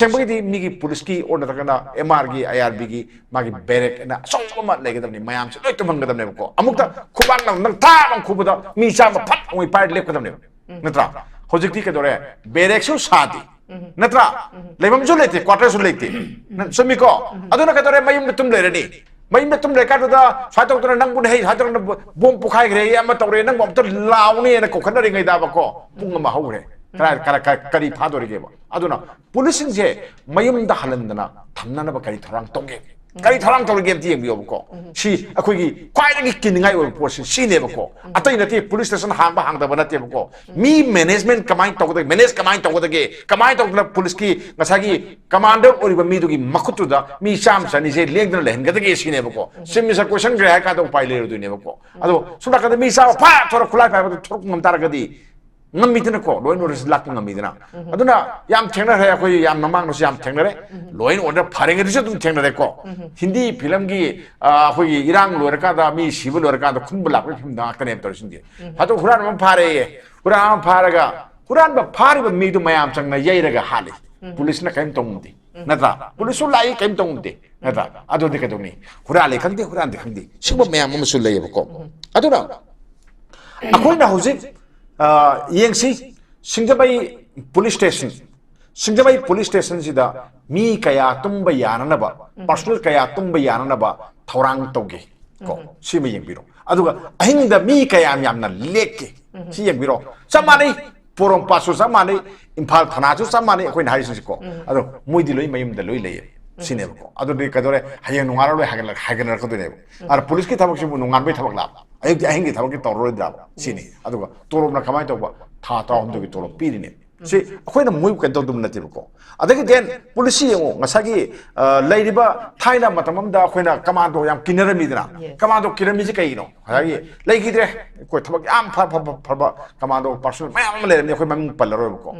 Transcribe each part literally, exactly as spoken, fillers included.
ꯑꯁꯦꯡꯕꯒꯤꯗꯤ ꯃꯤꯒꯤ ꯄꯨꯂꯤꯁꯀꯤ ꯑꯣꯔ ꯅꯠꯇ꯭ꯔꯒꯅ ꯑꯦꯝ ꯑꯥꯔꯒꯤ, ꯑꯥꯏ ꯑꯥꯔ ꯕꯤꯒꯤ ꯃꯥꯒꯤ ꯕꯦꯔꯦꯛ ꯑꯅ ꯑꯆꯧꯕ ꯑꯃ ꯂꯩꯒꯗꯕꯅꯤ, ꯃꯌꯥꯝꯁꯦ ꯂꯣꯏ ꯇꯨꯝꯍꯟꯒꯗꯕꯅꯦꯕꯀꯣ꯫ ꯑꯃꯨꯛꯇ ꯈꯨꯕꯥꯛ ꯅꯪ ꯅꯪ ꯊꯥ ꯑꯃ ꯈꯨꯕꯗ ꯃꯤ ꯆꯥꯝꯃ ꯐꯠ ꯑꯃꯨꯛ ꯄꯥꯏꯔ ꯂꯦꯞꯀꯗꯕꯅꯦꯕ, ꯅꯠꯇ꯭ꯔꯥ? ꯍꯧꯖꯤꯛꯇꯤ ꯀꯩꯗꯧꯔꯦ? ꯕꯦꯔꯦꯛꯁꯨ ꯁꯥꯗꯦ, ꯅꯠꯇ꯭ꯔꯥ? ꯂꯩꯐꯝꯁꯨ ꯂꯩꯇꯦ, ꯀ꯭ꯋꯥꯇꯔꯁꯨ ꯂꯩꯇꯦ꯫ ꯅ-, ꯆꯨꯝꯃꯤꯀꯣ? ꯑꯗꯨꯅ ꯀꯩꯗꯧꯔꯦ? ꯃꯌꯨꯝꯗ ꯇꯨꯝ ꯂꯩꯔꯅꯤ꯫ ꯃꯌꯨꯝꯗ ꯇꯨꯝ ꯂꯩꯔꯀꯥꯟꯗꯨꯗ ꯁꯨꯃꯥꯏꯅ ꯇꯧꯗꯅ ꯅꯪꯕꯨ ꯍꯩ ꯁꯨꯃꯥꯏꯅ ꯇꯧꯗꯅ ꯕꯣꯝ ꯄꯣꯈꯥꯏꯈ꯭ꯔꯦ, ꯑꯃ ꯇꯧꯔꯦ, ꯅꯪꯕꯨ ꯑꯝꯇ ꯂꯥꯎꯅꯦꯅ ꯀꯧꯈꯠꯅꯔꯤꯉꯩꯗꯕꯀꯣ, ꯄꯨꯡ ꯑꯃ ꯍꯧꯈ꯭ꯔꯦ꯫ ꯀꯔꯥꯏ, ꯀꯔꯥꯏ, ꯀꯔꯥꯏ, ꯀꯔꯤ ꯐꯥꯗꯣꯔꯤꯒꯦꯕ? ꯑꯗꯨꯅ ꯄꯨꯂꯤꯁꯁꯤꯡꯁꯦ ꯃꯌꯨꯝꯗ ꯍꯜꯍꯟꯗꯅ ꯊꯝꯅꯅꯕ ꯀꯔꯤ ꯊꯧꯔꯥꯡ ꯇꯧꯒꯦ? ꯀꯔꯤ ꯊꯧꯔꯥꯡ ꯇꯧꯔꯤꯒꯦ ꯑꯝꯇ ꯌꯦꯡꯕꯤꯌꯣꯕꯀꯣ꯫ ꯁꯤ ꯑꯩꯈꯣꯏꯒꯤ ꯈ꯭ꯋꯥꯏꯗꯒꯤ ꯀꯤꯅꯤꯡꯉꯥꯏ ꯑꯣꯏꯕ ꯄꯣꯠꯁꯤ ꯁꯤꯅꯦꯕꯀꯣ꯫ ꯑꯇꯩ ꯅꯠꯇꯦ, ꯄꯨꯂꯤꯁ ꯁ꯭ꯇꯦꯁꯟ ꯍꯥꯡꯕ ꯍꯥꯡꯗꯕ ꯅꯠꯇꯦꯕꯀꯣ꯫ ꯃꯤ ꯃꯦꯅꯦꯖꯃꯦꯟ ꯀꯃꯥꯏꯅ ꯇꯧꯒꯗꯒꯦ, ꯃꯦꯅꯦꯖ ꯀꯃꯥꯏꯅ ꯇꯧꯒꯗꯒꯦ, ꯀꯃꯥꯏꯅ ꯇꯧꯗꯅ ꯄꯨꯂꯤꯁꯀꯤ ꯉꯁꯥꯏꯒꯤ ꯀꯃꯥꯟꯗꯔ ꯑꯣꯏꯔꯤꯕ ꯃꯤꯗꯨꯒꯤ ꯃꯈꯨꯠꯇꯨꯗ ꯃꯤ ꯆꯥꯝꯃ ꯆꯅꯤꯁꯦ ꯂꯦꯡꯗꯅ ꯂꯩꯍꯟꯒꯗꯒꯦ ꯁꯤꯅꯦꯕꯀꯣ꯫ ꯆꯤꯐ ꯃꯤꯅꯤꯁꯇꯔ ꯀꯣꯏꯁꯟꯈ꯭ꯔꯦ ꯍꯥꯏ ꯀꯥꯟꯗ ꯎꯄꯥꯏ ꯂꯩꯔꯣꯏꯗꯣꯏꯅꯦꯕꯀꯣ꯫ ꯑꯗꯣ ꯁꯣꯝ ꯅꯥꯀꯟꯗ ꯃꯤ ꯆꯥꯝꯃ ꯐꯥ ꯊꯣꯔꯛ ꯈꯨꯠꯂꯥꯏ ꯄꯥꯏꯕꯗ ꯊꯣꯔꯛꯄ ꯉꯝ ꯇꯥꯔꯒꯗꯤ ꯉꯝꯃꯤꯗꯅꯀꯣ, ꯂꯣ ꯑꯦꯟ ꯑꯣꯔꯗꯔꯁꯤ ꯂꯥꯛꯄ ꯉꯝꯃꯤꯗꯅ꯫ ꯑꯗꯨꯅ ꯌꯥꯝ ꯊꯦꯡꯅꯈ꯭ꯔꯦ, ꯑꯩꯈꯣꯏ ꯌꯥꯝ ꯃꯃꯥꯡꯗꯁꯨ ꯌꯥꯝ ꯊꯦꯡꯅꯔꯦ꯫ ꯂꯣ ꯑꯦꯟ ꯑꯣꯔꯗꯔ ꯐꯔꯤꯉꯩꯗꯁꯨ ꯑꯗꯨꯝ ꯊꯦꯡꯅꯔꯦꯀꯣ꯫ ꯍꯤꯟꯗꯤ ꯐꯤꯂꯝꯒꯤ, ꯑ, ꯑꯩꯈꯣꯏꯒꯤ ꯏꯔꯥꯡ ꯂꯣꯏꯔꯀꯥꯟꯗ ꯃꯤ ꯁꯤꯕ ꯂꯣꯏꯔꯀꯥꯟꯗ ꯈꯨꯟꯕ ꯂꯥꯛꯄꯒꯤ ꯐꯤꯂꯝꯗ ꯉꯥꯛꯇꯅꯦꯕ ꯇꯧꯔꯤꯁꯤꯡꯁꯦ꯫ ꯍꯥꯏꯗꯣ ꯍꯨꯔꯥꯟꯕ ꯑꯃ ꯐꯥꯔꯦꯌꯦ, ꯍꯨꯔꯥꯟꯕ ꯑꯃ ꯐꯥꯔꯒ ꯍꯨꯔꯥꯟꯕ ꯐꯥꯔꯤꯕ ꯃꯤꯗꯨ ꯃꯌꯥꯝ ꯆꯪꯅ ꯌꯩꯔꯒ ꯍꯥꯠꯂꯤ꯫ ꯄꯨꯂꯤꯁꯅ ꯀꯔꯤꯝ ꯇꯧ ꯉꯝꯗꯦ, ꯅꯠꯇ꯭ꯔꯥ? ꯄꯨꯂꯤꯁꯁꯨ ꯂꯥꯛꯏ, ꯀꯔꯤꯝ ꯇꯧ ꯉꯝꯗꯦ, ꯅꯠꯇ꯭ꯔꯥ? ꯑꯗꯨꯗꯤ ꯀꯩꯗꯧꯅꯤ? ꯍꯨꯔꯥꯜꯂꯤ ꯈꯪꯗꯦ, ꯍꯨꯔꯥꯟꯗꯦ ꯈꯪꯗꯦ, ꯁꯤꯒꯨꯝꯕ ꯃꯌꯥꯝ ꯑꯃꯁꯨ ꯂꯩꯌꯦꯕꯀꯣ꯫ ꯑꯗꯨꯅ ꯑꯩꯈꯣꯏꯅ ꯍꯧꯖꯤꯛ, ꯑ, ꯌꯦꯡꯁꯤ, ꯁꯤꯡꯖꯃꯩ ꯄꯨꯂꯤꯁ ꯁ꯭ꯇꯦꯁꯟ, ꯁꯤꯡꯖꯃꯩ ꯄꯨꯂꯤꯁ ꯁ꯭ꯇꯦꯁꯟꯁꯤꯗ ꯃꯤ ꯀꯌꯥ ꯇꯨꯝꯕ ꯌꯥꯅꯅꯕ, ꯄꯥꯔꯁꯣꯅꯦꯜ ꯀꯌꯥ ꯇꯨꯝꯕ ꯌꯥꯅꯅꯕ ꯊꯧꯔꯥꯡ ꯇꯧꯒꯦ ꯀꯣ? ꯁꯤꯃ ꯌꯦꯡꯕꯤꯔꯣ꯫ ꯑꯗꯨꯒ ꯑꯍꯤꯡꯗ ꯃꯤ ꯀꯌꯥꯝ ꯌꯥꯝꯅ ꯂꯦꯛꯀꯦ, ꯁꯤ ꯌꯦꯡꯕꯤꯔꯣ꯫ ꯆꯞ ꯃꯥꯟꯅꯩ, ꯄꯣꯔꯣꯝꯄꯥꯠꯁꯨ ꯆꯞ ꯃꯥꯟꯅꯩ, ꯏꯝꯐꯥꯜ ꯊꯅꯥꯁꯨ ꯆꯞ ꯃꯥꯟꯅꯩ, ꯑꯩꯈꯣꯏꯅ ꯍꯥꯏꯔꯤꯁꯤꯡꯁꯦꯀꯣ꯫ ꯑꯗꯣ ꯃꯣꯏꯗꯤ ꯂꯣꯏ ꯃꯌꯨꯝꯗ ꯂꯣꯏ ꯂꯩꯌꯦ, ꯁꯤꯅꯦꯕꯀꯣ꯫ ꯑꯗꯨꯗꯤ ꯀꯩꯗꯧꯔꯦ? ꯍꯌꯦꯡ ꯅꯣꯡꯉꯥꯜꯂ ꯂꯣꯏ ꯍꯥꯏꯒꯠꯂ-, ꯍꯥꯏꯒꯠꯅꯔꯛꯀꯗꯣꯏꯅꯦꯕ꯫ ꯑꯗ ꯄꯨꯂꯤꯁꯀꯤ ꯊꯕꯛꯁꯤꯕꯨ ꯅꯣꯡꯉꯥꯟꯕꯒꯤ ꯊꯕꯛ ꯂꯥꯛꯄ, ꯑꯌꯨꯛꯀꯤ, ꯑꯍꯤꯡꯒꯤ ꯊꯕꯛꯇꯤ ꯇꯧꯔꯔꯣꯏꯗ꯭ꯔꯥꯕ? ꯁꯤꯅꯤ꯫ ꯑꯗꯨꯒ ꯇꯣꯂꯣꯞꯅ ꯀꯃꯥꯏꯅ ꯇꯧꯕ? ꯊꯥ ꯇꯔꯥꯍꯨꯝꯗꯣꯏꯒꯤ ꯇꯣꯂꯣꯞ ꯄꯤꯔꯤꯅꯦ꯫ ꯁꯤ ꯑꯩꯈꯣꯏꯅ ꯃꯣꯏꯕꯨ ꯀꯩꯅꯣ ꯇꯧꯗꯕ ꯅꯠꯇꯦꯕꯀꯣ꯫ ꯑꯗꯒꯤ ꯗꯦꯟ ꯄꯨꯂꯤꯁꯁꯤ ꯌꯦꯡꯉꯣ, ꯉꯁꯥꯏꯒꯤ, ꯑ, ꯂꯩꯔꯤꯕ ꯊꯥꯏꯅ ꯃꯇꯝ ꯑꯃꯗ ꯑꯩꯈꯣꯏꯅ ꯀꯃꯥꯟꯗꯣ ꯌꯥꯝ ꯀꯤꯅꯔꯝꯃꯤꯗꯅ꯫ ꯀꯃꯥꯟꯗꯣ ꯀꯤꯔꯝꯃꯤꯁꯤ ꯀꯩꯒꯤꯅꯣ? ꯉꯁꯥꯏꯒꯤ ꯂꯩꯈꯤꯗ꯭ꯔꯦ꯫ ꯑꯩꯈꯣꯏ ꯊꯕꯛ ꯌꯥꯝ ꯐ-, ꯐ-, ꯐ-, ꯐꯕ ꯀꯃꯥꯟꯗꯣ ꯄꯥꯔꯁꯣꯅꯦꯜ ꯃꯌꯥꯝ ꯑꯃ ꯂꯩꯔꯝꯃꯤ, ꯑꯩꯈꯣꯏ ꯃꯃꯤꯡ ꯄꯜꯂꯔꯣꯏꯕꯀꯣ꯫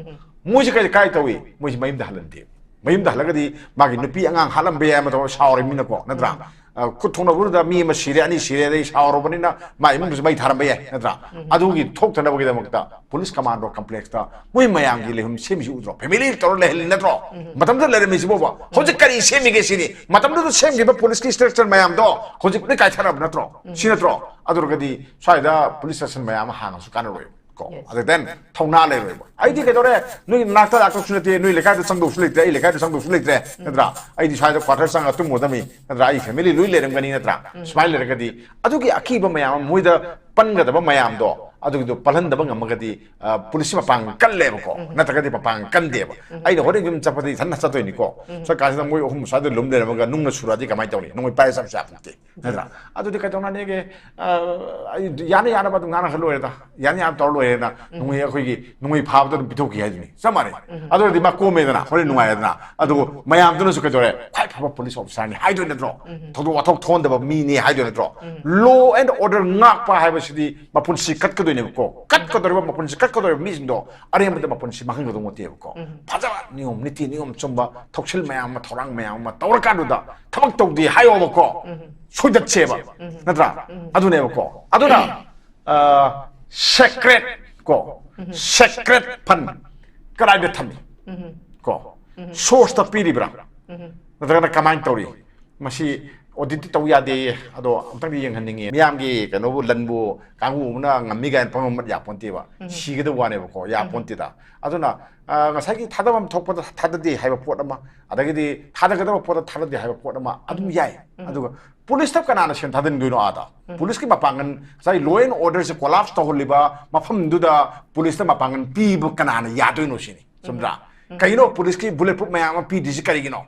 ꯃꯣꯏꯁꯤ ꯀꯩ, ꯀꯥꯏ ꯇꯧꯏ? ꯃꯣꯏꯁꯤ ꯃꯌꯨꯝꯗ ꯍꯜꯍꯟꯗꯦ꯫ ꯃꯌꯨꯝꯗ ꯍꯜꯂꯒꯗꯤ ꯃꯥꯒꯤ ꯅꯨꯄꯤ ꯑꯉꯥꯡ ꯍꯥꯠꯂꯝꯕ ꯌꯥꯏ ꯑꯃ ꯇꯧꯔ ꯁꯥꯎꯔꯤꯃꯤꯅꯀꯣ, ꯅꯠꯇ꯭ꯔꯥ? ꯑ, ꯈꯨꯠ ꯊꯣꯛꯅꯕꯗꯨꯗ ꯃꯤ ꯑꯃ ꯁꯤꯔꯦ, ꯑꯅꯤ ꯁꯤꯔꯦ, ꯑꯗꯩ ꯁꯥꯎꯔꯕꯅꯤꯅ ꯃꯥ ꯏꯃꯨꯡꯗꯨꯁꯨ ꯃꯩ ꯊꯥꯔꯝꯕ ꯌꯥꯏ, ꯅꯠꯇ꯭ꯔꯥ? ꯑꯗꯨꯒꯤ ꯊꯣꯛꯇꯅꯕꯒꯤꯗꯃꯛꯇ police commando complexꯇ ꯃꯣꯏ ꯃꯌꯥꯝꯒꯤ ꯂꯩꯐꯝ ꯁꯦꯝꯃꯤꯁꯤ ꯎꯗ꯭ꯔꯣ? Family ꯇꯧꯔ ꯂꯩꯍꯜꯂꯤ, ꯅꯠꯇ꯭ꯔꯣ? ꯃꯇꯝꯗꯨꯗ ꯂꯩꯔꯝꯃꯤꯁꯤꯕꯣꯕ꯫ ꯍꯧꯖꯤꯛ ꯀꯔꯤ ꯁꯦꯝꯃꯤꯒꯦ ꯁꯤꯅꯤ? ꯃꯇꯝꯗꯨꯗ ꯁꯦꯝꯈꯤꯕ policeꯀꯤ structure ꯃꯌꯥꯝꯗꯣ ꯍꯧꯖꯤꯛ ꯂꯣꯏ ꯀꯥꯏꯊꯔꯕ ꯅꯠꯇ꯭ꯔꯣ? ꯁꯤ ꯅꯠꯇ꯭ꯔꯣ? ꯑꯗꯨ ꯑꯣꯏꯔꯒꯗꯤ ꯁ꯭ꯋꯥꯏꯗ police station ꯃꯌꯥꯝ ꯑꯃ ꯍꯥꯡꯉꯁꯨ ꯀꯥꯟꯅꯔꯣꯏꯕ꯫ ꯀꯣ꯫ Yes. ꯑꯗꯨ then ꯊꯧꯅꯥ ꯂꯩꯔꯣꯏꯕ꯫ ꯑꯩꯗꯤ ꯀꯩꯗꯧꯔꯦ? ꯅꯣꯏ ꯅꯥꯛꯇ ꯂꯥꯛꯇꯧꯁꯨ ꯅꯠꯇꯦ, ꯅꯣꯏ ꯂꯩꯀꯥꯏꯗ ꯆꯪꯗꯧꯁꯨ ꯂꯩꯇ꯭ꯔꯦ, ꯑꯩ ꯂꯩꯀꯥꯏꯗ ꯆꯪꯗꯧꯁꯨ ꯂꯩꯇ꯭ꯔꯦ, ꯅꯠꯇ꯭ꯔꯥ? ꯑꯩꯗꯤ ꯁ꯭ꯋꯥꯏꯗ quarter ꯆꯪꯉ ꯇꯨꯝꯃꯨꯗꯕꯅꯤ, ꯅꯠꯇ꯭ꯔꯥ? ꯑꯩ family ꯂꯣꯏ ꯂꯩꯔꯝꯒꯅꯤ, ꯅꯠꯇ꯭ꯔꯥ? ꯁꯨꯃꯥꯏꯅ ꯂꯩꯔꯒꯗꯤ ꯑꯗꯨꯒꯤ ꯑꯀꯤꯕ ꯃꯌꯥꯝ ꯑꯃ, ꯃꯣꯏꯗ ꯄꯟꯒꯗꯕ ꯃꯌꯥꯝꯗꯣ, ꯑꯗꯨꯒꯤꯗꯣ ꯄꯜꯍꯟꯗꯕ ꯉꯝꯃꯒꯗꯤ, ꯑ, policeꯁꯤ ꯃꯄꯥꯡꯒꯜ ꯀꯜꯂꯦꯕꯀꯣ, ꯅꯠꯇ꯭ꯔꯒꯗꯤ ꯃꯄꯥꯡꯒꯜ ꯀꯟꯗꯦꯕ꯫ ꯑꯩꯅ ꯍꯣꯔꯦꯟ ꯌꯨꯝ ꯆꯠꯄꯗꯤ ꯏꯊꯟꯅ ꯆꯠꯇꯣꯏꯅꯤꯀꯣ꯫ ꯁ꯭ꯋꯥꯏ ꯀꯥꯟꯁꯤꯗ ꯃꯣꯏ ꯑꯍꯨꯝ ꯁ꯭ꯋꯥꯏꯗ ꯂꯨꯝ ꯂꯩꯔꯝꯃꯒ ꯅꯨꯡꯅ ꯁꯨꯔꯛꯑꯗꯤ ꯀꯃꯥꯏꯅ ꯇꯧꯅꯤ? ꯅꯣꯡꯃꯩ ꯄꯥꯏꯔ ꯆꯠꯄꯁꯨ ꯌꯥꯄꯣꯟꯇꯦ꯫ ꯅꯠꯇ꯭ꯔꯥ? ꯑꯗꯨꯗꯤ ꯀꯩꯗꯧꯅꯅꯤꯒꯦ? ꯑ, ꯑꯩ ꯌꯥꯅ ꯌꯥꯅꯕ ꯑꯗꯨꯝ ꯉꯥꯡꯅꯈ ꯂꯣꯏꯔꯦꯗ꯫ ꯌꯥꯅ ꯌꯥꯅꯕ ꯇꯧꯔ ꯂꯣꯏꯔꯦꯅ ꯅꯣꯡꯃꯩ, ꯑꯩꯈꯣꯏꯒꯤ ꯅꯣꯡꯃꯩ ꯐꯥꯕꯗ ꯑꯗꯨꯝ ꯄꯤꯊꯣꯛꯈꯤ ꯍꯥꯏꯗꯨꯅꯤ꯫ ꯆꯞ ꯃꯥꯟꯅꯩ꯫ ꯑꯗꯨ ꯑꯣꯏꯔꯗꯤ ꯃꯥ ꯀꯣꯝꯃꯦꯗꯅ, ꯍꯣꯔꯦꯟ ꯅꯨꯡꯉꯥꯏꯔꯦꯗꯅ꯫ ꯑꯗꯨꯕꯨ ꯃꯌꯥꯝꯗꯨꯅꯁꯨ ꯀꯩꯗꯧꯔꯦ? ꯈ꯭ꯋꯥꯏ ꯐꯕ police officerꯅꯤ ꯍꯥꯏꯗꯣꯏ ꯅꯠꯇ꯭ꯔꯣ? ꯊꯧꯗꯣꯛ ꯋꯥꯊꯣꯛ ꯊꯣꯛꯍꯟꯗꯕ ꯃꯤꯅꯤ ꯍꯥꯏꯗꯣꯏ ꯅꯠꯇ꯭ꯔꯣ? Law and order ꯉꯥꯛꯄ ꯍꯥꯏꯕꯁꯤꯗꯤ ꯃꯄꯨꯟꯁꯤ ꯀꯠꯀꯗꯣꯏꯅꯦꯕꯀꯣ꯫ ꯀꯠꯀꯗꯧꯔꯤꯕ, ꯃꯄꯨꯟꯁꯤ ꯀꯠꯀꯗꯧꯔꯤꯕ ꯃꯤꯁꯤꯡꯗꯣ ꯑꯔꯦꯝꯕꯗ ꯃꯄꯨꯟꯁꯤ ꯃꯥꯡꯍꯟꯒꯗꯧ ꯅꯠꯇꯦꯕꯀꯣ꯫ ꯐꯖꯕ ꯅꯤꯌꯣꯝ, ꯅꯤꯇꯤ ꯅꯤꯌꯣꯝ ꯆꯨꯝꯕ ꯊꯧꯁꯤꯜ ꯃꯌꯥꯝ ꯑꯃ, ꯊꯧꯔꯥꯡ ꯃꯌꯥꯝ ꯑꯃ ꯇꯧꯔꯀꯥꯟꯗꯨꯗ ꯊꯕꯛ ꯇꯧꯗꯦ ꯍꯥꯏꯌꯣꯕꯀꯣ꯫ ꯁꯣꯏꯗꯠꯁꯦꯕ꯫ ꯅꯠꯇ꯭ꯔꯥ? ꯑꯗꯨꯅꯦꯕꯀꯣ꯫ ꯑꯗꯨꯅ, ꯑ, secret ꯀꯣ, secret fund ꯀꯗꯥꯏꯗ ꯊꯝꯃꯤ? ꯀꯣ, sourceꯇ ꯄꯤꯔꯤꯕ꯭ꯔꯥ? ꯅꯠꯇ꯭ꯔꯒꯅ ꯀꯃꯥꯏꯅ ꯇꯧꯔꯤ? ꯃꯁꯤ audit ꯇꯧ ꯌꯥꯗꯦ, ꯑꯗꯣ ꯑꯝꯇꯪꯗꯤ ꯌꯦꯡꯍꯟꯅꯤꯡꯉꯤ꯫ ꯃꯤꯌꯥꯝꯒꯤ ꯀꯩꯅꯣꯕꯨ, ꯂꯟꯕꯨ ꯀꯥꯡꯕꯨ ꯑꯃꯅ ꯉꯝꯃꯤ ꯀꯥꯏꯅ ꯄꯪꯉꯝ ꯌꯥꯄꯣꯟꯇꯦꯕ꯫ ꯁꯤꯒꯗꯧꯕ ꯋꯥꯅꯦꯕꯀꯣ, ꯌꯥꯄꯣꯟꯇꯦꯗ꯫ ꯑꯗꯨꯅ, ꯑ, ꯉꯁꯥꯏꯒꯤ ꯊꯥꯗꯐꯝ ꯊꯣꯛꯄꯗ ꯊꯥꯗꯗꯦ ꯍꯥꯏꯕ ꯄꯣꯠ ꯑꯃ, ꯑꯗꯒꯤꯗꯤ ꯊꯥꯗꯒꯗꯕ ꯄꯣꯠꯇ ꯊꯥꯗꯗꯦ ꯍꯥꯏꯕ ꯄꯣꯠ ꯑꯃ ꯑꯗꯨꯝ ꯌꯥꯏ꯫ ꯑꯗꯨꯒ policeꯇ ꯀꯅꯥꯅ ꯁꯦꯟ ꯊꯥꯗꯟꯗꯣꯏꯅꯣ ꯑꯥꯗ? Policeꯀꯤ ꯃꯄꯥꯡꯒꯜ, ꯉꯁꯥꯏ law and orderꯁꯦ collapse ꯇꯧꯍꯜꯂꯤꯕ ꯃꯐꯝꯗꯨꯗ policeꯇ ꯃꯄꯥꯡꯒꯜ ꯄꯤꯕ ꯀꯅꯥꯅ ꯌꯥꯗꯣꯏꯅꯣ ꯁꯤꯅꯤ꯫ ꯆꯨꯝꯗ꯭ꯔꯥ? ꯀꯩꯅꯣ policeꯀꯤ bullet proof ꯃꯌꯥꯝ ꯑꯃ ꯄꯤꯗ꯭ꯔꯤꯁꯤ ꯀꯔꯤꯒꯤꯅꯣ?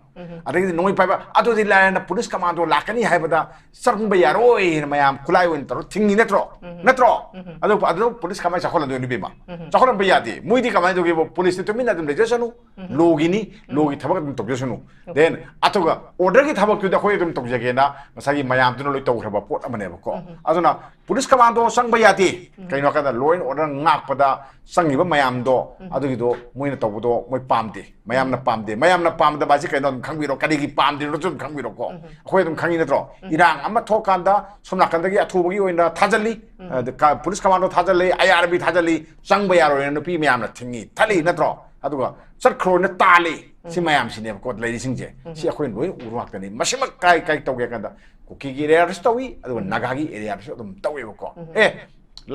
ꯑꯗꯒꯤꯗꯤ ꯅꯣꯡꯃꯩ ꯄꯥꯏꯕ, ꯑꯗꯨꯗꯤ ꯂꯥꯏꯔꯅ police commando ꯂꯥꯛꯀꯅꯤ ꯍꯥꯏꯕꯗ ꯆꯪꯕ ꯌꯥꯔꯣꯏꯅ ꯃꯌꯥꯝ ꯈꯨꯠꯂꯥꯏ ꯑꯣꯏꯅ ꯇꯧꯔ ꯊꯤꯡꯉꯤ ꯅꯠꯇ꯭ꯔꯣ? ꯅꯠꯇ꯭ꯔꯣ? ꯑꯗꯨ, ꯑꯗꯨ police ꯀꯃꯥꯏꯅ ꯆꯥꯎꯈꯠꯍꯟꯗꯣꯏꯅꯣ, ꯏꯕꯦꯝꯃ? ꯆꯥꯎꯈꯠꯍꯟꯕ ꯌꯥꯗꯦ꯫ ꯃꯣꯏꯗꯤ ꯀꯃꯥꯏꯅ ꯇꯧꯒꯦꯕ? Policeꯇꯤ ꯇꯨꯃꯤꯟꯅ ꯑꯗꯨꯝ ꯂꯩꯖꯁꯅꯨ꯫ Lawꯒꯤꯅꯤ, lawꯒꯤ ꯊꯕꯛ ꯑꯗꯨꯝ ꯇꯧꯖꯁꯅꯨ꯫ Then ꯑꯗꯨꯒ orderꯒꯤ ꯊꯕꯛꯇꯨꯗꯤ ꯑꯩꯈꯣꯏ ꯑꯗꯨꯝ ꯇꯧꯖꯒꯦꯅ ꯉꯁꯥꯏꯒꯤ ꯃꯌꯥꯝꯗꯨꯅ ꯂꯣꯏ ꯇꯧꯈ꯭ꯔꯕ ꯄꯣꯠ ꯑꯃꯅꯦꯕꯀꯣ꯫ ꯑꯗꯨꯅ police commando ꯆꯪꯕ ꯌꯥꯗꯦ꯫ ꯀꯩꯅꯣ ꯍꯥꯏꯀꯥꯟꯗ law and order ꯉꯥꯛꯄꯗ ꯆꯪꯉꯤꯕ ꯃꯌꯥꯝꯗꯣ, ꯑꯗꯨꯒꯤꯗꯣ ꯃꯣꯏꯅ ꯇꯧꯕꯗꯣ ꯃꯣꯏ ꯄꯥꯝꯗꯦ, ꯃꯌꯥꯝꯅ ꯄꯥꯝꯗꯦ꯫ ꯃꯌꯥꯝꯅ ꯄꯥꯝꯗꯕ ꯍꯥꯏꯁꯦ ꯀꯩꯅꯣ ꯑꯗꯨꯝ ꯈꯪꯕꯤꯔꯣ, ꯀꯔꯤꯒꯤ ꯄꯥꯝꯗ꯭ꯔꯤꯅꯣꯁꯨ ꯑꯗꯨꯝ ꯈꯪꯕꯤꯔꯣꯀꯣ꯫ ꯑꯩꯈꯣꯏ ꯑꯗꯨꯝ ꯈꯪꯉꯤ ꯅꯠꯇ꯭ꯔꯣ? ꯏꯔꯥꯡ ꯑꯃ ꯊꯣꯛꯀꯥꯟꯗ ꯁꯣꯝ ꯅꯥꯀꯟꯗꯒꯤ ꯑꯊꯨꯕꯒꯤ ꯑꯣꯏꯅ ꯊꯥꯖꯤꯜꯂꯤ, ꯑꯗ ꯀ-, ꯄꯨꯂꯤꯁ ꯀꯃꯥꯟꯗꯣ ꯊꯥꯖꯤꯜꯂꯤ, ꯑꯥꯏ ꯑꯥꯔ ꯕꯤ ꯊꯥꯖꯤꯜꯂꯤ, ꯆꯪꯕ ꯌꯥꯔꯣꯏꯅ ꯅꯨꯄꯤ ꯃꯌꯥꯝꯅ ꯊꯤꯡꯉꯤ, ꯊꯠꯂꯤ ꯅꯠꯇ꯭ꯔꯣ? ꯑꯗꯨꯒ ꯆꯠꯈ꯭ꯔꯣꯅ ꯇꯥꯜꯂꯤ꯫ ꯁꯤ ꯃꯌꯥꯝꯁꯤꯅꯦꯕꯀꯣ ꯂꯩꯔꯤꯁꯤꯡꯁꯦ꯫ ꯁꯤ ꯑꯩꯈꯣꯏꯅ ꯂꯣꯏ ꯎꯕ ꯉꯥꯛꯇꯅꯤ꯫ ꯃꯁꯤꯃꯛ ꯀꯥꯏ ꯀꯥꯏ ꯇꯧꯒꯦ ꯀꯥꯟꯗ ꯀꯨꯀꯤꯒꯤ ꯑꯦꯔꯤꯌꯥꯗꯁꯨ ꯇꯧꯏ, ꯑꯗꯨꯒ ꯅꯥꯒꯥꯒꯤ ꯑꯦꯔꯤꯌꯥꯗꯁꯨ ꯑꯗꯨꯝ ꯇꯧꯋꯦꯕꯀꯣ꯫ ꯑꯦ,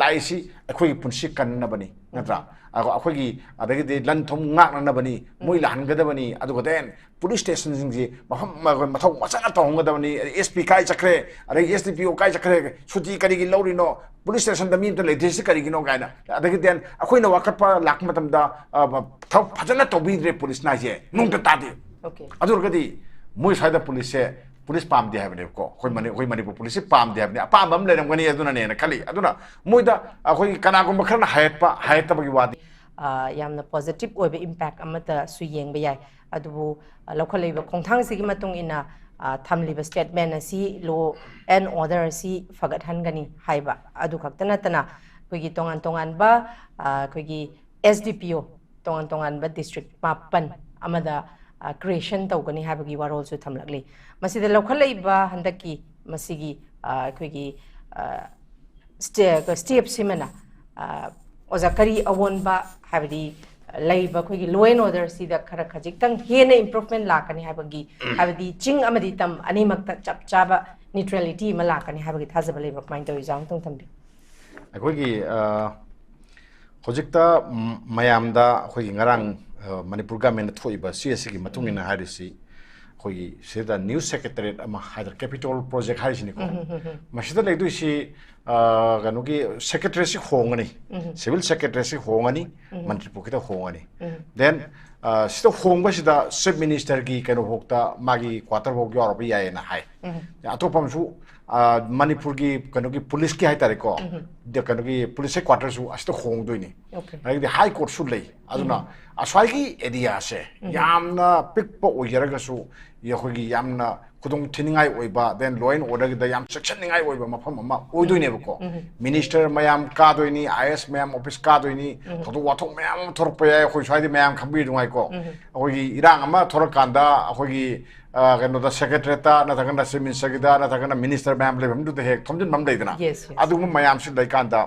ꯂꯥꯛꯏꯁꯤ ꯑꯩꯈꯣꯏꯒꯤ ꯄꯨꯟꯁꯤ ꯀꯟꯅꯕꯅꯤ, ꯅꯠꯇ꯭ꯔꯥ? ꯑꯗꯣ ꯑꯩꯈꯣꯏꯒꯤ ꯑꯗꯒꯤꯗꯤ ꯂꯟ ꯊꯨꯝ ꯉꯥꯛꯅꯅꯕꯅꯤ, ꯃꯣꯏ ꯂꯥꯛꯍꯟꯒꯗꯕꯅꯤ, ꯑꯗꯨꯒ then ꯄꯨꯂꯤꯁ ꯁ꯭ꯇꯦꯁꯟꯁꯤꯡꯁꯤ ꯃꯐꯝ ꯃꯊꯧ ꯃꯆꯥꯅ ꯇꯧꯍꯟꯒꯗꯕꯅꯤ꯫ ꯑꯦꯁ ꯄꯤ ꯀꯥꯏ ꯆꯠꯈ꯭ꯔꯦ, ꯑꯗꯒꯤ ꯑꯦꯁ ꯗꯤ ꯄꯤ ꯑꯣ ꯀꯥꯏ ꯆꯠꯈ꯭ꯔꯦ, ꯁꯨꯇꯤ ꯀꯔꯤꯒꯤ ꯂꯧꯔꯤꯅꯣ? ꯄꯨꯂꯤꯁ ꯁ꯭ꯇꯦꯁꯟꯗ ꯃꯤ ꯑꯝꯇ ꯂꯩꯇ꯭ꯔꯤꯁꯤ ꯀꯔꯤꯒꯤꯅꯣ ꯀꯥꯏꯅ꯫ ꯑꯗꯒꯤ then ꯑꯩꯈꯣꯏꯅ ꯋꯥꯀꯠꯄ ꯂꯥꯛꯄ ꯃꯇꯝꯗ, ꯑ, ꯊꯕꯛ ꯐꯖꯅ ꯇꯧꯕꯤꯗ꯭ꯔꯦ ꯄꯨꯂꯤꯁꯅ ꯍꯥꯏꯁꯦ, ꯅꯣꯡꯇ ꯇꯥꯗꯦ꯫ Okay. ꯑꯗꯨ ꯑꯣꯏꯔꯒꯗꯤ ꯃꯣꯏ ꯁ꯭ꯋꯥꯏꯗ ꯄꯨꯂꯤꯁꯁꯦ, ꯄꯨꯂꯤꯁ ꯄꯥꯝꯗꯦ ꯍꯥꯏꯕꯅꯦꯕꯀꯣ꯫ ꯑꯩꯈꯣꯏ ꯃꯅꯤ-, ꯑꯩꯈꯣꯏ ꯃꯅꯤꯄꯨꯔ ꯄꯨꯂꯤꯁꯁꯦ ꯄꯥꯝꯗꯦ ꯍꯥꯏꯕꯅꯤ, ꯑꯄꯥꯝꯕ ꯑꯃ ꯂꯩꯔꯝꯒꯅꯤ ꯑꯗꯨꯅꯅꯦꯅ ꯈꯜꯂꯤ꯫ ꯑꯗꯨꯅ ꯃꯣꯏꯗ ꯑꯩꯈꯣꯏꯒꯤ ꯀꯅꯥꯒꯨꯝꯕ ꯈꯔꯅ ꯍꯥꯏꯔꯛꯄ, ꯍꯥꯏꯔꯛꯇꯕꯒꯤ ꯋꯥꯗꯤ꯫ ꯑ, ꯌꯥꯝꯅ positive ꯑꯣꯏꯕ impact ꯑꯃꯠꯇꯁꯨ ꯌꯦꯡꯕ ꯌꯥꯏ꯫ ꯑꯗꯨꯕꯨ, ꯑ, ꯂꯧꯈꯠꯂꯛꯂꯤꯕ ꯈꯣꯡꯊꯥꯡꯁꯤꯒꯤ ꯃꯇꯨꯡ ꯏꯟꯅ, ꯑ, ꯊꯝꯂꯤꯕ statement ꯑꯁꯤ law and order ꯑꯁꯤ ꯐꯒꯠꯍꯟꯒꯅꯤ ꯍꯥꯏꯕ ꯑꯗꯨ ꯈꯛꯇ ꯅꯠꯇꯅ ꯑꯩꯈꯣꯏꯒꯤ ꯇꯣꯉꯥꯟ ꯇꯣꯉꯥꯟꯕ, ꯑ, ꯑꯩꯈꯣꯏꯒꯤ S D P O ꯇꯣꯉꯥꯟ ꯇꯣꯉꯥꯟꯕ district ꯃꯥꯄꯟ ꯑꯃꯗ, ꯑ, creation ꯇꯧꯒꯅꯤ ꯍꯥꯏꯕꯒꯤ ꯋꯥꯔꯣꯜꯁꯨ ꯊꯝꯂꯛꯂꯤ꯫ ꯃꯁꯤꯗ ꯂꯧꯈꯠꯂꯛꯂꯤꯕ ꯍꯟꯗꯛꯀꯤ ꯃꯁꯤꯒꯤ, ꯑ, ꯑꯩꯈꯣꯏꯒꯤ, ꯑ, ꯁ꯭ꯇꯦ-, ꯁ꯭ꯇꯦꯞꯁꯤꯃꯅ, ꯑ, ꯑꯣꯖꯥ, ꯀꯔꯤ ꯑꯑꯣꯟꯕ, ꯍꯥꯏꯕꯗꯤ ꯂꯩꯔꯤꯕ ꯑꯩꯈꯣꯏꯒꯤ law and order ꯁꯤꯗ ꯈꯔ ꯈꯖꯤꯛꯇꯪ ꯍꯦꯟꯅ improvement ꯂꯥꯛꯀꯅꯤ ꯍꯥꯏꯕꯒꯤ, ꯍꯥꯏꯕꯗꯤ ꯆꯤꯡ ꯑꯃꯗꯤ ꯇꯝ ꯑꯅꯤꯃꯛꯇ ꯆꯞ ꯆꯥꯕ neutrality ꯑꯃ ꯂꯥꯛꯀꯅꯤ ꯍꯥꯏꯕꯒꯤ ꯊꯥꯖꯕ ꯂꯩꯕ꯭ꯔꯥ? ꯀꯃꯥꯏꯅ ꯇꯧꯏ? ꯑꯣꯖꯥ ꯑꯃꯨꯛꯇꯪ ꯊꯝꯕꯤꯌꯨ꯫ ꯑꯩꯈꯣꯏꯒꯤ, ꯑ, ꯍꯧꯖꯤꯛꯇ, ꯎꯝ, ꯃꯌꯥꯝꯗ ꯑꯩꯈꯣꯏꯒꯤ ꯉꯔꯥꯡ, ꯑ, ꯃꯅꯤꯄꯨꯔ ꯒꯃꯦꯟꯅ ꯊꯣꯛꯏꯕ ꯆꯦ ꯑꯁꯤꯒꯤ ꯃꯇꯨꯡ ꯏꯟꯅ ꯍꯥꯏꯔꯤꯁꯤ, ꯑꯩꯈꯣꯏꯒꯤ ꯁꯤꯗ new secretariat ꯑꯃ ꯍꯥꯏꯗꯅ capital project ꯍꯥꯏꯔꯤꯁꯤꯅꯤꯀꯣ꯫ ꯃꯁꯤꯗ ꯂꯩꯗꯣꯏꯁꯤ, ꯑ, ꯀꯩꯅꯣꯒꯤ secretariat ꯁꯤ ꯍꯣꯡꯒꯅꯤ, civil secretariat ꯁꯤ ꯍꯣꯡꯒꯅꯤ, ꯃꯟꯇ꯭ꯔꯤ ꯄꯨꯈ꯭ꯔꯤꯗ ꯍꯣꯡꯒꯅꯤ꯫ Then, ꯑ, ꯁꯤꯗ ꯍꯣꯡꯕꯁꯤꯗ chief minister ꯒꯤ ꯀꯩꯅꯣ ꯐꯥꯎꯗ ꯃꯥꯒꯤ quarter ꯐꯥꯎ ꯌꯥꯎꯔꯕ ꯌꯥꯏꯌꯦꯅ ꯍꯥꯏ꯫ ꯑꯇꯣꯞꯄ ꯑꯃꯁꯨ, ꯑ, ꯃꯅꯤꯄꯨꯔꯒꯤ ꯀꯩꯅꯣꯒꯤ ꯄꯨꯂꯤꯁꯀꯤ ꯍꯥꯏꯇꯥꯔꯦꯀꯣ, ꯗ-, ꯀꯩꯅꯣꯒꯤ ꯄꯨꯂꯤꯁ headquarter ꯁꯨ ꯑꯁꯤꯗ ꯍꯣꯡꯗꯣꯏꯅꯤ꯫ Okay. ꯑꯗꯒꯤꯗꯤ high court ꯁꯨ ꯂꯩ꯫ ꯑꯗꯨꯅ ꯑꯁ꯭ꯋꯥꯏꯒꯤ area ꯁꯦ ꯌꯥꯝꯅ ꯄꯤꯛꯄ ꯑꯣꯏꯖꯔꯒꯁꯨ ꯑꯩꯈꯣꯏꯒꯤ ꯌꯥꯝꯅ ꯈꯨꯗꯣꯡ ꯊꯤꯅꯤꯡꯉꯥꯏ ꯑꯣꯏꯕ, then law and orderꯒꯤꯗ ꯌꯥꯝ ꯆꯦꯛꯁꯤꯟꯅꯤꯡꯉꯥꯏ ꯑꯣꯏꯕ ꯃꯐꯝ ꯑꯃ ꯑꯣꯏꯗꯣꯏꯅꯦꯕꯀꯣ꯫ Minister ꯃꯌꯥꯝ ꯀꯥꯗꯣꯏꯅꯤ, IAS ꯃꯌꯥꯝ office ꯀꯥꯗꯣꯏꯅꯤ, ꯊꯧꯗꯣꯛ ꯋꯥꯊꯣꯛ ꯃꯌꯥꯝ ꯑꯃ ꯊꯣꯔꯛꯄ ꯌꯥꯏ꯫ ꯑꯩꯈꯣꯏ ꯁ꯭ꯋꯥꯏꯗ ꯃꯌꯥꯝ ꯈꯪꯕꯤꯔꯤꯗꯨꯉꯥꯏꯀꯣ, ꯑꯩꯈꯣꯏꯒꯤ ꯏꯔꯥꯡ ꯑꯃ ꯊꯣꯔꯛꯀꯥꯟꯗ ꯑꯩꯈꯣꯏꯒꯤ ꯑ, ꯀꯩꯅꯣꯗ, secretariatꯇ ꯅꯠꯇ꯭ꯔꯒꯅ Chief Ministerꯒꯤꯗ ꯅꯠꯇ꯭ꯔꯒꯅ minister ꯃꯌꯥꯝ ꯂꯩꯐꯝꯗꯨꯗ ꯍꯦꯛ ꯊꯣꯝꯖꯤꯟꯕ ꯑꯃ ꯂꯩꯗꯅ, Yes, yes. ꯑꯗꯨꯒꯨꯝꯕ ꯃꯌꯥꯝꯁꯤ ꯂꯩꯀꯥꯟꯗ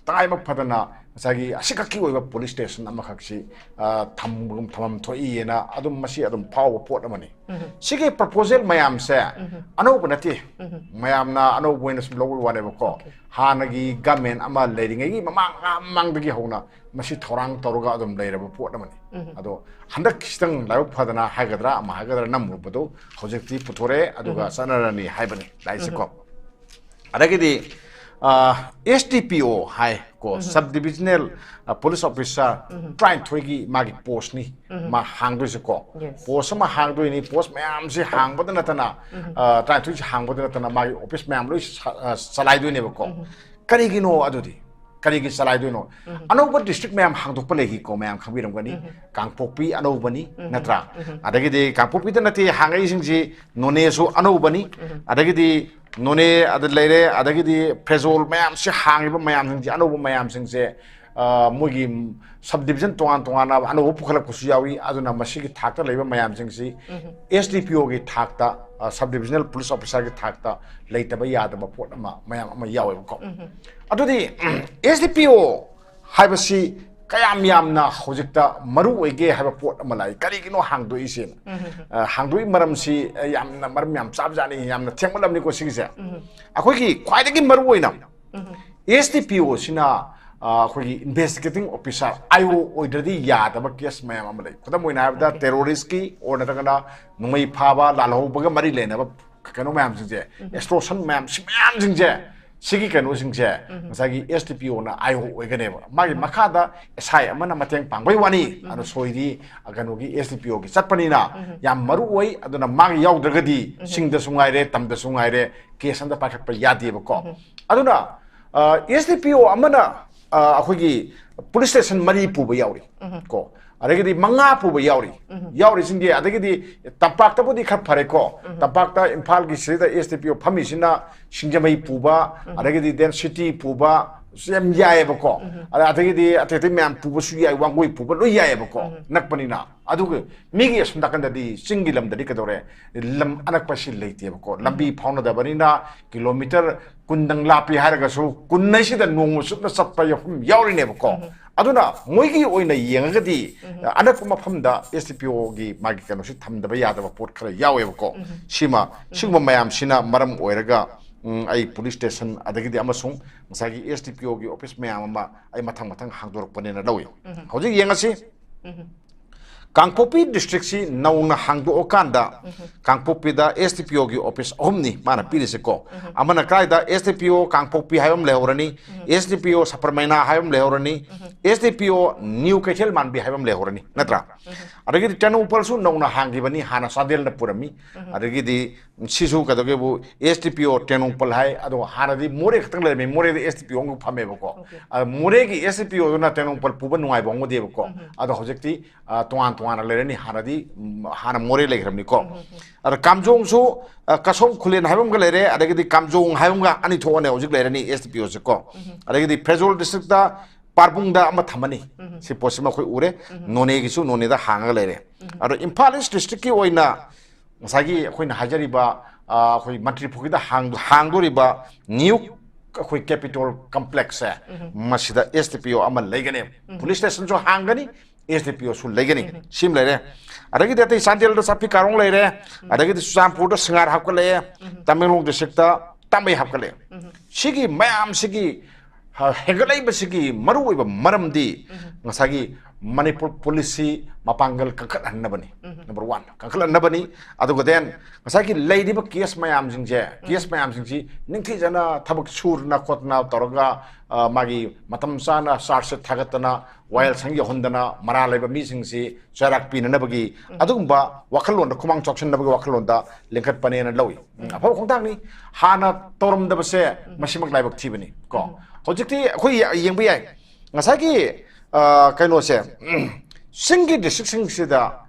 ꯇꯉꯥꯏꯕ ꯐꯗꯅ ꯉꯁꯥꯏꯒꯤ ꯑꯁꯤꯈꯛꯀꯤ ꯑꯣꯏꯕ police station ꯑꯃꯈꯛꯁꯤ ꯑ, ꯊꯝꯕꯒꯨꯝ ꯊꯝꯐꯝ ꯊꯣꯛꯏꯅ ꯑꯗꯨꯝ ꯃꯁꯤ ꯑꯗꯨꯝ ꯐꯥꯎꯕ ꯄꯣꯠ ꯑꯃꯅꯤ꯫ ꯁꯤꯒꯤ proposal ꯃꯌꯥꯝꯁꯦ ꯑꯅꯧꯕ ꯅꯠꯇꯦ, ꯃꯌꯥꯝꯅ ꯑꯅꯧꯕ ꯑꯣꯏꯅ ꯁꯨꯝ ꯂꯧꯕꯒꯤ ꯋꯥꯅꯦꯕꯀꯣ꯫ ꯍꯥꯟꯅꯒꯤ government ꯑꯃ ꯂꯩꯔꯤꯉꯩꯒꯤ ꯃꯃꯥꯡ ꯃꯃꯥꯡꯗꯒꯤ ꯍꯧꯅ ꯃꯁꯤ ꯊꯧꯔꯥꯡ ꯇꯧꯔꯒ ꯑꯗꯨꯝ ꯂꯩꯔꯕ ꯄꯣꯠ ꯑꯃꯅꯤ꯫ ꯑꯗꯣ ꯍꯟꯗꯛ ꯈꯤꯇꯪ ꯂꯥꯏꯕꯛ ꯐꯗꯅ ꯍꯥꯏꯒꯗ꯭ꯔꯥ ꯑꯃ ꯍꯥꯏꯒꯗ꯭ꯔꯥ ꯅꯝꯃꯨꯕꯗꯣ ꯍꯧꯖꯤꯛꯇꯤ ꯄꯨꯊꯣꯔꯛꯑꯦ, ꯑꯗꯨꯒ ꯆꯠꯅꯔꯅꯤ ꯍꯥꯏꯕꯅꯤ ꯂꯥꯏꯁꯦꯀꯣ꯫ ꯑꯗꯒꯤꯗꯤ ꯑꯦꯁ ꯗꯤ ꯄꯤ ꯑꯣ ꯍꯥꯏ ꯀꯣ, Sub Divisional Police Officer ꯇꯔꯥꯅꯤꯊꯣꯏꯒꯤ ꯃꯥꯒꯤ postꯅꯤ ꯃꯥ ꯍꯥꯡꯗꯣꯏꯁꯦꯀꯣ꯫ Yes. Post ꯑꯃ ꯍꯥꯡꯗꯣꯏꯅꯤ, post ꯃꯌꯥꯝꯁꯤ ꯍꯥꯡꯕꯗ ꯅꯠꯇꯅ, ꯑ, ꯇꯔꯥꯅꯤꯊꯣꯏꯁꯤ ꯍꯥꯡꯕꯗ ꯅꯠꯇꯅ ꯃꯥꯒꯤ office ꯃꯌꯥꯝ ꯂꯣꯏ ꯁ-, ꯑ, ꯆꯂꯥꯏꯗꯣꯏꯅꯦꯕꯀꯣ꯫ ꯀꯔꯤꯒꯤꯅꯣ ꯑꯗꯨꯗꯤ? ꯀꯔꯤꯒꯤ ꯆꯂꯥꯏꯗꯣꯏꯅꯣ? ꯑꯅꯧꯕ district ꯃꯌꯥꯝ ꯍꯥꯡꯗꯣꯛꯄ ꯂꯩꯈꯤꯀꯣ, ꯃꯌꯥꯝ ꯈꯪꯕꯤꯔꯝꯒꯅꯤ꯫ ꯀꯥꯡꯄꯣꯛꯄꯤ ꯑꯅꯧꯕꯅꯤ, ꯅꯠꯇ꯭ꯔꯥ? ꯑꯗꯒꯤꯗꯤ ꯀꯥꯡꯄꯣꯛꯄꯤꯗ ꯅꯠꯇꯦ ꯍꯥꯡꯉꯛꯏꯁꯤꯡꯁꯤ, ꯅꯣꯅꯦꯁꯨ ꯑꯅꯧꯕꯅꯤ, ꯑꯗꯒꯤꯗꯤ ꯅꯣꯅꯦ ꯑꯗ ꯂꯩꯔꯦ, ꯑꯗꯒꯤꯗꯤ ꯐꯦꯖꯣꯜ ꯃꯌꯥꯝꯁꯤ ꯍꯥꯡꯉꯤꯕ ꯃꯌꯥꯝꯁꯤꯡꯁꯦ, ꯑꯅꯧꯕ ꯃꯌꯥꯝꯁꯤꯡꯁꯦ, ꯑ, ꯃꯣꯏꯒꯤ sub division ꯇꯣꯉꯥꯟ ꯇꯣꯉꯥꯟꯅ ꯑꯅꯧꯕ ꯄꯨꯈꯠꯂꯛꯄꯁꯨ ꯌꯥꯎꯏ꯫ ꯑꯗꯨꯅ ꯃꯁꯤꯒꯤ ꯊꯥꯛꯇ ꯂꯩꯕ ꯃꯌꯥꯝꯁꯤꯡꯁꯤ ꯑꯦꯁ ꯗꯤ ꯄꯤ ꯑꯣꯒꯤ ꯊꯥꯛꯇ, ꯑ, Sub Divisional Police Officerꯒꯤ ꯊꯥꯛꯇ ꯂꯩꯇꯕ ꯌꯥꯗꯕ ꯄꯣꯠ ꯑꯃ ꯃꯌꯥꯝ ꯑꯃ ꯌꯥꯎꯋꯦꯕꯀꯣ꯫ ꯑꯗꯨꯗꯤ ꯑꯦꯁ ꯗꯤ ꯄꯤ ꯑꯣ ꯍꯥꯏꯕꯁꯤ ꯀꯌꯥꯝ ꯌꯥꯝꯅ ꯍꯧꯖꯤꯛꯇ ꯃꯔꯨ ꯑꯣꯏꯒꯦ ꯍꯥꯏꯕ ꯄꯣꯠ ꯑꯃ ꯂꯥꯛꯏ꯫ ꯀꯔꯤꯒꯤꯅꯣ ꯍꯥꯡꯗꯣꯛꯏꯁꯦ? ꯑ, ꯍꯥꯡꯗꯣꯛꯏ ꯃꯔꯝꯁꯤ, ꯑ, ꯌꯥꯝꯅ ꯃꯔꯝ ꯌꯥꯝ ꯆꯥꯕꯖꯥꯠꯅꯤ, ꯌꯥꯝꯅ ꯊꯦꯡꯃꯜꯂꯝꯅꯤꯀꯣ ꯁꯤꯒꯤꯁꯦ꯫ ꯑꯩꯈꯣꯏꯒꯤ ꯈ꯭ꯋꯥꯏꯗꯒꯤ ꯃꯔꯨ ꯑꯣꯏꯅ ꯑꯦꯁ ꯗꯤ ꯄꯤ ꯑꯣꯁꯤꯅ, ꯑ, ꯑꯩꯈꯣꯏꯒꯤ investigating officer, ꯑꯥꯏ ꯑꯣ ꯑꯣꯏꯗ꯭ꯔꯗꯤ ꯌꯥꯗꯕ case ꯃꯌꯥꯝ ꯑꯃ ꯂꯩ꯫ ꯈꯨꯗꯝ ꯑꯣꯏꯅ ꯍꯥꯏꯔꯕꯗ, terroristꯀꯤ or ꯅꯠꯇ꯭ꯔꯒꯅ ꯅꯣꯡꯃꯩ ꯐꯥꯕ, ꯂꯥꯜꯍꯧꯕꯒ ꯃꯔꯤ ꯂꯩꯅꯕ ꯀꯩꯅꯣ ꯃꯌꯥꯝꯁꯤꯡꯁꯦ, extortion ꯃꯌꯥꯝ, ꯁꯤ ꯃꯌꯥꯝꯁꯤꯡꯁꯦ, ꯁꯤꯒꯤ ꯀꯩꯅꯣꯁꯤꯡꯁꯦ ꯉꯁꯥꯏꯒꯤ S D P O I O ꯑꯣꯏꯒꯅꯦꯕ꯫ ꯃꯥꯒꯤ ꯃꯈꯥꯗ ꯑꯦꯁ ꯑꯥꯏ ꯑꯃꯅ ꯃꯇꯦꯡ ꯄꯥꯡꯕꯩ ꯋꯥꯅꯤ꯫ ꯑꯗꯣ ꯁꯣꯏꯗꯤ, ꯑ, ꯀꯩꯅꯣꯒꯤ ꯑꯦꯁ ꯗꯤ ꯄꯤ ꯑꯣꯒꯤ ꯆꯠꯄꯅꯤꯅ ꯌꯥꯝ ꯃꯔꯨ ꯑꯣꯏ꯫ ꯑꯗꯨꯅ ꯃꯥꯒꯤ ꯌꯥꯎꯗ꯭ꯔꯒꯗꯤ ꯆꯤꯡꯗꯁꯨ ꯉꯥꯏꯔꯦ, ꯇꯝꯗꯁꯨ ꯉꯥꯏꯔꯦ, case ꯑꯝꯇ ꯄꯥꯏꯈꯠꯄ ꯌꯥꯗꯦꯕꯀꯣ꯫ ꯑꯗꯨꯅ, ꯑ, ꯑꯦꯁ ꯗꯤ ꯄꯤ ꯑꯣ ꯑꯃꯅ, ꯑ, ꯑꯩꯈꯣꯏꯒꯤ police station ꯃꯔꯤ ꯄꯨꯕ ꯌꯥꯎꯔꯤ ꯀꯣ꯫ ꯑꯗꯒꯤꯗꯤ ꯃꯉꯥ ꯄꯨꯕ ꯌꯥꯎꯔꯤ꯫ ꯌꯥꯎꯔꯤꯁꯤꯡꯁꯦ, ꯑꯗꯒꯤꯗꯤ ꯇꯝꯄꯥꯛꯇꯕꯨꯗꯤ ꯈꯔ ꯐꯔꯦꯀꯣ꯫ ꯇꯝꯄꯥꯛꯇ ꯏꯝꯐꯥꯜꯒꯤ ꯁꯤꯗ S D P O ꯐꯝꯃꯤꯁꯤꯅ ꯁꯤꯡꯖꯃꯩ ꯄꯨꯕ, ꯑꯗꯒꯤꯗꯤ then city ꯄꯨꯕ, ꯁꯤ ꯌꯥꯝ ꯌꯥꯏꯑꯕꯀꯣ꯫ ꯑꯗ-, ꯑꯗꯒꯤꯗꯤ ꯑꯇꯩ ꯑꯇꯩ ꯃꯌꯥꯝ ꯄꯨꯕꯁꯨ ꯌꯥꯏ, ꯋꯥꯡꯒꯣꯏ ꯄꯨꯕ ꯂꯣꯏ ꯌꯥꯏꯑꯕꯀꯣ, ꯅꯛꯄꯅꯤꯅ꯫ ꯑꯗꯨꯒ ꯃꯤꯒꯤ ꯑꯁꯣꯝ ꯅꯥꯀꯟꯗꯗꯤ, ꯆꯤꯡꯒꯤ ꯂꯝꯗꯗꯤ ꯀꯩꯗꯧꯔꯦ, ꯂꯝ ꯑꯅꯛꯄꯁꯤ ꯂꯩꯇꯦꯕꯀꯣ꯫ ꯂꯝꯕꯤ ꯐꯥꯎꯅꯗꯕꯅꯤꯅ ꯀꯤꯂꯣꯃꯤꯇꯔ ꯀꯨꯟꯗꯪ ꯂꯥꯞꯄꯤ ꯍꯥꯏꯔꯒꯁꯨ ꯀꯨꯟ ꯍꯥꯏꯁꯤꯗ ꯅꯣꯡꯃ ꯆꯨꯞꯅ ꯆꯠꯄ ꯃꯐꯝ ꯌꯥꯎꯔꯤꯅꯦꯕꯀꯣ꯫ ꯑꯗꯨꯅ ꯃꯣꯏꯒꯤ ꯑꯣꯏꯅ ꯌꯦꯡꯉꯒꯗꯤ, ꯑꯅꯛꯄ ꯃꯐꯝꯗ S D P O ꯒꯤ ꯃꯥꯒꯤ ꯀꯩꯅꯣꯁꯤ ꯊꯝꯗꯕ ꯌꯥꯗꯕ ꯄꯣꯠ ꯈꯔ ꯌꯥꯎꯋꯦꯕꯀꯣ꯫ ꯁꯤꯃ, ꯁꯤꯒꯨꯝꯕ ꯃꯌꯥꯝꯁꯤꯅ ꯃꯔꯝ ꯑꯣꯏꯔꯒ, ꯎꯝ, ꯑꯩ ꯄꯨꯂꯤꯁ ꯁ꯭ꯇꯦꯁꯟ ꯑꯗꯒꯤꯗꯤ ꯑꯃꯁꯨꯡ ꯉꯁꯥꯏꯒꯤ S D P O ꯒꯤ ꯑꯣꯐꯤꯁ ꯃꯌꯥꯝ ꯑꯃ ꯑꯩ ꯃꯊꯪ ꯃꯊꯪ ꯍꯥꯡꯗꯣꯔꯛꯄꯅꯦꯅ ꯂꯧꯏ꯫ ꯍꯧꯖꯤꯛ ꯌꯦꯡꯉꯁꯤ꯫ ꯀꯥꯡꯄꯣꯛꯄꯤ ꯗꯤꯁꯇ꯭ꯔꯤꯛꯁꯤ ꯅꯧꯅ ꯍꯥꯡꯗꯣꯛꯑꯀꯥꯟꯗ ꯀꯥꯡꯄꯣꯛꯄꯤꯗ S D P O ꯒꯤ ꯑꯣꯐꯤꯁ ꯑꯍꯨꯝꯅꯤ ꯃꯥꯅ ꯄꯤꯔꯤꯁꯦꯀꯣ꯫ ꯑꯃꯅ ꯀꯥꯏꯗ? S D P O ꯀꯥꯡꯄꯣꯛꯄꯤ ꯍꯥꯏꯕ ꯑꯃ ꯂꯩꯍꯧꯔꯅꯤ, S D P O ꯁꯄꯔꯃꯩꯅꯥ ꯍꯥꯏꯕ ꯑꯃ ꯂꯩꯍꯧꯔꯅꯤ, S D P O new ꯀꯩꯊꯦꯜ ꯃꯥꯟꯕꯤ ꯍꯥꯏꯕ ꯑꯃ ꯂꯩꯍꯧꯔꯅꯤ, ꯅꯠꯇ꯭ꯔꯥ? ꯑꯗꯒꯤꯗꯤ ꯇꯦꯡꯅꯧꯄꯜꯁꯨ ꯅꯧꯅ ꯍꯥꯡꯈꯤꯕꯅꯤ, ꯍꯥꯟꯅ ꯆꯥꯟꯗꯦꯜꯅ ꯄꯨꯔꯝꯃꯤ꯫ ꯑꯗꯒꯤꯗꯤ ꯁꯤꯁꯨ ꯀꯩꯗꯧꯒꯦꯕꯨ, S D P O Tengnoupal ꯍꯥꯏ, ꯑꯗꯣ ꯍꯥꯟꯅꯗꯤ ꯃꯣꯔꯦ ꯈꯛꯇꯪ ꯂꯩꯔꯝꯃꯤ, ꯃꯣꯔꯦꯗ S D P O ꯑꯃꯈꯛ ꯐꯝꯃꯦꯕꯀꯣ꯫ ꯑꯗ ꯃꯣꯔꯦꯒꯤ S D P O ꯗꯨꯅ ꯇꯦꯡꯅꯧꯄꯜ ꯄꯨꯕ ꯅꯨꯡꯉꯥꯏꯕ ꯑꯃꯒꯗꯤꯕꯀꯣ꯫ ꯑꯗꯣ ꯍꯧꯖꯤꯛꯇꯤ, ꯑ, ꯇꯣꯉꯥꯟ ꯇꯣꯉꯥꯟꯅ ꯂꯩꯔꯅꯤ, ꯍꯥꯟꯅꯗꯤ, ꯎꯝ, ꯍꯥꯟꯅ ꯃꯣꯔꯦ ꯂꯩꯈ꯭ꯔꯕꯅꯤꯀꯣ꯫ ꯑꯗ ꯀꯥꯝꯖꯣꯡꯁꯨ, ꯑ, ꯀꯁꯣꯝ ꯈꯨꯂꯦꯟ ꯍꯥꯏꯕ ꯑꯃꯒ ꯂꯩꯔꯦ, ꯑꯗꯒꯤꯗꯤ ꯀꯥꯝꯖꯣꯡ ꯍꯥꯏꯕ ꯑꯃꯒ, ꯑꯅꯤ ꯊꯣꯛꯑꯅꯤ ꯍꯧꯖꯤꯛ ꯂꯩꯔꯅꯤ S D P O ꯁꯦꯀꯣ꯫ ꯑꯗꯒꯤꯗꯤ ꯐꯦꯔꯖꯣꯜ ꯗꯤꯁꯇ꯭ꯔꯤꯛꯇ ꯄꯥꯔꯕꯨꯡꯗ ꯑꯃ ꯊꯝꯃꯅꯤ꯫ ꯁꯤ ꯄꯣꯠꯁꯤꯃ ꯑꯩꯈꯣꯏ ꯎꯔꯦ꯫ ꯅꯣꯅꯦꯒꯤꯁꯨ ꯅꯣꯅꯦꯗ ꯍꯥꯡꯉꯒ ꯂꯩꯔꯦ꯫ ꯑꯗꯣ ꯏꯝꯐꯥꯜ ꯏꯁ ꯗꯤꯁꯇ꯭ꯔꯤꯛꯀꯤ ꯑꯣꯏꯅ ꯉꯁꯥꯏꯒꯤ ꯑꯩꯈꯣꯏꯅ ꯍꯥꯏꯖꯔꯤꯕ, ꯑ, ꯑꯩꯈꯣꯏ ꯃꯟꯇ꯭ꯔꯤ ꯄꯨꯈ꯭ꯔꯤꯗ ꯍꯥꯡ-, ꯍꯥꯡꯗꯣꯔꯤꯕ ꯅ꯭ꯌꯨ ꯑꯩꯈꯣꯏ ꯀꯦꯄꯤꯇꯣꯜ ꯀꯝꯄ꯭ꯂꯦꯛꯁꯁꯦ, ꯃꯁꯤꯗ S D P O ꯑꯃ ꯂꯩꯒꯅꯦꯕ꯫ ꯄꯨꯂꯤꯁ ꯁ꯭ꯇꯦꯁꯟꯁꯨ ꯍꯥꯡꯒꯅꯤ, S D P O ꯁꯨ ꯂꯩꯒꯅꯤ꯫ ꯁꯤꯃ ꯂꯩꯔꯦ꯫ ꯑꯗꯒꯤꯗꯤ ꯑꯇꯩ ꯆꯥꯟꯗꯦꯜꯗ ꯆꯥꯛꯄꯤ ꯀꯥꯔꯣꯡ ꯂꯩꯔꯦ, ꯑꯗꯒꯤꯗꯤ ꯆꯨꯔꯆꯥꯟꯄꯨꯔꯗ ꯁꯉꯥꯏ ꯍꯥꯞꯀꯠꯂꯛꯑꯦ, ꯇꯃꯦꯡꯂꯣꯡ ꯗꯤꯁꯇ꯭ꯔꯤꯛꯇ ꯇꯥꯃꯩ ꯍꯥꯞꯀꯠꯂꯛꯑꯦ꯫ ꯁꯤꯒꯤ ꯃꯌꯥꯝꯁꯤꯒꯤ ꯍ-, ꯍꯦꯟꯒꯠꯂꯛꯏꯕꯁꯤꯒꯤ ꯃꯔꯨꯑꯣꯏꯕ ꯃꯔꯝꯗꯤ ꯉꯁꯥꯏꯒꯤ ꯃꯅꯤꯄꯨꯔ ꯄꯨꯂꯤꯁꯁꯤ ꯃꯄꯥꯡꯒꯜ ꯀꯟꯈꯠꯍꯟꯅꯕꯅꯤ꯫ Number one, ꯀꯟꯈꯠꯍꯟꯅꯕꯅꯤ꯫ ꯑꯗꯨꯒ then ꯉꯁꯥꯏꯒꯤ ꯂꯩꯔꯤꯕ ꯀꯦꯁ ꯃꯌꯥꯝꯁꯤꯡꯁꯦ, ꯀꯦꯁ ꯃꯌꯥꯝꯁꯤꯡꯁꯤ ꯅꯤꯡꯊꯤꯖꯅ ꯊꯕꯛ ꯁꯨꯗꯅ ꯈꯣꯠꯇꯅ ꯇꯧꯔꯒ, ꯑ, ꯃꯥꯒꯤ ꯃꯇꯝ ꯆꯥꯅ ꯆꯥꯔꯖ ꯁꯤꯠ ꯊꯥꯒꯠꯇꯅ, ꯋꯥꯌꯦꯜ ꯁꯪ ꯌꯧꯍꯟꯗꯅ, ꯃꯔꯥꯜ ꯂꯩꯕ ꯃꯤꯁꯤꯡꯁꯤ ꯆꯩꯔꯥꯛ ꯄꯤꯅꯅꯕꯒꯤ ꯑꯗꯨꯒꯨꯝꯕ ꯋꯥꯈꯜꯂꯣꯟꯗ, ꯈꯨꯃꯥꯡ ꯆꯥꯎꯁꯤꯟꯅꯕꯒꯤ ꯋꯥꯈꯜꯂꯣꯟꯗ ꯂꯤꯡꯈꯠꯄꯅꯦꯅ ꯂꯧꯏ꯫ ꯎꯝ, ꯑꯐꯕ ꯈꯣꯡꯊꯥꯡꯅꯤ꯫ ꯍꯥꯟꯅ ꯇꯧꯔꯝꯗꯕꯁꯦ ꯃꯁꯤꯃꯛ ꯂꯥꯏꯕꯛ ꯊꯤꯕꯅꯤ ꯀꯣ꯫ ꯍꯧꯖꯤꯛꯇꯤ ꯑꯩꯈꯣꯏ ꯌꯦ-, ꯌꯦꯡꯕ ꯌꯥꯏ꯫ ꯉꯁꯥꯏꯒꯤ, ꯑ, ꯀꯩꯅꯣꯁꯦ, ꯎꯝ, ꯆꯤꯡꯒꯤ ꯗꯤꯁꯇ꯭ꯔꯤꯛꯁꯤꯡꯁꯤꯗ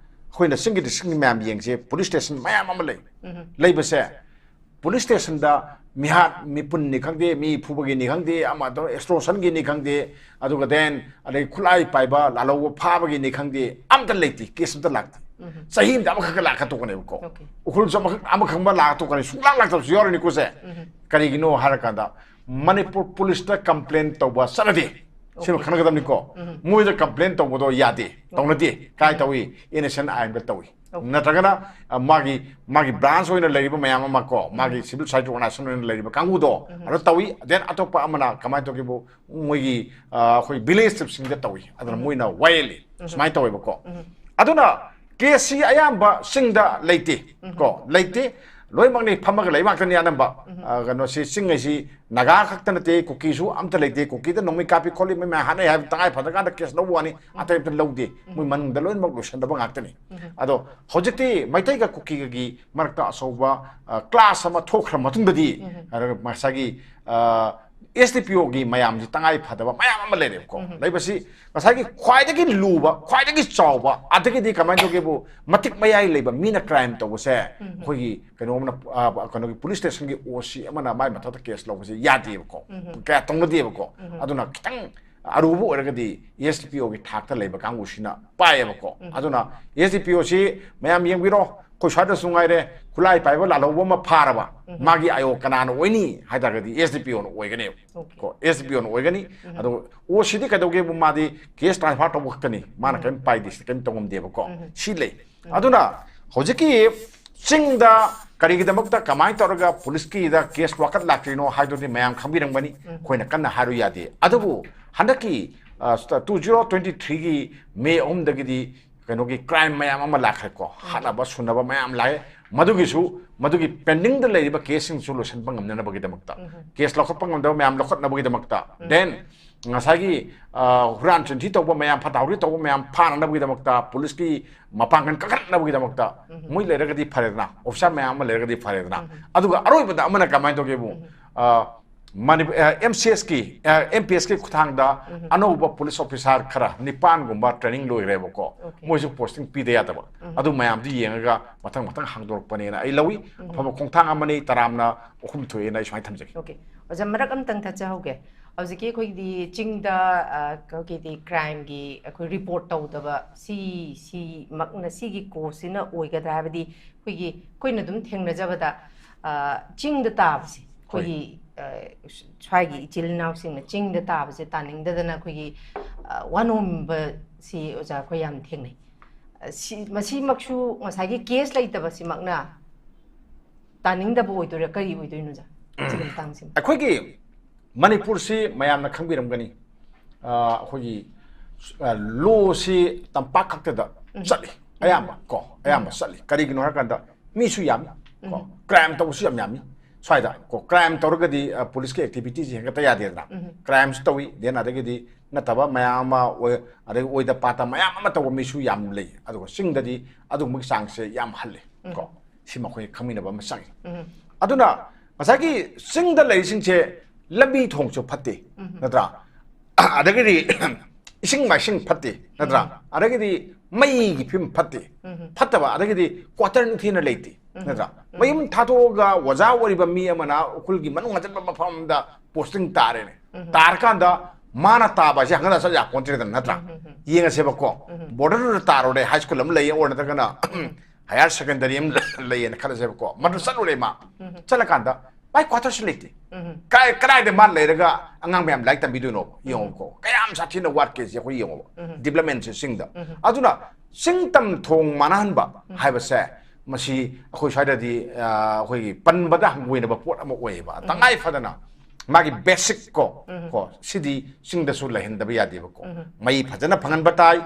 ꯑꯩꯈꯣꯏꯅ ꯆꯤꯡꯒꯤ ꯗꯤꯁꯇ꯭ꯔꯤꯛ ꯃꯌꯥꯝ ꯌꯦꯡꯁꯦ, ꯄꯨꯂꯤꯁ ꯁ꯭ꯇꯦꯁꯟ ꯃꯌꯥꯝ ꯑꯃ ꯂꯩ꯫ ꯂꯩꯕꯁꯦ ꯄꯨꯂꯤꯁ ꯁ꯭ꯇꯦꯁꯟꯗ ꯃꯤꯍꯥꯠ ꯃꯤꯄꯨꯟꯅꯤ ꯈꯪꯗꯦ, ꯃꯤ ꯐꯨꯕꯒꯤꯅꯤ ꯈꯪꯗꯦ, ꯑꯃ ꯇꯧꯔ extortionꯒꯤꯅꯤ ꯈꯪꯗꯦ, ꯑꯗꯨꯒ then ꯑꯗꯩ ꯈꯨꯠꯂꯥꯏ ꯄꯥꯏꯕ ꯂꯥꯜꯍꯧꯕ ꯐꯥꯕꯒꯤꯅꯤ ꯈꯪꯗꯦ, ꯑꯝꯇ ꯂꯩꯇꯦ, ꯀꯦꯁ ꯑꯝꯇ ꯂꯥꯛꯇꯦ꯫ ꯆꯍꯤ ꯑꯃꯗ ꯑꯃꯈꯛꯀ ꯂꯥꯛꯀ ꯇꯣꯛꯀꯅꯦꯕꯀꯣ꯫ Okay. ꯎꯈ꯭ꯔꯨꯜꯁꯨ ꯑꯃꯈꯛ ꯑꯃꯈꯛ ꯂꯥꯛꯑ ꯇꯣꯛꯀꯅꯤ, ꯁꯨꯡꯂꯥꯛ ꯂꯥꯛꯇꯕꯁꯨ ꯌꯥꯎꯔꯤꯅꯤꯀꯣ ꯁꯦ꯫ ꯀꯔꯤꯒꯤꯅꯣ ꯍꯥꯏꯔꯀꯥꯟꯗ ꯃꯅꯤꯄꯨꯔ ꯄꯨꯂꯤꯁꯇ ꯀꯝꯄ꯭ꯂꯦꯟ ꯇꯧꯕ ꯆꯠꯅꯗꯦ꯫ ꯁꯤꯃ Okay. ꯈꯪꯒꯗꯕꯅꯤꯀꯣ꯫ ꯃꯣꯏꯗ ꯀꯝꯄ꯭ꯂꯦꯟ ꯇꯧꯕꯗꯣ ꯌꯥꯗꯦ, ꯇꯧꯅꯗꯦ꯫ ꯀꯥꯏ ꯇꯧꯏ? ꯑꯦꯟ ꯑꯦꯁ ꯑꯦꯟ ꯑꯥꯏ ꯑꯦꯟꯗ ꯇꯧꯏ꯫ Okay. ꯅꯠꯇ꯭ꯔꯒꯅ ꯑ, ꯃꯥꯒꯤ ꯃꯥꯒꯤ ꯕ꯭ꯔꯥꯟꯁ ꯑꯣꯏꯅ ꯂꯩꯔꯤꯕ ꯃꯌꯥꯝ ꯑꯃ ꯀꯣ, ꯃꯥꯒꯤ civil society organization ꯑꯣꯏꯅ ꯂꯩꯔꯤꯕ ꯀꯥꯡꯕꯨꯗꯣ ꯑꯗꯨ ꯇꯧꯏ꯫ Then ꯑꯇꯣꯞꯄ ꯑꯃꯅ ꯀꯃꯥꯏꯅ ꯇꯧꯒꯦꯕꯨ ꯃꯣꯏꯒꯤ ꯑ, ꯑꯩꯈꯣꯏ ꯚꯤꯂꯦꯖ ꯆꯤꯞꯁꯤꯡꯗ ꯇꯧꯏ, ꯑꯗꯨꯅ ꯃꯣꯏꯅ ꯋꯥꯌꯦꯜꯂꯤ꯫ ꯁꯨꯃꯥꯏꯅ ꯇꯧꯋꯦꯕꯀꯣ꯫ ꯑꯗꯨꯅ ꯀꯦꯁꯁꯤ ꯑꯌꯥꯝꯕ ꯆꯤꯡꯗ ꯂꯩꯇꯦ ꯀꯣ, ꯂꯩꯇꯦ꯫ ꯂꯣꯏꯅꯃꯛꯅꯤ ꯐꯝꯃꯒ ꯂꯩꯕ ꯉꯥꯛꯇꯅꯤ ꯑꯅꯝꯕ꯫ ꯑ, ꯀꯩꯅꯣꯁꯤ ꯆꯤꯡ ꯍꯥꯏꯁꯤ ꯅꯥꯒꯥ ꯈꯛꯇ ꯅꯠꯇꯦ, ꯀꯨꯀꯤꯁꯨ ꯑꯝꯇ ꯂꯩꯇꯦ꯫ ꯀꯨꯀꯤꯗ ꯅꯣꯡꯃꯩ ꯀꯥꯞꯄꯤ ꯈꯣꯠꯂꯤ ꯃꯣꯏ ꯃꯌꯥꯝ ꯍꯥꯠꯅꯩ ꯍꯥꯏꯕ ꯇꯉꯥꯏ ꯐꯗ꯭ꯔꯀꯥꯟꯗ ꯀꯦꯁ ꯂꯧꯕ ꯋꯥꯅꯤ, ꯑꯇꯩ ꯑꯝꯇ ꯂꯧꯗꯦ꯫ ꯃꯣꯏ ꯃꯅꯨꯡꯗ ꯂꯣꯏꯅꯃꯛ ꯂꯣꯏꯁꯟꯗꯕ ꯉꯥꯛꯇꯅꯤ꯫ ꯑꯗꯣ ꯍꯧꯖꯤꯛꯇꯤ ꯃꯩꯇꯩꯒ ꯀꯨꯀꯤꯒꯒꯤ ꯃꯔꯛꯇ ꯑꯆꯧꯕ ꯑ, clash ꯑꯃ ꯊꯣꯛꯈ꯭ꯔ ꯃꯇꯨꯡꯗꯗꯤ ꯑꯗꯨꯒ ꯉꯁꯥꯏꯒꯤ ꯑꯦꯁ ꯗꯤ ꯄꯤ ꯑꯣꯒꯤ ꯃꯌꯥꯝꯁꯤ ꯇꯉꯥꯏ ꯐꯗꯕ ꯃꯌꯥꯝ ꯑꯃ ꯂꯩꯔꯦꯕꯀꯣ꯫ ꯂꯩꯕꯁꯤ ꯉꯁꯥꯏꯒꯤ ꯈ꯭ꯋꯥꯏꯗꯒꯤ ꯂꯨꯕ, ꯈ꯭ꯋꯥꯏꯗꯒꯤ ꯆꯥꯎꯕ, ꯑꯗꯒꯤꯗꯤ ꯀꯃꯥꯏꯅ ꯇꯧꯒꯦꯕꯨ ꯃꯇꯤꯛ ꯃꯌꯥꯏ ꯂꯩꯕ ꯃꯤꯅ ꯀ꯭ꯔꯥꯏꯝ ꯇꯧꯕꯁꯦ ꯑꯩꯈꯣꯏꯒꯤ ꯀꯩꯅꯣ ꯑꯃꯅ ꯑ, ꯀꯩꯅꯣꯒꯤ ꯄꯨꯂꯤꯁ ꯁ꯭ꯇꯦꯁꯟꯒꯤ ꯑꯣ ꯁꯤ ꯑꯃꯅ ꯃꯥꯏ ꯃꯊꯛꯇ ꯀꯦꯁ ꯂꯧꯕꯁꯦ ꯌꯥꯗꯦꯕꯀꯣ꯫ ꯀꯌꯥ ꯇꯧꯅꯗꯦꯕꯀꯣ꯫ ꯑꯗꯨꯅ ꯈꯤꯇꯪ ꯑꯔꯨꯕ ꯑꯣꯏꯔꯒꯗꯤ ꯑꯦꯁ ꯗꯤ ꯄꯤ ꯑꯣꯒꯤ ꯊꯥꯛꯇ ꯂꯩꯕ ꯀꯥꯡꯕꯨꯁꯤꯅ ꯄꯥꯏꯌꯦꯕꯀꯣ꯫ ꯑꯗꯨꯅ ꯑꯦꯁ ꯗꯤ ꯄꯤ ꯑꯣꯁꯤ ꯃꯌꯥꯝ ꯌꯦꯡꯕꯤꯔꯣ, ꯑꯩꯈꯣꯏ ꯁ꯭ꯋꯥꯏꯗꯁꯨ ꯉꯥꯏꯔꯦ, ꯈꯨꯠꯂꯥꯏ ꯄꯥꯏꯕ ꯂꯥꯜꯍꯧꯕ ꯑꯃ ꯐꯥꯔꯕ, ꯃꯥꯒꯤ ꯑꯥꯏ ꯑꯣ ꯀꯅꯥꯅ ꯑꯣꯏꯅꯤ ꯍꯥꯏ ꯇꯥꯔꯒꯗꯤ ꯑꯦꯁ ꯗꯤ ꯄꯤ ꯑꯣꯅ ꯑꯣꯏꯒꯅꯦꯕ꯫ Okay. ꯀꯣ, ꯑꯦꯁ ꯗꯤ ꯄꯤ ꯑꯣꯅ ꯑꯣꯏꯒꯅꯤ꯫ ꯑꯗꯣ ꯑꯣ ꯁꯤꯗꯤ ꯀꯩꯗꯧꯒꯦꯕꯨ ꯃꯥꯗꯤ ꯀꯦꯁ ꯇ꯭ꯔꯥꯟꯁꯐꯔ ꯇꯧꯕ ꯈꯛꯇꯅꯤ, ꯃꯥꯅ ꯀꯔꯤꯝ ꯄꯥꯏꯗꯦ, ꯀꯔꯤꯝ ꯇꯧꯉꯝꯗꯦꯕꯀꯣ꯫ ꯁꯤ ꯂꯩ꯫ ꯑꯗꯨꯅ ꯍꯧꯖꯤꯛꯀꯤ ꯆꯤꯡꯗ ꯀꯔꯤꯒꯤꯗꯃꯛꯇ ꯀꯃꯥꯏꯅ ꯇꯧꯔꯒ ꯄꯨꯂꯤꯁꯀꯤꯗ ꯀꯦꯁ ꯋꯥꯀꯠ ꯂꯥꯛꯇ꯭ꯔꯤꯅꯣ ꯍꯥꯏꯗꯨꯗꯤ ꯃꯌꯥꯝ ꯈꯪꯕꯤꯔꯝꯒꯅꯤ, ꯑꯩꯈꯣꯏꯅ ꯀꯟꯅ ꯍꯥꯏꯔꯨ ꯌꯥꯗꯦ꯫ ꯑꯗꯨꯕꯨ ꯍꯟꯗꯛꯀꯤ ꯇꯨ ꯖꯤꯔꯣ ꯇ꯭ꯋꯦꯟꯇꯤ ꯊ꯭ꯔꯤꯒꯤ ꯃꯦ ꯑꯍꯨꯝꯗꯒꯤꯗꯤ ꯀꯩꯅꯣꯒꯤ ꯀ꯭ꯔꯥꯏꯝ ꯃꯌꯥꯝ ꯑꯃ ꯂꯥꯛꯈ꯭ꯔꯦꯀꯣ, ꯍꯥꯠꯅꯕ ꯁꯨꯅꯕ ꯃꯌꯥꯝ ꯂꯥꯛꯑꯦ꯫ ꯃꯗꯨꯒꯤꯁꯨ ꯃꯗꯨꯒꯤ ꯄꯦꯟꯗꯤꯡꯗ ꯂꯩꯔꯤꯕ ꯀꯦꯁꯁꯤꯡꯁꯨ ꯂꯣꯏꯁꯤꯟꯕ ꯉꯝꯅꯅꯕꯒꯤꯗꯃꯛꯇ, ꯀꯦꯁ ꯂꯧꯈꯠꯄ ꯉꯝꯗꯕ ꯃꯌꯥꯝ ꯂꯧꯈꯠꯅꯕꯒꯤꯗꯃꯛꯇ, then ꯉꯁꯥꯏꯒꯤ ꯑ, ꯍꯨꯔꯥꯟ ꯆꯤꯟꯊꯤ ꯇꯧꯕ ꯃꯌꯥꯝ, ꯐꯠꯇ ꯍꯥꯎꯗꯤ ꯇꯧꯕ ꯃꯌꯥꯝ ꯐꯥꯅꯅꯕꯒꯤꯗꯃꯛꯇ, ꯄꯨꯂꯤꯁꯀꯤ ꯃꯄꯥꯡꯒꯜ ꯀꯟꯈꯠꯅꯕꯒꯤꯗꯃꯛꯇ ꯃꯣꯏ ꯂꯩꯔꯒꯗꯤ ꯐꯔꯦꯗꯅ, ꯑꯣꯐꯤꯁꯥꯔ ꯃꯌꯥꯝ ꯑꯃ ꯂꯩꯔꯒꯗꯤ ꯐꯔꯦꯗꯅ꯫ ꯑꯗꯨꯒ ꯑꯔꯣꯏꯕꯗ ꯑꯃꯅ ꯀꯃꯥꯏꯅ ꯇꯧꯒꯦꯕꯨ, ꯑ, Manipur M C ꯑꯦꯁꯀꯤ M P ꯑꯦꯁꯀꯤ ꯈꯨꯠꯊꯥꯡꯗ ꯑꯅꯧꯕ ꯄꯨꯂꯤꯁ ꯑꯣꯐꯤꯁꯥꯔ ꯈꯔ ꯅꯤꯄꯥꯟꯒꯨꯝꯕ ꯇ꯭ꯔꯦꯅꯤꯡ ꯂꯣꯏꯈ꯭ꯔꯦꯕꯀꯣ꯫ ꯃꯣꯏꯁꯨ ꯄꯣꯁꯇꯤꯡ ꯄꯤꯗ ꯌꯥꯗꯕ꯫ ꯑꯗꯨ ꯃꯌꯥꯝꯗꯨ ꯌꯦꯡꯉꯒ ꯃꯊꯪ ꯃꯊꯪ ꯍꯥꯡꯗꯣꯔꯛꯄꯅꯦꯅ ꯑꯩ ꯂꯧꯏ꯫ ꯑꯐꯕ ꯈꯣꯡꯊꯥꯡ ꯑꯃꯅꯤ, ꯇꯔꯥꯝꯅ ꯋꯥꯐꯝ ꯊꯣꯛꯑꯦꯅ ꯑꯩ ꯁꯨꯃꯥꯏꯅ ꯊꯝꯖꯒꯦ꯫ ꯑꯣꯀꯦ, ꯑꯣꯖꯥ, ꯃꯔꯛ ꯑꯝꯇꯪ ꯊꯠꯆꯍꯧꯒꯦ꯫ ꯍꯧꯖꯤꯛꯀꯤ ꯑꯩꯈꯣꯏꯒꯤꯗꯤ ꯆꯤꯡꯗ, ꯑ, ꯑꯩꯈꯣꯏꯒꯤꯗꯤ ꯀ꯭ꯔꯥꯏꯝꯒꯤ ꯑꯩꯈꯣꯏ ꯔꯤꯄꯣꯔꯠ ꯇꯧꯗꯕ ꯁꯤ, ꯁꯤꯃꯛꯅ, ꯁꯤꯒꯤ ꯀꯣꯁꯁꯤꯅ ꯑꯣꯏꯒꯗ꯭ꯔꯥ? ꯍꯥꯏꯕꯗꯤ ꯑꯩꯈꯣꯏꯒꯤ, ꯑꯩꯈꯣꯏꯅ ꯑꯗꯨꯝ ꯊꯦꯡꯅꯖꯕꯗ, ꯑ, ꯆꯤꯡꯗ ꯇꯥꯕꯁꯦ, ꯑꯩꯈꯣꯏꯒꯤ, ꯑ, ꯁ꯭ꯋꯥꯏꯒꯤ ꯏꯆꯤꯜ ꯏꯅꯥꯎꯁꯤꯡꯅ ꯆꯤꯡꯗ ꯇꯥꯕꯁꯦ ꯇꯥꯅꯤꯡꯗꯗꯅ ꯑꯩꯈꯣꯏꯒꯤ, ꯑ, ꯋꯥꯅꯣꯝꯕꯁꯤ, ꯑꯣꯖꯥ, ꯑꯩꯈꯣꯏ ꯌꯥꯝ ꯊꯦꯡꯅꯩ꯫ ꯑ, ꯁꯤ, ꯃꯁꯤꯃꯛꯁꯨ ꯉꯁꯥꯏꯒꯤ ꯀꯦꯁ ꯂꯩꯇꯕꯁꯤꯃꯛꯅ ꯇꯥꯅꯤꯡꯗꯕ ꯑꯣꯏꯗꯣꯏꯔꯥ, ꯀꯔꯤ ꯑꯣꯏꯗꯣꯏꯅꯣ, ꯑꯣꯖꯥ? ꯁꯤꯒꯤ ꯃꯇꯥꯡꯁꯤꯃ꯫ ꯑꯩꯈꯣꯏꯒꯤ ꯃꯅꯤꯄꯨꯔꯁꯤ ꯃꯌꯥꯝꯅ ꯈꯪꯕꯤꯔꯝꯒꯅꯤ꯫ ꯑ, ꯑꯩꯈꯣꯏꯒꯤ, ꯑ, ꯂꯣꯁꯤ ꯇꯝꯄꯥꯛ ꯈꯛꯇꯗ ꯆꯠꯂꯤ꯫ ꯑꯌꯥꯝꯕ ꯀꯣ, ꯑꯌꯥꯝꯕ ꯆꯠꯂꯤ꯫ ꯀꯔꯤꯒꯤꯅꯣ ꯍꯥꯏꯔꯀꯥꯟꯗ ꯃꯤꯁꯨ ꯌꯥꯝꯃꯤ ꯀꯣ, ꯀ꯭ꯔꯥꯏꯝ ꯇꯧꯕꯁꯨ ꯌꯥꯝ ꯌꯥꯝꯃꯤ꯫ ꯁ꯭ꯋꯥꯏꯗ ꯀꯣ, ꯀ꯭ꯔꯥꯏꯝ ꯇꯧꯔꯒꯗꯤ, ꯑ, ꯄꯨꯂꯤꯁꯀꯤ ꯑꯦꯛꯇꯤꯚꯤꯇꯤꯁꯤ ꯍꯦꯟꯒꯠꯇ ꯌꯥꯗꯦꯗꯅ꯫ ꯀ꯭ꯔꯥꯏꯝꯁꯨ ꯇꯧꯏ, then ꯑꯗꯒꯤꯗꯤ ꯅꯠꯇꯕ ꯃꯌꯥꯝ ꯑꯃ ꯑꯣꯏ-, ꯑꯗꯒꯤ ꯑꯣꯏꯗ ꯄꯥꯗ ꯃꯌꯥꯝ ꯑꯃ ꯇꯧꯕ ꯃꯤꯁꯨ ꯌꯥꯝ ꯂꯩ꯫ ꯑꯗꯨꯒ ꯆꯤꯡꯗꯗꯤ ꯑꯗꯨꯒꯨꯝꯕꯒꯤ ꯆꯥꯡꯁꯦ ꯌꯥꯝ ꯍꯜꯂꯦ ꯀꯣ꯫ ꯁꯤꯃ ꯑꯩꯈꯣꯏ ꯈꯪꯃꯤꯟꯅꯕ ꯑꯃ ꯆꯪꯉꯤ꯫ ꯑꯗꯨꯅ ꯉꯁꯥꯏꯒꯤ ꯆꯤꯡꯗ ꯂꯩꯔꯤꯁꯤꯡꯁꯦ ꯂꯝꯕꯤ ꯊꯣꯡꯁꯨ ꯐꯠꯇꯦ, ꯅꯠꯇ꯭ꯔꯥ? ꯑꯗꯒꯤꯗꯤ ꯏꯁꯤꯡ ꯃꯥꯏꯁꯤꯡ ꯐꯠꯇꯦ, ꯅꯠꯇ꯭ꯔꯥ? ꯑꯗꯒꯤꯗꯤ ꯃꯩꯒꯤ ꯐꯤꯕꯝ ꯐꯠꯇꯦ, ꯐꯠꯇꯕ, ꯑꯗꯒꯤꯗꯤ ꯀ꯭ꯋꯥꯇꯔ ꯅꯤꯡꯊꯤꯅ ꯂꯩꯇꯦ, ꯅꯠꯇ꯭ꯔꯥ? ꯃꯌꯨꯝ ꯊꯥꯗꯣꯛꯑꯒ ꯑꯣꯖꯥ ꯑꯣꯏꯔꯤꯕ ꯃꯤ ꯑꯃꯅ ꯎꯈ꯭ꯔꯨꯜꯒꯤ ꯃꯅꯨꯡ ꯍꯟꯖꯤꯟꯕ ꯃꯐꯝ ꯑꯃꯗ ꯄꯣꯁꯇꯤꯡ ꯇꯥꯔꯦꯅꯦ꯫ ꯇꯥꯔꯀꯥꯟꯗ ꯃꯥꯅ ꯇꯥꯕ ꯍꯥꯏꯁꯦ ꯍꯪꯒꯠ ꯍꯟꯗ ꯆꯠ ꯌꯥꯄꯣꯟꯇꯦꯗꯅ, ꯅꯠꯇ꯭ꯔꯥ? ꯌꯦꯡꯉꯁꯦꯕꯀꯣ, ꯕꯣꯔꯗꯔꯗꯨꯗ ꯇꯥꯔꯨꯔꯦ, ꯍꯥꯏ ꯁ꯭ꯀꯨꯜ ꯑꯃ ꯂꯩꯌꯦ, ꯑꯣꯔ ꯅꯠꯇ꯭ꯔꯒꯅ ꯍꯥꯌꯔ ꯁꯦꯀꯦꯟꯗꯔꯤ ꯑꯃ ꯂꯩꯌꯦꯅ ꯈꯜꯂꯁꯦꯕꯀꯣ, ꯃꯗꯨ ꯆꯠꯂꯨꯔꯦ ꯃꯥ꯫ ꯆꯠꯂꯀꯥꯟꯗ ꯃꯥꯏ ꯀ꯭ꯋꯥꯇꯔꯁꯨ ꯂꯩꯇꯦ꯫ ꯀꯥꯏ, ꯀꯗꯥꯏꯗ ꯃꯥ ꯂꯩꯔꯒ ꯑꯉꯥꯡ ꯃꯌꯥꯝ ꯂꯥꯏꯔꯤꯛ ꯇꯝꯕꯤꯗꯣꯏꯅꯣ? ꯌꯦꯡꯉꯣꯕꯀꯣ, ꯀꯌꯥꯝ ꯁꯥꯊꯤꯅ ꯋꯥꯠꯀꯦꯁꯦ ꯑꯩꯈꯣꯏ ꯌꯦꯡꯉꯣꯕ꯫ ꯗꯤꯕ꯭ꯂꯞꯃꯦꯟꯁꯦ ꯆꯤꯡꯗ꯫ ꯑꯗꯨꯅ ꯆꯤꯡ ꯇꯝ ꯊꯣꯡ ꯃꯥꯟꯅꯍꯟꯕ ꯍꯥꯏꯕꯁꯦ, ꯃꯁꯤ ꯑꯩꯈꯣꯏ ꯁ꯭ꯋꯥꯏꯗꯗꯤ, ꯑ, ꯑꯩꯈꯣꯏꯒꯤ ꯄꯟꯕꯗ ꯍꯪꯒꯣꯏꯅꯕ ꯄꯣꯠ ꯑꯃ ꯑꯣꯏꯌꯦꯕ꯫ ꯇꯉꯥꯏ ꯐꯗꯅ ꯃꯥꯒꯤ ꯕꯦꯁꯤꯛ ꯀꯣ, ꯀꯣ, ꯁꯤꯗꯤ ꯆꯤꯡꯗꯁꯨ ꯂꯩꯍꯟꯗꯕ ꯌꯥꯗꯦꯕꯀꯣ꯫ ꯃꯩ ꯐꯖꯅ ꯐꯪꯍꯟꯕ ꯇꯥꯏ,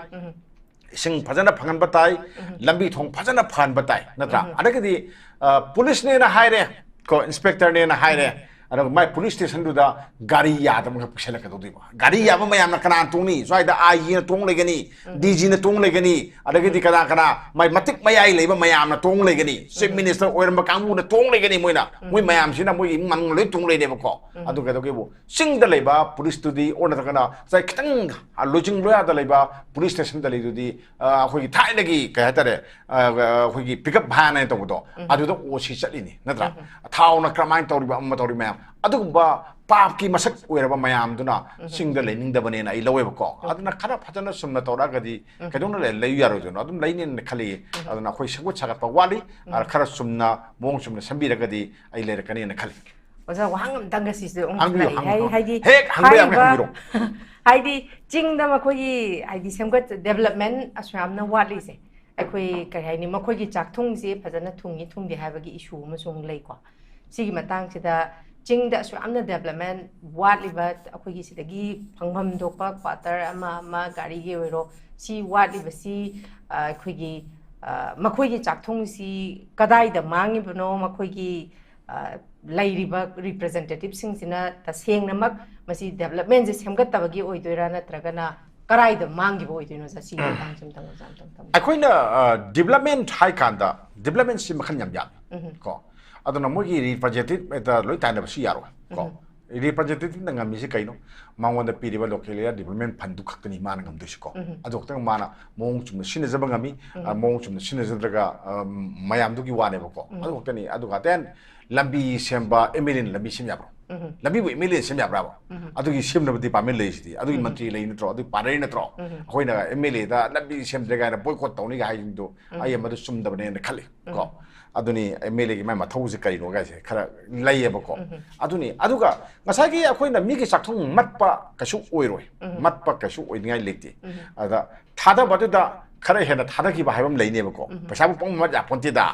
ꯏꯁꯤꯡ ꯐꯖꯅ ꯐꯪꯍꯟꯕ ꯇꯥꯏ, ꯂꯝꯕꯤ ꯊꯣꯡ ꯐꯖꯅ ꯐꯍꯟꯕ ꯇꯥꯏ, ꯅꯠꯇ꯭ꯔꯥ? ꯑꯗꯒꯤꯗꯤ, ꯑ, ꯄꯨꯂꯤꯁꯅꯦꯅ ꯍꯥꯏꯔꯦ ꯀꯣ, ꯏꯟꯁꯄꯦꯛꯇꯔꯅꯦꯅ ꯍꯥꯏꯔꯦ, ꯑꯗꯨꯒ ꯃꯥꯏ ꯄꯨꯂꯤꯁ ꯁ꯭ꯇꯦꯁꯟꯗꯨꯗ ꯒꯥꯔꯤ ꯌꯥꯗꯕ ꯉꯥꯛ ꯄꯨꯁꯜꯂꯛꯀꯗꯧꯗꯣꯏꯕ꯫ ꯒꯥꯔꯤ ꯌꯥꯕ ꯃꯌꯥꯝꯅ ꯀꯅꯥ ꯇꯣꯡꯅꯤ? ꯁ꯭ꯋꯥꯏꯗ ꯑꯥꯏ ꯖꯤꯅ ꯇꯣꯡ ꯂꯩꯒꯅꯤ, ꯗꯤ ꯖꯤꯅ ꯇꯣꯡ ꯂꯩꯒꯅꯤ, ꯑꯗꯒꯤꯗꯤ ꯀꯅꯥ ꯀꯅꯥ ꯃꯥꯏ ꯃꯇꯤꯛ ꯃꯌꯥꯏ ꯂꯩꯕ ꯃꯌꯥꯝꯅ ꯇꯣꯡ ꯂꯩꯒꯅꯤ, ꯆꯤꯐ ꯃꯤꯅꯤꯁꯇꯔ ꯑꯣꯏꯔꯝꯕ ꯀꯥꯡꯕꯨꯅ ꯇꯣꯡ ꯂꯩꯒꯅꯤ꯫ ꯃꯣꯏꯅ, ꯃꯣꯏ ꯃꯌꯥꯝꯁꯤꯅ ꯃꯣꯏꯒꯤ ꯏꯃꯨꯡ ꯃꯅꯨꯡ ꯂꯣꯏ ꯇꯣꯡ ꯂꯩꯅꯦꯕꯀꯣ꯫ ꯑꯗꯨ ꯀꯩꯗꯧꯒꯦꯕꯨ, ꯆꯤꯡꯗ ꯂꯩꯕ ꯄꯨꯂꯤꯁꯇꯨꯗꯤ ꯑꯣꯔ ꯅꯠꯇ꯭ꯔꯒꯅ ꯉꯁꯥꯏ ꯈꯤꯇꯪ ꯂꯣꯏꯖꯤꯡ ꯂꯣꯌꯥꯗ ꯂꯩꯕ ꯄꯨꯂꯤꯁ ꯁ꯭ꯇꯦꯁꯟꯗ ꯂꯩꯗꯨꯗꯤ, ꯑ, ꯑꯩꯈꯣꯏꯒꯤ ꯊꯥꯏꯅꯒꯤ ꯀꯩ ꯍꯥꯏꯇꯥꯔꯦ, ꯑ, ꯑꯩꯈꯣꯏꯒꯤ ꯄꯤꯛ ꯑꯞ ꯚꯦꯟ ꯍꯥꯏꯅ ꯇꯧꯕꯗꯣ, ꯑꯗꯨꯗ ꯑꯣ ꯁꯤ ꯆꯠꯂꯤꯅꯤ ꯅꯠꯇ꯭ꯔꯥ? ꯊꯥꯎꯅ ꯀꯔꯝꯍꯥꯏꯅ ꯇꯧꯔꯤꯕ, ꯑꯃ ꯇꯧꯔꯤ ꯃꯌꯥꯝ, ꯑꯗꯨꯒꯨꯝꯕ ꯄꯥꯞꯀꯤ ꯃꯁꯛ ꯑꯣꯏꯔꯕ ꯃꯌꯥꯝꯗꯨꯅ ꯆꯤꯡꯗ ꯂꯩꯅꯤꯡꯗꯕꯅꯦꯅ ꯑꯩ ꯂꯧꯋꯦꯕꯀꯣ꯫ ꯑꯗꯨꯅ ꯈꯔ ꯐꯖꯅ ꯆꯨꯝꯅ ꯇꯧꯔꯛꯑꯒꯗꯤ ꯀꯩꯗꯧꯅ ꯂꯩ, ꯂꯩ ꯌꯥꯔꯣꯏꯗꯣꯏꯅꯣ? ꯑꯗꯨꯝ ꯂꯩꯅꯦꯅ ꯈꯜꯂꯤ꯫ ꯑꯗꯨꯅ ꯑꯩꯈꯣꯏ ꯁꯦꯝꯒꯠ ꯁꯥꯒꯠꯄ ꯋꯥꯠꯂꯤ꯫ ꯑ, ꯈꯔ ꯆꯨꯝꯅ, ꯃꯑꯣꯡ ꯆꯨꯝꯅ ꯁꯦꯝꯕꯤꯔꯒꯗꯤ ꯑꯩ ꯂꯩꯔꯛꯀꯅꯤꯅ ꯈꯜꯂꯤ꯫ ꯑꯣꯖꯥ, ꯋꯥꯍꯪ ꯑꯝꯇꯪꯒ ꯁꯤꯁꯨ ꯑꯃꯨꯛ ꯍꯪꯕꯤꯌꯨ, ꯂꯥꯛꯑꯦ꯫ ꯍꯪꯕꯤꯌꯨ, ꯍꯥꯏ-, ꯍꯪꯕꯤꯌꯨ꯫ ꯍꯥꯏꯗꯤ ꯍꯦꯛ ꯍꯪꯕ ꯌꯥꯕ ꯍꯥꯏꯔꯤꯕ, ꯍꯪꯕꯤꯔꯣ꯫ ꯍꯥꯏꯗꯤ ꯆꯤꯡꯗ ꯃꯈꯣꯏꯒꯤ, ꯍꯥꯏꯗꯤ ꯁꯦꯝꯒꯠ, ꯗꯦꯕꯂꯞꯃꯦꯟ ꯑꯁꯨꯛ ꯌꯥꯝꯅ ꯋꯥꯠꯂꯤꯁꯦ, ꯑꯩꯈꯣꯏ ꯀꯔꯤ ꯍꯥꯏꯅꯤ, ꯃꯈꯣꯏꯒꯤ ꯆꯥꯛꯊꯨꯡꯁꯦ ꯐꯖꯅ ꯊꯨꯡꯉꯤ ꯊꯨꯡꯗꯦ ꯍꯥꯏꯕꯒꯤ ꯏꯁꯨ ꯑꯃꯁꯨ ꯑꯃꯨꯛ ꯂꯩꯀꯣ꯫ ꯁꯤꯒꯤ ꯃꯇꯥꯡꯁꯤꯗ ꯆꯤꯡꯗ ꯑꯁꯨꯛ ꯌꯥꯝꯅ ꯗꯦꯕꯂꯞꯃꯦꯟ ꯋꯥꯠꯂꯤꯕ, ꯑꯩꯈꯣꯏꯒꯤ ꯁꯤꯗꯒꯤ ꯐꯪꯐꯝ ꯊꯣꯛꯄ ꯀ꯭ꯋꯥꯇꯔ ꯑꯃ ꯑꯃ, ꯒꯥꯔꯤꯒꯤ ꯑꯣꯏꯔꯣ, ꯁꯤ ꯋꯥꯠꯂꯤꯕꯁꯤ, ꯑ, ꯑꯩꯈꯣꯏꯒꯤ, ꯑ, ꯃꯈꯣꯏꯒꯤ ꯆꯥꯛꯊꯨꯡꯁꯤ ꯀꯗꯥꯏꯗ ꯃꯥꯡꯉꯤꯕꯅꯣ? ꯃꯈꯣꯏꯒꯤ, ꯑ, ꯂꯩꯔꯤꯕ ꯔꯤꯄ꯭ꯔꯖꯦꯟꯇꯦꯇꯤꯚꯁꯤꯡꯁꯤꯅ ꯇꯁꯦꯡꯅꯃꯛ ꯃꯁꯤ ꯗꯦꯕꯂꯞꯃꯦꯟꯁꯦ ꯁꯦꯝꯒꯠꯇꯕꯒꯤ ꯑꯣꯏꯗꯣꯏꯔꯥ, ꯅꯠꯇ꯭ꯔꯒꯅ ꯀꯗꯥꯏꯗ ꯃꯥꯡꯈꯤꯕ ꯑꯣꯏꯗꯣꯏꯅꯣ? ꯁꯤꯒꯤ ꯃꯇꯥꯡꯁꯦ ꯑꯝꯇꯪ ꯑꯣꯖꯥ ꯑꯝꯇꯪ ꯊꯝꯕꯤꯌꯨ꯫ ꯑꯩꯈꯣꯏꯅ, ꯑ, ꯗꯤꯕ꯭ꯂꯞꯃꯦꯟ ꯍꯥꯏ ꯀꯥꯟꯗ, ꯗꯤꯕ꯭ꯂꯞꯃꯦꯟꯁꯤ ꯃꯈꯜ ꯌꯥꯝ ꯌꯥꯝꯃꯤ ꯀꯣ꯫ ꯑꯗꯨꯅ ꯃꯣꯏꯒꯤ ꯔꯤꯄ꯭ꯔꯖꯦꯟꯇꯦꯇꯤꯚ ꯍꯦꯛꯇ ꯂꯣꯏ ꯇꯥꯏꯅꯕꯁꯨ ꯌꯥꯔꯣꯏ ꯀꯣ꯫ ꯔꯤꯄ꯭ꯔꯖꯦꯟꯇꯦꯇꯤꯚꯅ ꯉꯝꯃꯤꯁꯦ ꯀꯩꯅꯣ? ꯃꯉꯣꯟꯗ ꯄꯤꯔꯤꯕ ꯂꯣꯀꯦꯜ ꯑꯦꯔꯤꯌꯥ ꯗꯤꯕ꯭ꯂꯞꯃꯦꯟ ꯐꯟꯗꯨ ꯈꯛꯇꯅꯤ ꯃꯥꯅ ꯉꯝꯗꯣꯏꯁꯤꯀꯣ꯫ ꯑꯗꯨ ꯈꯛꯇꯪ ꯃꯥꯅ ꯃꯑꯣꯡ ꯆꯨꯝꯅ ꯁꯤꯖꯤꯟꯅꯖꯕ ꯉꯝꯃꯤ꯫ ꯑ, ꯃꯑꯣꯡ ꯆꯨꯝꯅ ꯁꯤꯖꯤꯟꯅꯖꯗ꯭ꯔꯒ, ꯑ, ꯃꯌꯥꯝꯗꯨꯒꯤ ꯋꯥꯅꯦꯕꯀꯣ꯫ ꯑꯗꯨ ꯈꯛꯇꯅꯤ꯫ ꯑꯗꯨꯒ ꯑꯇꯩ ꯂꯝꯕꯤ ꯁꯦꯝꯕ, ꯑꯦꯝ ꯑꯦꯜ ꯑꯦꯅ ꯂꯝꯕꯤ ꯁꯦꯝ ꯌꯥꯕ꯭ꯔꯣ? ꯂꯝꯕꯤꯕꯨ ꯑꯦꯝ ꯑꯦꯜ ꯑꯦꯅ ꯁꯦꯝ ꯌꯥꯕ꯭ꯔꯥꯕ? ꯑꯗꯨꯒꯤ ꯁꯦꯝꯅꯕ ꯗꯤꯄꯥꯔꯠꯃꯦꯟ ꯂꯩꯔꯤꯁꯤꯗꯤ, ꯑꯗꯨꯒꯤ ꯃꯟꯇ꯭ꯔꯤ ꯂꯩ ꯅꯠꯇ꯭ꯔꯣ? ꯑꯗꯨꯒꯤ ꯄꯥꯔꯠꯅꯔ ꯅꯠꯇ꯭ꯔꯣ? ꯑꯩꯈꯣꯏꯅ ꯑꯦꯝ ꯑꯦꯜ ꯑꯦꯗ ꯂꯝꯕꯤ ꯁꯦꯝꯗ꯭ꯔꯦ ꯀꯥꯏꯅ ꯕꯣꯏꯀꯣꯠ ꯇꯧꯅꯤ ꯀꯥꯏ ꯍꯥꯏꯁꯤꯡꯗꯣ, ꯑꯩ ꯑꯃꯗꯨ ꯆꯨꯝꯗꯕꯅꯦꯅ ꯈꯜꯂꯤ ꯀꯣ꯫ ꯑꯗꯨꯅꯤ ꯑꯦꯝ ꯑꯦꯜ ꯑꯦꯒꯤ ꯃꯥꯏ ꯃꯊꯧꯁꯦ ꯀꯔꯤꯅꯣ ꯀꯥꯏꯁꯦ ꯈꯔ ꯂꯩꯌꯦꯕꯀꯣ꯫ ꯑꯗꯨꯅꯤ꯫ ꯑꯗꯨꯒ ꯉꯁꯥꯏꯒꯤ ꯑꯩꯈꯣꯏꯅ ꯃꯤꯒꯤ ꯆꯥꯛꯊꯨꯡ ꯃꯠꯄ ꯀꯩꯁꯨ ꯑꯣꯏꯔꯣꯏ꯫ ꯃꯠꯄ ꯀꯩꯁꯨ ꯑꯣꯏꯅꯤꯡꯉꯥꯏ ꯂꯩꯇꯦ꯫ ꯑꯗ ꯊꯥꯗꯕꯗꯨꯗ ꯈꯔ ꯍꯦꯟꯅ ꯊꯥꯗꯈꯤꯕ ꯍꯥꯏꯕ ꯑꯃ ꯂꯩꯅꯦꯕꯀꯣ꯫ ꯄꯩꯁꯥꯕꯨ ꯄꯪꯃꯠ ꯌꯥꯄꯣꯟꯇꯦꯗ꯫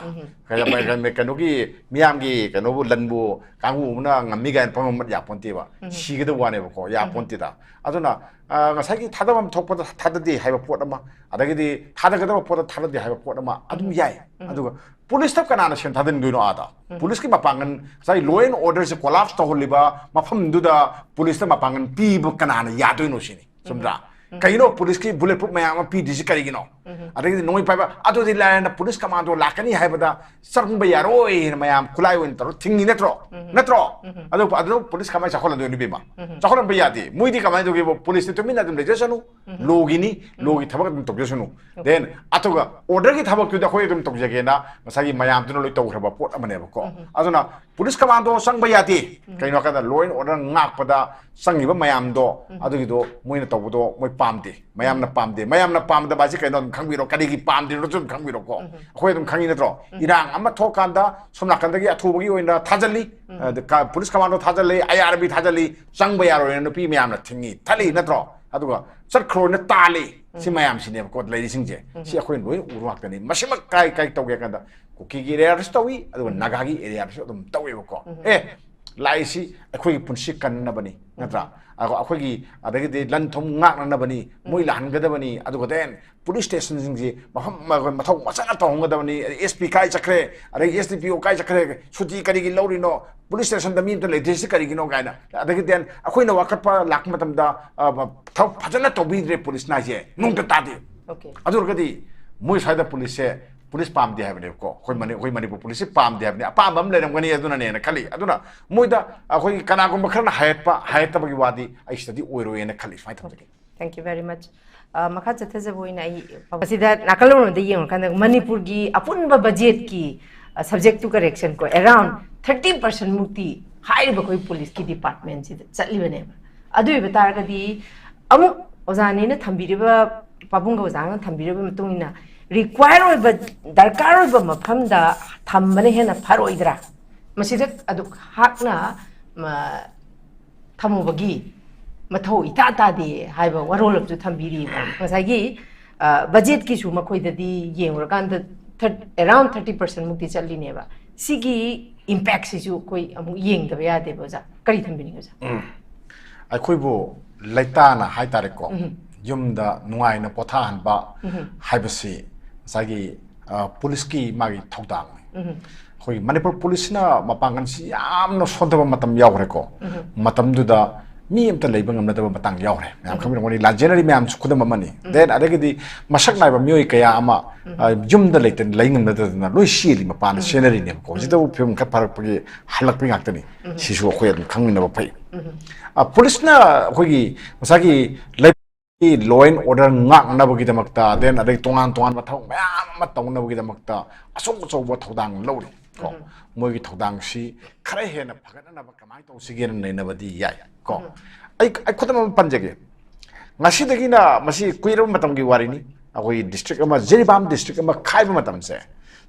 ꯀꯩꯅꯣ-, ꯀꯩꯅꯣꯒꯤ ꯃꯤꯌꯥꯝꯒꯤ ꯀꯩꯅꯣꯕꯨ, ꯂꯟꯕꯨ ꯀꯥꯡꯕꯨ ꯑꯃꯅ ꯉꯝꯃꯤ ꯀꯥꯏꯅ ꯄꯪꯃꯠ ꯌꯥꯄꯣꯟꯇꯦꯕ꯫ ꯁꯤꯒꯗꯕ ꯋꯥꯅꯦꯕꯀꯣ, ꯌꯥꯄꯣꯟꯇꯦꯗ꯫ ꯑꯗꯨꯅ, ꯑ, ꯉꯁꯥꯏꯒꯤ ꯊꯥꯗꯐꯝ ꯊꯣꯛꯄꯗ ꯊꯥꯗꯗꯦ ꯍꯥꯏꯕ ꯄꯣꯠ ꯑꯃ, ꯑꯗꯒꯤꯗꯤ ꯊꯥꯗꯒꯗꯕ ꯄꯣꯠꯇ ꯊꯥꯗꯗꯦ ꯍꯥꯏꯕ ꯄꯣꯠ ꯑꯃ ꯑꯗꯨꯝ ꯌꯥꯏ꯫ ꯑꯗꯨꯒ ꯄꯨꯂꯤꯁꯇ ꯀꯅꯥꯅ ꯁꯦꯟ ꯊꯥꯗꯟꯗꯣꯏꯅꯣ ꯑꯥꯗ? ꯄꯨꯂꯤꯁꯀꯤ ꯃꯄꯥꯡꯒꯜ, ꯉꯁꯥꯏ law and order say collapse ꯇꯧꯍꯜꯂꯤꯕ ꯃꯐꯝꯗꯨꯗ ꯄꯨꯂꯤꯁꯇ ꯃꯄꯥꯡꯒꯜ ꯄꯤꯕ ꯀꯅꯥꯅ ꯌꯥꯗꯣꯏꯅꯣ ꯁꯤꯅꯤ, ꯆꯨꯝꯗ꯭ꯔꯥ? ꯀꯩꯅꯣ ꯄꯨꯂꯤꯁꯀꯤ bullet proof ꯃꯌꯥꯝ ꯑꯃ ꯄꯤꯗ꯭ꯔꯤꯁꯤ ꯀꯔꯤꯒꯤꯅꯣ? ꯑꯗꯒꯤꯗꯤ ꯅꯣꯡꯃꯩ ꯄꯥꯏꯕ, ꯑꯗꯨꯗꯤ ꯂꯥꯏꯔꯅ ꯄꯨꯂꯤꯁ ꯀꯃꯥꯟꯗꯣ ꯂꯥꯛꯀꯅꯤ ꯍꯥꯏꯕꯗ ꯆꯪꯕ ꯌꯥꯔꯣꯏ ꯍꯥꯏꯅ ꯃꯌꯥꯝ ꯈꯨꯠꯂꯥꯏ ꯑꯣꯏꯅ ꯇꯧꯔ ꯊꯤꯡꯉꯤ ꯅꯠꯇ꯭ꯔꯣ? ꯅꯠꯇ꯭ꯔꯣ? ꯑꯗꯨ, ꯑꯗꯨ ꯄꯨꯂꯤꯁ ꯀꯃꯥꯏꯅ ꯆꯥꯎꯈꯠꯍꯟꯗꯣꯏꯅꯣ, ꯏꯕꯦꯝꯃ? ꯆꯥꯎꯈꯠꯍꯟꯕ ꯌꯥꯗꯦ꯫ ꯃꯣꯏꯗꯤ ꯀꯃꯥꯏꯅ ꯇꯧꯒꯦꯕ? ꯄꯨꯂꯤꯁꯇꯤ ꯇꯨꯃꯤꯟꯅ ꯑꯗꯨꯝ ꯂꯩꯖꯁꯅꯨ, ꯂꯣꯒꯤꯅꯤ, ꯂꯣꯒꯤ ꯊꯕꯛ ꯑꯗꯨꯝ ꯇꯧꯖꯁꯅꯨ꯫ Then ꯑꯗꯨꯒ order ꯒꯤ ꯊꯕꯛꯇꯨꯗꯤ ꯑꯩꯈꯣꯏ ꯑꯗꯨꯝ ꯇꯧꯖꯒꯦꯅ ꯉꯁꯥꯏꯒꯤ ꯃꯌꯥꯝꯗꯨꯅ ꯂꯣꯏ ꯇꯧꯈ꯭ꯔꯕ ꯄꯣꯠ ꯑꯃꯅꯦꯕꯀꯣ꯫ ꯑꯗꯨꯅ ꯄꯨꯂꯤꯁ ꯀꯃꯥꯟꯗꯣ ꯆꯪꯕ ꯌꯥꯗꯦ꯫ ꯀꯩꯅꯣ ꯍꯥꯏꯔꯀꯥꯟꯗ law and order ꯉꯥꯛꯄꯗ ꯆꯪꯉꯤꯕ ꯃꯌꯥꯝꯗꯣ, ꯑꯗꯨꯒꯤꯗꯣ ꯃꯣꯏꯅ ꯇꯧꯕꯗꯣ ꯃꯣꯏ ꯄꯥꯝꯗꯦ, ꯃꯌꯥꯝꯅ ꯄꯥꯝꯗꯦ꯫ ꯃꯌꯥꯝꯅ ꯄꯥꯝꯗꯕ ꯍꯥꯏꯁꯦ ꯀꯩꯅꯣ ꯑꯗꯨꯝ ꯈꯪꯕꯤꯔꯣ, ꯀꯔꯤꯒꯤ ꯄꯥꯝꯗ꯭ꯔꯤꯅꯣꯁꯨ ꯑꯗꯨꯝ ꯈꯪꯕꯤꯔꯣꯀꯣ꯫ ꯑꯩꯈꯣꯏ ꯑꯗꯨꯝ ꯈꯪꯉꯤ ꯅꯠꯇ꯭ꯔꯣ? ꯏꯔꯥꯡ ꯑꯃ ꯊꯣꯛꯀꯥꯟꯗ ꯁꯣꯝ ꯅꯥꯀꯟꯗꯒꯤ ꯑꯊꯨꯕꯒꯤ ꯑꯣꯏꯅ ꯊꯥꯖꯜꯂꯤ, ꯑꯗ ꯀ-, ꯄꯨꯂꯤꯁ ꯀꯃꯥꯟꯗꯣ ꯊꯥꯖꯜꯂꯤ, ꯑꯥꯏ ꯑꯥꯔ ꯕꯤ ꯊꯥꯖꯜꯂꯤ, ꯆꯪꯕ ꯌꯥꯔꯣꯏꯅ ꯅꯨꯄꯤ ꯃꯌꯥꯝꯅ ꯊꯤꯡꯉꯤ, ꯊꯠꯂꯤ ꯅꯠꯇ꯭ꯔꯣ? ꯑꯗꯨꯒ ꯆꯠꯈ꯭ꯔꯣꯅ ꯇꯥꯜꯂꯤ꯫ ꯁꯤ ꯃꯌꯥꯝꯁꯤꯅꯦꯕꯀꯣ ꯂꯩꯔꯤꯁꯤꯡꯁꯦ꯫ ꯁꯤ ꯑꯩꯈꯣꯏꯅ ꯂꯣꯏꯅ ꯎꯕ ꯉꯥꯛꯇꯅꯤ꯫ ꯃꯁꯤꯃꯛ ꯀꯥꯏ, ꯀꯥꯏ ꯇꯧꯒꯦ ꯀꯥꯟꯗ ꯀꯨꯀꯤꯒꯤ area ꯗꯁꯨ ꯇꯧꯏ, ꯑꯗꯨꯒ ꯅꯥꯒꯥꯒꯤ area ꯗꯁꯨ ꯑꯗꯨꯝ ꯇꯧꯋꯦꯕꯀꯣ꯫ ꯑꯦ, ꯂꯥꯛꯏꯁꯤ ꯑꯩꯈꯣꯏꯒꯤ ꯄꯨꯟꯁꯤ ꯀꯟꯅꯕꯅꯤ, ꯅꯠꯇ꯭ꯔꯥ? ꯑꯗꯨꯒ ꯑꯩꯈꯣꯏꯒꯤ, ꯑꯗꯒꯤꯗꯤ ꯂꯟ ꯊꯨꯝ ꯉꯥꯛꯅꯅꯕꯅꯤ, ꯃꯣꯏ ꯂꯥꯛꯍꯟꯒꯗꯕꯅꯤ, ꯑꯗꯨꯒ then ꯄꯨꯂꯤꯁ ꯁ꯭ꯇꯦꯁꯟꯁꯤꯡꯁꯤ ꯃꯐꯝ ꯃꯊꯧ ꯃꯆꯥꯅ ꯇꯧꯍꯟꯒꯗꯕꯅꯤ꯫ ꯑꯦꯁ ꯄꯤ ꯀꯥꯏ ꯆꯠꯈ꯭ꯔꯦ, ꯑꯗꯒꯤ ꯑꯦꯁ ꯗꯤ ꯄꯤ ꯑꯣ ꯀꯥꯏ ꯆꯠꯈ꯭ꯔꯦ, ꯁꯨꯇꯤ ꯀꯔꯤꯒꯤ ꯂꯧꯔꯤꯅꯣ, ꯄꯨꯂꯤꯁ ꯁ꯭ꯇꯦꯁꯟꯗ ꯃꯤ ꯑꯝꯇ ꯂꯩꯇ꯭ꯔꯤꯁꯤ ꯀꯔꯤꯒꯤꯅꯣ ꯀꯥꯏꯅ꯫ ꯑꯗꯒꯤ then ꯑꯩꯈꯣꯏꯅ ꯋꯥꯀꯠꯄ ꯂꯥꯛꯄ ꯃꯇꯝꯗ, ꯑ, ꯊꯕꯛ ꯐꯖꯅ ꯇꯧꯕꯤꯗ꯭ꯔꯦ ꯄꯨꯂꯤꯁꯅ ꯍꯥꯏꯁꯦ, ꯅꯣꯡꯇ ꯇꯥꯗꯦ꯫ Okay. ꯑꯗꯨ ꯑꯣꯏꯔꯒꯗꯤ ꯃꯣꯏ ꯁ꯭ꯋꯥꯏꯗ ꯄꯨꯂꯤꯁꯁꯦ, ꯄꯨꯂꯤꯁ ꯄꯥꯝꯗꯦ ꯍꯥꯏꯕꯅꯦꯕꯀꯣ꯫ ꯑꯩꯈꯣꯏ ꯃꯅꯤ-, ꯑꯩꯈꯣꯏ ꯃꯅꯤꯄꯨꯔ ꯄꯨꯂꯤꯁꯁꯦ ꯄꯥꯝꯗꯦ ꯍꯥꯏꯕꯅꯤ꯫ ꯑꯄꯥꯝꯕ ꯑꯃ ꯂꯩꯔꯝꯒꯅꯤ ꯑꯗꯨꯅꯅꯦꯅ ꯈꯜꯂꯤ꯫ ꯑꯗꯨꯅ ꯃꯣꯏꯗ ꯑꯩꯈꯣꯏꯒꯤ ꯀꯅꯥꯒꯨꯝꯕ ꯈꯔꯅ ꯍꯥꯏꯍꯠꯄ, ꯍꯥꯏꯍꯠꯇꯕꯒꯤ ꯋꯥꯗꯤ ꯑꯩ ꯁꯤꯗꯗꯤ ꯑꯣꯏꯔꯣꯏꯅ ꯈꯜꯂꯤ꯫ ꯁꯨꯃꯥꯏꯅ ꯊꯝꯖꯒꯦ꯫ Thank you very much. ꯑ, ꯃꯈꯥ ꯆꯠꯊꯖꯕ ꯑꯣꯏꯅ ꯑꯩ ꯃꯁꯤꯗ ꯅꯥꯀꯜ ꯑꯃꯔꯣꯝꯗ ꯌꯦꯡꯉꯨꯔꯀꯥꯟꯗ ꯃꯅꯤꯄꯨꯔꯒꯤ ꯑꯄꯨꯟꯕ budget ꯀꯤ, ꯑ, subject to correction ꯀꯣ, around thirty percent ꯃꯨꯛꯇꯤ ꯍꯥꯏꯔꯤꯕ ꯑꯩꯈꯣꯏ ꯄꯨꯂꯤꯁꯀꯤ department ꯁꯤꯗ ꯆꯠꯂꯤꯕꯅꯦꯕ꯫ ꯑꯗꯨ ꯑꯣꯏꯕ ꯇꯥꯔꯒꯗꯤ ꯑꯃꯨꯛ ꯑꯣꯖꯥꯅꯤꯅ ꯊꯝꯕꯤꯔꯤꯕ, ꯄꯥꯕꯨꯡꯒ ꯑꯣꯖꯥꯅ ꯊꯝꯕꯤꯔꯤꯕ ꯃꯇꯨꯡ ꯏꯟꯅ require ꯑꯣꯏꯕ, ꯗꯔꯀꯥꯔ ꯑꯣꯏꯕ ꯃꯐꯝꯗ ꯊꯝꯕꯅ ꯍꯦꯟꯅ ꯐꯔꯣꯏꯗ꯭ꯔꯥ? ꯃꯁꯤꯗ ꯑꯗꯨꯛ ꯍꯥꯛꯅ, ꯃ, ꯊꯝꯃꯨꯕꯒꯤ ꯃꯊꯧ ꯏꯇꯥ ꯇꯥꯗꯦ ꯍꯥꯏꯕ ꯋꯥꯔꯣꯜ ꯑꯃꯁꯨ ꯊꯝꯕꯤꯔꯤꯕ꯫ ꯉꯁꯥꯏꯒꯤ, ꯑ, budget ꯀꯤꯁꯨ ꯃꯈꯣꯏꯗꯗꯤ ꯌꯦꯡꯉꯨꯔꯀꯥꯟꯗ thir-, around thirty percent ꯃꯨꯛꯇꯤ ꯆꯠꯂꯤꯅꯦꯕ꯫ ꯁꯤꯒꯤ impact ꯁꯤꯁꯨ ꯑꯩꯈꯣꯏ ꯑꯃꯨꯛ ꯌꯦꯡꯗꯕ ꯌꯥꯗꯦꯕ, ꯑꯣꯖꯥ꯫ ꯀꯔꯤ ꯊꯝꯕꯤꯅꯤꯡꯉꯤ, ꯑꯣꯖꯥ? ꯎꯝ꯫ ꯑꯩꯈꯣꯏꯕꯨ ꯂꯩꯇꯥꯅ ꯍꯥꯏꯇꯥꯔꯦꯀꯣ, ꯎꯝ꯫ ꯌꯨꯝꯗ ꯅꯨꯡꯉꯥꯏꯅ ꯄꯣꯊꯥꯍꯟꯕ ꯎꯝ꯫ ꯍꯥꯏꯕꯁꯤ ꯉꯁꯥꯏꯒꯤ ꯄꯨꯂꯤꯁꯀꯤ ꯃꯥꯒꯤ ꯊꯧꯗꯥꯡꯅꯤ꯫ ꯑꯩꯈꯣꯏꯒꯤ ꯃꯅꯤꯄꯨꯔ ꯄꯨꯂꯤꯁꯁꯤꯅ ꯃꯄꯥꯡꯒꯜꯁꯤ ꯌꯥꯝꯅ ꯁꯣꯟꯊꯕ ꯃꯇꯝ ꯌꯥꯎꯈ꯭ꯔꯦꯀꯣ꯫ ꯃꯇꯝꯗꯨꯗ ꯃꯤ ꯑꯝꯇ ꯂꯩꯕ ꯉꯝꯅꯗꯕ ꯃꯇꯥꯡ ꯌꯥꯎꯈ꯭ꯔꯦ꯫ ꯃꯌꯥꯝ ꯈꯪꯕꯤꯔꯝꯒꯅꯤ, ꯂꯥꯟꯖꯦꯟꯅꯔꯤ ꯃꯌꯥꯝꯁꯨ ꯈꯨꯗꯝ ꯑꯃꯅꯤ꯫ ꯗꯦꯟ ꯑꯗꯒꯤꯗꯤ ꯃꯁꯛ ꯅꯥꯏꯕ ꯃꯤꯑꯣꯏ ꯀꯌꯥ ꯑꯃ, ꯑ, ꯌꯨꯝꯗ ꯂꯩꯇꯅ, ꯂꯩ ꯉꯝꯅꯗꯗꯅ ꯂꯣꯏ ꯆꯦꯜꯂꯤ, ꯃꯄꯥꯟꯗ ꯆꯦꯟꯅꯔꯤꯅꯦꯕꯀꯣ꯫ ꯍꯧꯖꯤꯛꯇꯕꯨ ꯐꯤꯕꯝ ꯈꯔ ꯐꯔꯛꯄꯒꯤ ꯍꯜꯂꯛꯄꯒꯤ ꯉꯥꯛꯇꯅꯤ꯫ ꯁꯤꯁꯨ ꯑꯩꯈꯣꯏ ꯑꯗꯨꯝ ꯈꯪꯃꯤꯟꯅꯕ ꯐꯩ꯫ ꯑ, ꯄꯨꯂꯤꯁꯅ ꯑꯩꯈꯣꯏꯒꯤ ꯉꯁꯥꯏꯒꯤ ꯂꯩ law and order ꯉꯥꯛꯅꯕꯒꯤꯗꯃꯛꯇ, ꯗꯦꯟ ꯑꯗꯩ ꯇꯣꯉꯥꯟ ꯇꯣꯉꯥꯟꯕ ꯊꯕꯛ ꯃꯌꯥꯝ ꯑꯃ ꯇꯧꯅꯕꯒꯤꯗꯃꯛꯇ ꯑꯆꯧ ꯑꯆꯧꯕ ꯊꯧꯗꯥꯡ ꯂꯧꯔꯤ ꯀꯣ꯫ ꯃꯣꯏꯒꯤ ꯊꯧꯗꯥꯡꯁꯤ ꯈꯔ ꯍꯦꯟꯅ ꯐꯒꯠꯅꯅꯕ ꯀꯃꯥꯏꯅ ꯇꯧꯁꯤꯒꯦꯅ ꯅꯩꯅꯕꯗꯤ ꯌꯥꯏ ꯀꯣ꯫ ꯑꯩ, ꯑꯩ ꯈꯨꯗꯝ ꯑꯃ ꯄꯟꯖꯒꯦ꯫ ꯉꯁꯤꯗꯒꯤꯅ, ꯃꯁꯤ ꯀꯨꯏꯔꯕ ꯃꯇꯝꯒꯤ ꯋꯥꯔꯤꯅꯤ, ꯑꯩꯈꯣꯏꯒꯤ ꯗꯤꯁꯇ꯭ꯔꯤꯛ ꯑꯃ, ꯖꯤꯔꯤꯕꯥꯝ ꯗꯤꯁꯇ꯭ꯔꯤꯛ ꯑꯃ ꯈꯥꯏꯕ ꯃꯇꯝꯁꯦ,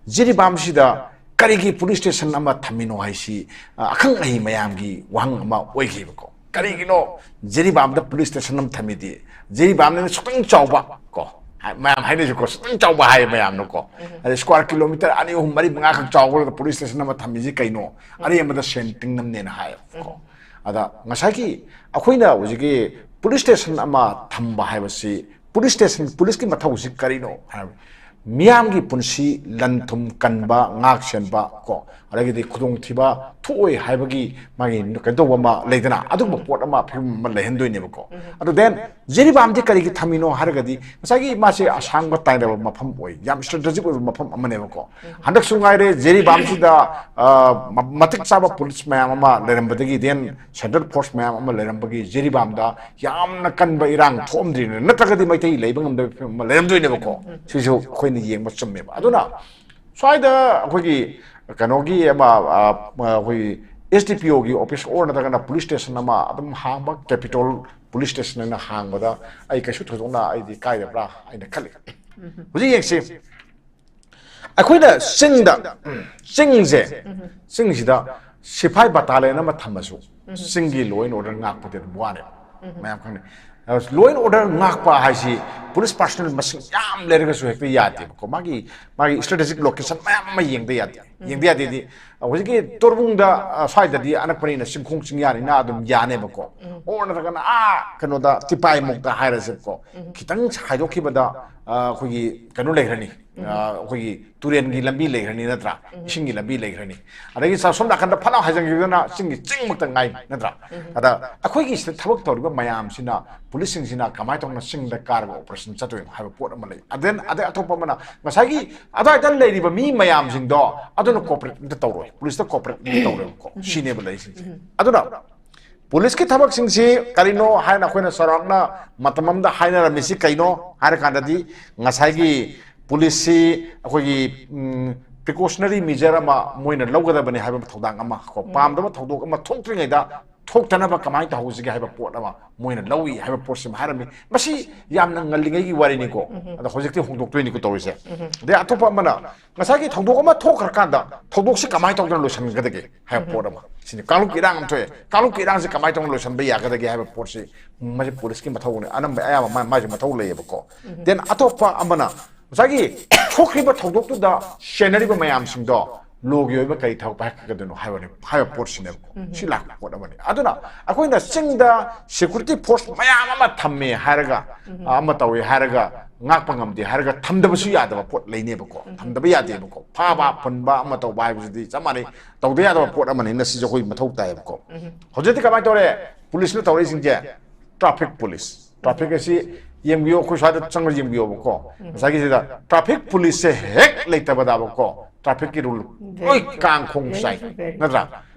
ꯖꯤꯔꯤꯕꯥꯝꯁꯤꯗ ꯀꯔꯤꯒꯤ ꯄꯨꯂꯤꯁ ꯁ꯭ꯇꯦꯁꯟ ꯑꯃ ꯊꯝꯃꯤꯅꯣ ꯍꯥꯏꯁꯤ, ꯑ, ꯑꯈꯪ ꯑꯍꯩ ꯃꯌꯥꯝꯒꯤ ꯋꯥꯍꯪ ꯑꯃ ꯑꯣꯏꯈꯤꯕꯀꯣ꯫ ꯀꯔꯤꯒꯤꯅꯣ ꯖꯤꯔꯤꯕꯥꯝꯗ ꯄꯨꯂꯤꯁ ꯁ꯭ꯇꯦꯁꯟ ꯑꯃ ꯊꯝꯃꯤꯗꯤ? ꯖꯤꯔꯤꯕꯥꯝꯅ ꯁꯨꯛꯇꯪ ꯆꯥꯎꯕ ꯀꯣ, ꯍꯥꯏ-, ꯃꯌꯥꯝ ꯍꯥꯏꯅꯩꯁꯤꯀꯣ, ꯁꯨꯛꯇꯪ ꯆꯥꯎꯕ ꯍꯥꯏ ꯃꯌꯥꯝꯅꯀꯣ꯫ ꯑꯗꯩ ꯁ꯭ꯀ꯭ꯋꯥꯔ ꯀꯤꯂꯣꯃꯤꯇꯔ ꯑꯅꯤ, ꯑꯍꯨꯝ, ꯃꯔꯤ, ꯃꯉꯥꯈꯛ ꯆꯥꯎꯕꯗ ꯄꯨꯂꯤꯁ ꯁ꯭ꯇꯦꯁꯟ ꯑꯃ ꯊꯝꯃꯤꯁꯤ ꯀꯩꯅꯣ? ꯑꯔꯦꯝꯕꯗ ꯁꯦꯟ ꯇꯤꯡꯅꯕꯅꯦꯅ ꯍꯥꯏꯌꯦꯕꯀꯣ꯫ ꯑꯗ ꯉꯁꯥꯏꯒꯤ ꯑꯩꯈꯣꯏꯅ ꯍꯧꯖꯤꯛꯀꯤ ꯄꯨꯂꯤꯁ ꯁ꯭ꯇꯦꯁꯟ ꯑꯃ ꯊꯝꯕ ꯍꯥꯏꯕꯁꯤ, ꯄꯨꯂꯤꯁ ꯁ꯭ꯇꯦꯁꯟ, ꯄꯨꯂꯤꯁꯀꯤ ꯃꯊꯧꯁꯤ ꯀꯔꯤꯅꯣ ꯍꯥꯏꯕ, ꯃꯤꯌꯥꯝꯒꯤ ꯄꯨꯟꯁꯤ ꯂꯟ ꯊꯨꯝ ꯀꯟꯕ, ꯉꯥꯛ ꯁꯦꯟꯕ ꯀꯣ, ꯑꯗꯒꯤꯗꯤ ꯈꯨꯗꯣꯡꯊꯤꯕ ꯊꯣꯛꯑꯣꯏ ꯍꯥꯏꯕꯒꯤ ꯃꯥꯒꯤ ꯀꯩꯅꯣ ꯇꯧꯕ ꯑꯃ ꯂꯩꯗꯅ, ꯑꯗꯨꯒꯨꯝꯕ ꯄꯣꯠ ꯑꯃ, ꯐꯤꯕꯝ ꯑꯃ ꯂꯩꯍꯟꯗꯣꯏꯅꯦꯕꯀꯣ꯫ ꯑꯗꯨ ꯗꯦꯟ ꯖꯤꯔꯤꯕꯥꯝꯗꯤ ꯀꯔꯤꯒꯤ ꯊꯝꯃꯤꯅꯣ ꯍꯥꯏꯔꯒꯗꯤ, ꯉꯁꯥꯏꯒꯤ ꯃꯥꯁꯦ ꯑꯁꯥꯡꯕ ꯇꯥꯏꯅꯕ ꯃꯐꯝ ꯑꯣꯏ, ꯌꯥꯝ ꯏꯁꯇ꯭ꯔꯦꯇꯦꯖꯤꯛ ꯑꯣꯏꯕ ꯃꯐꯝ ꯑꯃꯅꯦꯕꯀꯣ꯫ ꯍꯟꯗꯛꯁꯨ ꯉꯥꯏꯔꯦ ꯖꯤꯔꯤꯕꯥꯝꯁꯤꯗ, ꯑ, ꯃ-, ꯃꯇꯤꯛ ꯆꯥꯕ ꯄꯨꯂꯤꯁ ꯃꯌꯥꯝ ꯑꯃ ꯂꯩꯔꯝꯕꯗꯒꯤ, ꯗꯦꯟ ꯁꯦꯟꯇ꯭ꯔꯦꯜ ꯐꯣꯔꯁ ꯃꯌꯥꯝ ꯑꯃ ꯂꯩꯔꯝꯕꯒꯤ ꯖꯤꯔꯤꯕꯥꯝꯗ ꯌꯥꯝꯅ ꯀꯟꯕ ꯏꯔꯥꯡ ꯊꯣꯛꯑꯝꯗ꯭ꯔꯤꯅꯦ, ꯅꯠꯇ꯭ꯔꯒꯗꯤ ꯃꯩꯇꯩ ꯂꯩꯕ ꯉꯝꯗꯕ ꯐꯤꯕꯝ ꯑꯃ ꯂꯩꯔꯝꯗꯣꯏꯅꯦꯕꯀꯣ꯫ ꯁꯤꯁꯨ ꯑꯩꯈꯣꯏꯅ ꯌꯦꯡꯕ ꯆꯨꯝꯃꯦꯕ꯫ ꯑꯗꯨꯅ ꯁ꯭ꯋꯥꯏꯗ ꯑꯩꯈꯣꯏꯒꯤ ꯀꯩꯅꯣꯒꯤ ꯑꯃ, ꯑ, ꯑꯩꯈꯣꯏꯒꯤ ꯑꯦꯁ ꯗꯤ ꯄꯤ ꯑꯣꯒꯤ ꯑꯣꯐꯤꯁ ꯑꯣꯔ ꯅꯠꯇ꯭ꯔꯒꯅ ꯄꯨꯂꯤꯁ ꯁ꯭ꯇꯦꯁꯟ ꯑꯃ ꯑꯗꯨꯝ ꯍꯥꯡꯕ, ꯀꯦꯄꯤꯇꯣꯜ ꯄꯨꯂꯤꯁ ꯁ꯭ꯇꯦꯁꯟ ꯑꯅ ꯍꯥꯡꯕꯗ ꯑꯩ ꯀꯩꯁꯨ ꯊꯣꯏꯗꯣꯛꯅ ꯑꯩꯗꯤ ꯀꯥꯏꯗꯕ꯭ꯔꯥ ꯍꯥꯏꯅ ꯈꯜꯂꯤ꯫ ꯍꯧꯖꯤꯛ ꯌꯦꯡꯁꯤ, ꯑꯩꯈꯣꯏꯅ ꯆꯤꯡꯗ, ꯆꯤꯡꯁꯦ, ꯆꯤꯡꯁꯤꯗ ꯁꯤꯐꯥꯏ ꯕꯇꯥꯂꯤꯌꯟ ꯑꯃ ꯊꯝꯃꯁꯨ, ꯆꯤꯡꯒꯤ ꯂꯣ ꯑꯦꯟ ꯑꯣꯔꯗꯔ ꯉꯥꯛꯄꯗꯤ ꯑꯗꯨꯝ ꯋꯥꯅꯦꯕ꯫ ꯃꯌꯥꯝ ꯈꯪꯅꯩ꯫ ꯂꯣ ꯑꯦꯟ ꯑꯣꯔꯗꯔ ꯉꯥꯛꯄ ꯍꯥꯏꯁꯤ ꯄꯨꯂꯤꯁ ꯄꯥꯔꯁꯣꯅꯦꯜ ꯃꯁꯤꯡ ꯌꯥꯝ ꯂꯩꯔꯒꯁꯨ ꯍꯦꯛꯇ ꯌꯥꯗꯦꯕꯀꯣ꯫ ꯃꯥꯒꯤ, ꯃꯥꯒꯤ ꯏꯁꯇ꯭ꯔꯦꯇꯦꯖꯤꯛ ꯂꯣꯀꯦꯁꯟ ꯃꯌꯥꯝ ꯑꯃ ꯌꯦꯡꯗ ꯌꯥꯗꯦ꯫ ꯌꯦꯡꯗ ꯌꯥꯗꯦꯗꯤ, ꯍꯧꯖꯤꯛꯀꯤ ꯇꯣꯔꯕꯨꯡꯗ, ꯑ, ꯁ꯭ꯋꯥꯏꯗꯗꯤ ꯑꯅꯛꯄꯅꯤꯅ, ꯆꯤꯡꯈꯣꯡ ꯆꯤꯡꯌꯥꯅꯤꯅ ꯑꯗꯨꯝ ꯌꯥꯅꯦꯕꯀꯣ꯫ ꯑꯣꯔ ꯅꯠꯇ꯭ꯔꯒꯅ ꯑꯥ ꯀꯩꯅꯣꯗ, ꯇꯤꯄꯥꯏꯃꯨꯛꯇ ꯍꯥꯏꯔꯁꯦꯕꯀꯣ꯫ ꯈꯤꯇꯪ ꯍꯥꯏꯗꯣꯛꯈꯤꯕꯗ, ꯑ, ꯑꯩꯈꯣꯏꯒꯤ ꯀꯩꯅꯣ ꯂꯩꯈ꯭ꯔꯅꯤ꯫ ꯑꯩꯈꯣꯏꯒꯤ ꯇꯨꯔꯦꯜꯒꯤ ꯂꯝꯕꯤ ꯂꯩꯈ꯭ꯔꯅꯤ ꯅꯠꯇ꯭ꯔꯥ? ꯏꯁꯤꯡꯒꯤ ꯂꯝꯕꯤ ꯂꯩꯈ꯭ꯔꯅꯤ꯫ ꯑꯗꯒꯤ ꯁꯣꯝ ꯅꯥꯀꯟꯗ ꯐꯠ ꯂꯥꯎ ꯍꯥꯏꯖꯟꯈꯤꯕꯗꯨꯅ ꯆꯤꯡꯒꯤ ꯆꯤꯡꯃꯛꯇ ꯉꯥꯏ ꯅꯠꯇ꯭ꯔꯥ? ꯑꯗ ꯑꯩꯈꯣꯏꯒꯤ ꯁꯤꯗ ꯊꯕꯛ ꯇꯧꯔꯤꯕ ꯃꯌꯥꯝꯁꯤꯅ, ꯄꯨꯂꯤꯁꯁꯤꯡꯁꯤꯅ ꯀꯃꯥꯏꯅ ꯇꯧꯅ ꯆꯤꯡꯗ ꯀꯥꯔꯒ ꯑꯣꯄꯔꯦꯁꯟ ꯆꯠꯇꯣꯏꯅꯣ ꯍꯥꯏꯕ ꯄꯣꯠ ꯑꯃ ꯂꯩ꯫ ꯑꯗꯦꯟ ꯑꯗꯩ ꯑꯇꯣꯞꯄ ꯑꯃꯅ ꯉꯁꯥꯏꯒꯤ ꯑꯗꯨꯋꯥꯏꯗ ꯂꯩꯔꯤꯕ ꯃꯤ ꯃꯌꯥꯝꯁꯤꯡꯗꯣ ꯑꯗꯨꯅ ꯀꯣꯑꯣꯄꯔꯦꯠ ꯑꯝꯇ ꯇꯧꯔꯣꯏ, ꯄꯨꯂꯤꯁꯇ ꯀꯣꯑꯣꯄꯔꯦꯠ ꯑꯝꯇ ꯇꯧꯔꯣꯏꯕꯀꯣ꯫ ꯁꯤꯅꯦꯕ ꯂꯩꯔꯤꯁꯤꯡꯁꯦ꯫ ꯑꯗꯨꯅ ꯄꯨꯂꯤꯁꯀꯤ ꯊꯕꯛꯁꯤꯡꯁꯤ ꯀꯔꯤꯅꯣ ꯍꯥꯏꯅ ꯑꯩꯈꯣꯏꯅ ꯆꯥꯎꯔꯥꯛꯅ ꯃꯇꯝ ꯑꯃꯗ ꯍꯥꯏꯅꯔꯝꯃꯤꯁꯤ ꯀꯩꯅꯣ ꯍꯥꯏꯔꯀꯥꯟꯗꯗꯤ, ꯉꯁꯥꯏꯒꯤ ꯄꯨꯂꯤꯁꯁꯤ ꯑꯩꯈꯣꯏꯒꯤ ꯄ꯭ꯔꯤꯀꯣꯁꯅꯔꯤ ꯃꯤꯖꯔ ꯑꯃ ꯃꯣꯏꯅ ꯂꯧꯒꯗꯕꯅꯤ ꯍꯥꯏꯕ ꯊꯧꯗꯥꯡ ꯑꯃ ꯀꯣ, ꯄꯥꯝꯗꯕ ꯊꯧꯗꯣꯛ ꯑꯃ ꯊꯣꯛꯇ꯭ꯔꯤꯉꯩꯗ ꯊꯣꯛꯇꯅꯕ ꯀꯃꯥꯏꯅ ꯇꯧꯍꯧꯁꯤꯒꯦ ꯍꯥꯏꯕ ꯄꯣꯠ ꯑꯃ ꯃꯣꯏꯅ ꯂꯧꯏ ꯍꯥꯏꯕ ꯄꯣꯠꯁꯤꯃ ꯍꯥꯏꯔꯝꯃꯤ꯫ ꯃꯁꯤ ꯌꯥꯝꯅ ꯉꯜꯂꯤꯉꯩꯒꯤ ꯋꯥꯔꯤꯅꯤꯀꯣ꯫ ꯑꯗꯣ ꯍꯧꯖꯤꯛꯇꯤ ꯍꯣꯡꯗꯣꯛꯇꯣꯏꯅꯤꯀꯣ ꯇꯧꯔꯤꯁꯦ꯫ ꯑꯗꯩ ꯑꯇꯣꯞꯄ ꯑꯃꯅ ꯉꯁꯥꯏꯒꯤ ꯊꯧꯗꯣꯛ ꯑꯃ ꯊꯣꯛꯈ꯭ꯔꯀꯥꯟꯗ ꯊꯧꯗꯣꯛꯁꯤ ꯀꯃꯥꯏꯅ ꯇꯧꯗꯅ ꯂꯣꯏꯁꯤꯟꯒꯗꯒꯦ ꯍꯥꯏꯕ ꯄꯣꯠ ꯑꯃ ꯁꯤꯅꯤ꯫ ꯀꯥꯡꯂꯨꯞꯀꯤ ꯏꯔꯥꯡ ꯑꯃ ꯊꯣꯛꯑꯦ, ꯀꯥꯡꯂꯨꯞꯀꯤ ꯏꯔꯥꯡꯁꯤ ꯀꯃꯥꯏꯅ ꯇꯧꯗꯅ ꯂꯣꯏꯁꯤꯟꯕ ꯌꯥꯒꯗꯒꯦ ꯍꯥꯏꯕ ꯄꯣꯠꯁꯤ ꯃꯁꯤ ꯄꯨꯂꯤꯁꯀꯤ ꯃꯊꯧꯅꯤ, ꯑꯅꯝꯕ ꯑꯌꯥꯝꯕ ꯃꯥ- ꯃꯥꯒꯤ ꯃꯊꯧ ꯂꯩꯌꯦꯕꯀꯣ꯫ ꯗꯦꯟ ꯑꯇꯣꯞꯄ ꯑꯃꯅ ꯉꯁꯥꯏꯒꯤ ꯊꯣꯛꯈ꯭ꯔꯤꯕ ꯊꯧꯗꯣꯛꯇꯨꯗ ꯆꯦꯟꯅꯔꯤꯕ ꯃꯌꯥꯝꯁꯤꯡꯗꯣ ꯂꯣꯒꯤ ꯑꯣꯏꯕ ꯀꯔꯤ ꯊꯕꯛ ꯄꯥꯏꯈꯠꯀꯗꯣꯏꯅꯣ ꯍꯥꯏꯕꯅꯤ, ꯍꯥꯏꯕ ꯄꯣꯠꯁꯤꯅꯦꯕꯀꯣ꯫ ꯁꯤ ꯂꯥꯛꯄ ꯄꯣꯠ ꯑꯃꯅꯤ꯫ ꯑꯗꯨꯅ ꯑꯩꯈꯣꯏꯅ ꯆꯤꯡꯗ ꯁꯦꯀꯨꯔꯤꯇꯤ ꯐꯣꯔꯁ ꯃꯌꯥꯝ ꯑꯃ ꯊꯝꯃꯦ ꯍꯥꯏꯔꯒ, ꯑꯃ ꯇꯧꯋꯦ ꯍꯥꯏꯔꯒ ꯉꯥꯛꯄ ꯉꯝꯗꯦ ꯍꯥꯏꯔꯒ ꯊꯝꯗꯕꯁꯨ ꯌꯥꯗꯕ ꯄꯣꯠ ꯂꯩꯅꯦꯕꯀꯣ꯫ ꯊꯝꯗꯕ ꯌꯥꯗꯦꯕꯀꯣ꯫ ꯐꯥꯕ ꯄꯨꯟꯕ ꯑꯃ ꯇꯧꯕ ꯍꯥꯏꯕꯁꯤꯗꯤ ꯆꯞ ꯃꯥꯟꯅꯩ, ꯇꯧꯗ ꯌꯥꯗꯕ ꯄꯣꯠ ꯑꯃꯅꯤꯅ ꯁꯤꯁꯨ ꯑꯩꯈꯣꯏ ꯃꯊꯧ ꯇꯥꯏꯌꯦꯕꯀꯣ꯫ ꯍꯧꯖꯤꯛꯇꯤ ꯀꯃꯥꯏꯅ ꯇꯧꯔꯦ? ꯄꯨꯂꯤꯁꯅ ꯇꯧꯔꯛꯏꯁꯤꯡꯁꯦ, ꯇ꯭ꯔꯥꯐꯤꯛ ꯄꯨꯂꯤꯁ꯫ ꯇ꯭ꯔꯥꯐꯤꯛ ꯑꯁꯤ ꯌꯦꯡꯕꯤꯌꯣ, ꯑꯩꯈꯣꯏ ꯁ꯭ꯋꯥꯏꯗ ꯆꯪꯉꯒ ꯌꯦꯡꯕꯤꯌꯣꯕꯀꯣ꯫ ꯉꯁꯥꯏꯒꯤꯁꯤꯗ ꯇ꯭ꯔꯥꯐꯤꯛ ꯄꯨꯂꯤꯁꯁꯦ ꯍꯦꯛ ꯂꯩꯇꯕꯗꯕꯀꯣ, ꯇ꯭ꯔꯥꯐꯤꯛꯀꯤ ꯔꯨꯜ ꯂꯣꯏ ꯀꯥꯡꯈꯣꯡ ꯆꯥꯏ, ꯅꯠꯇ꯭ꯔꯥ?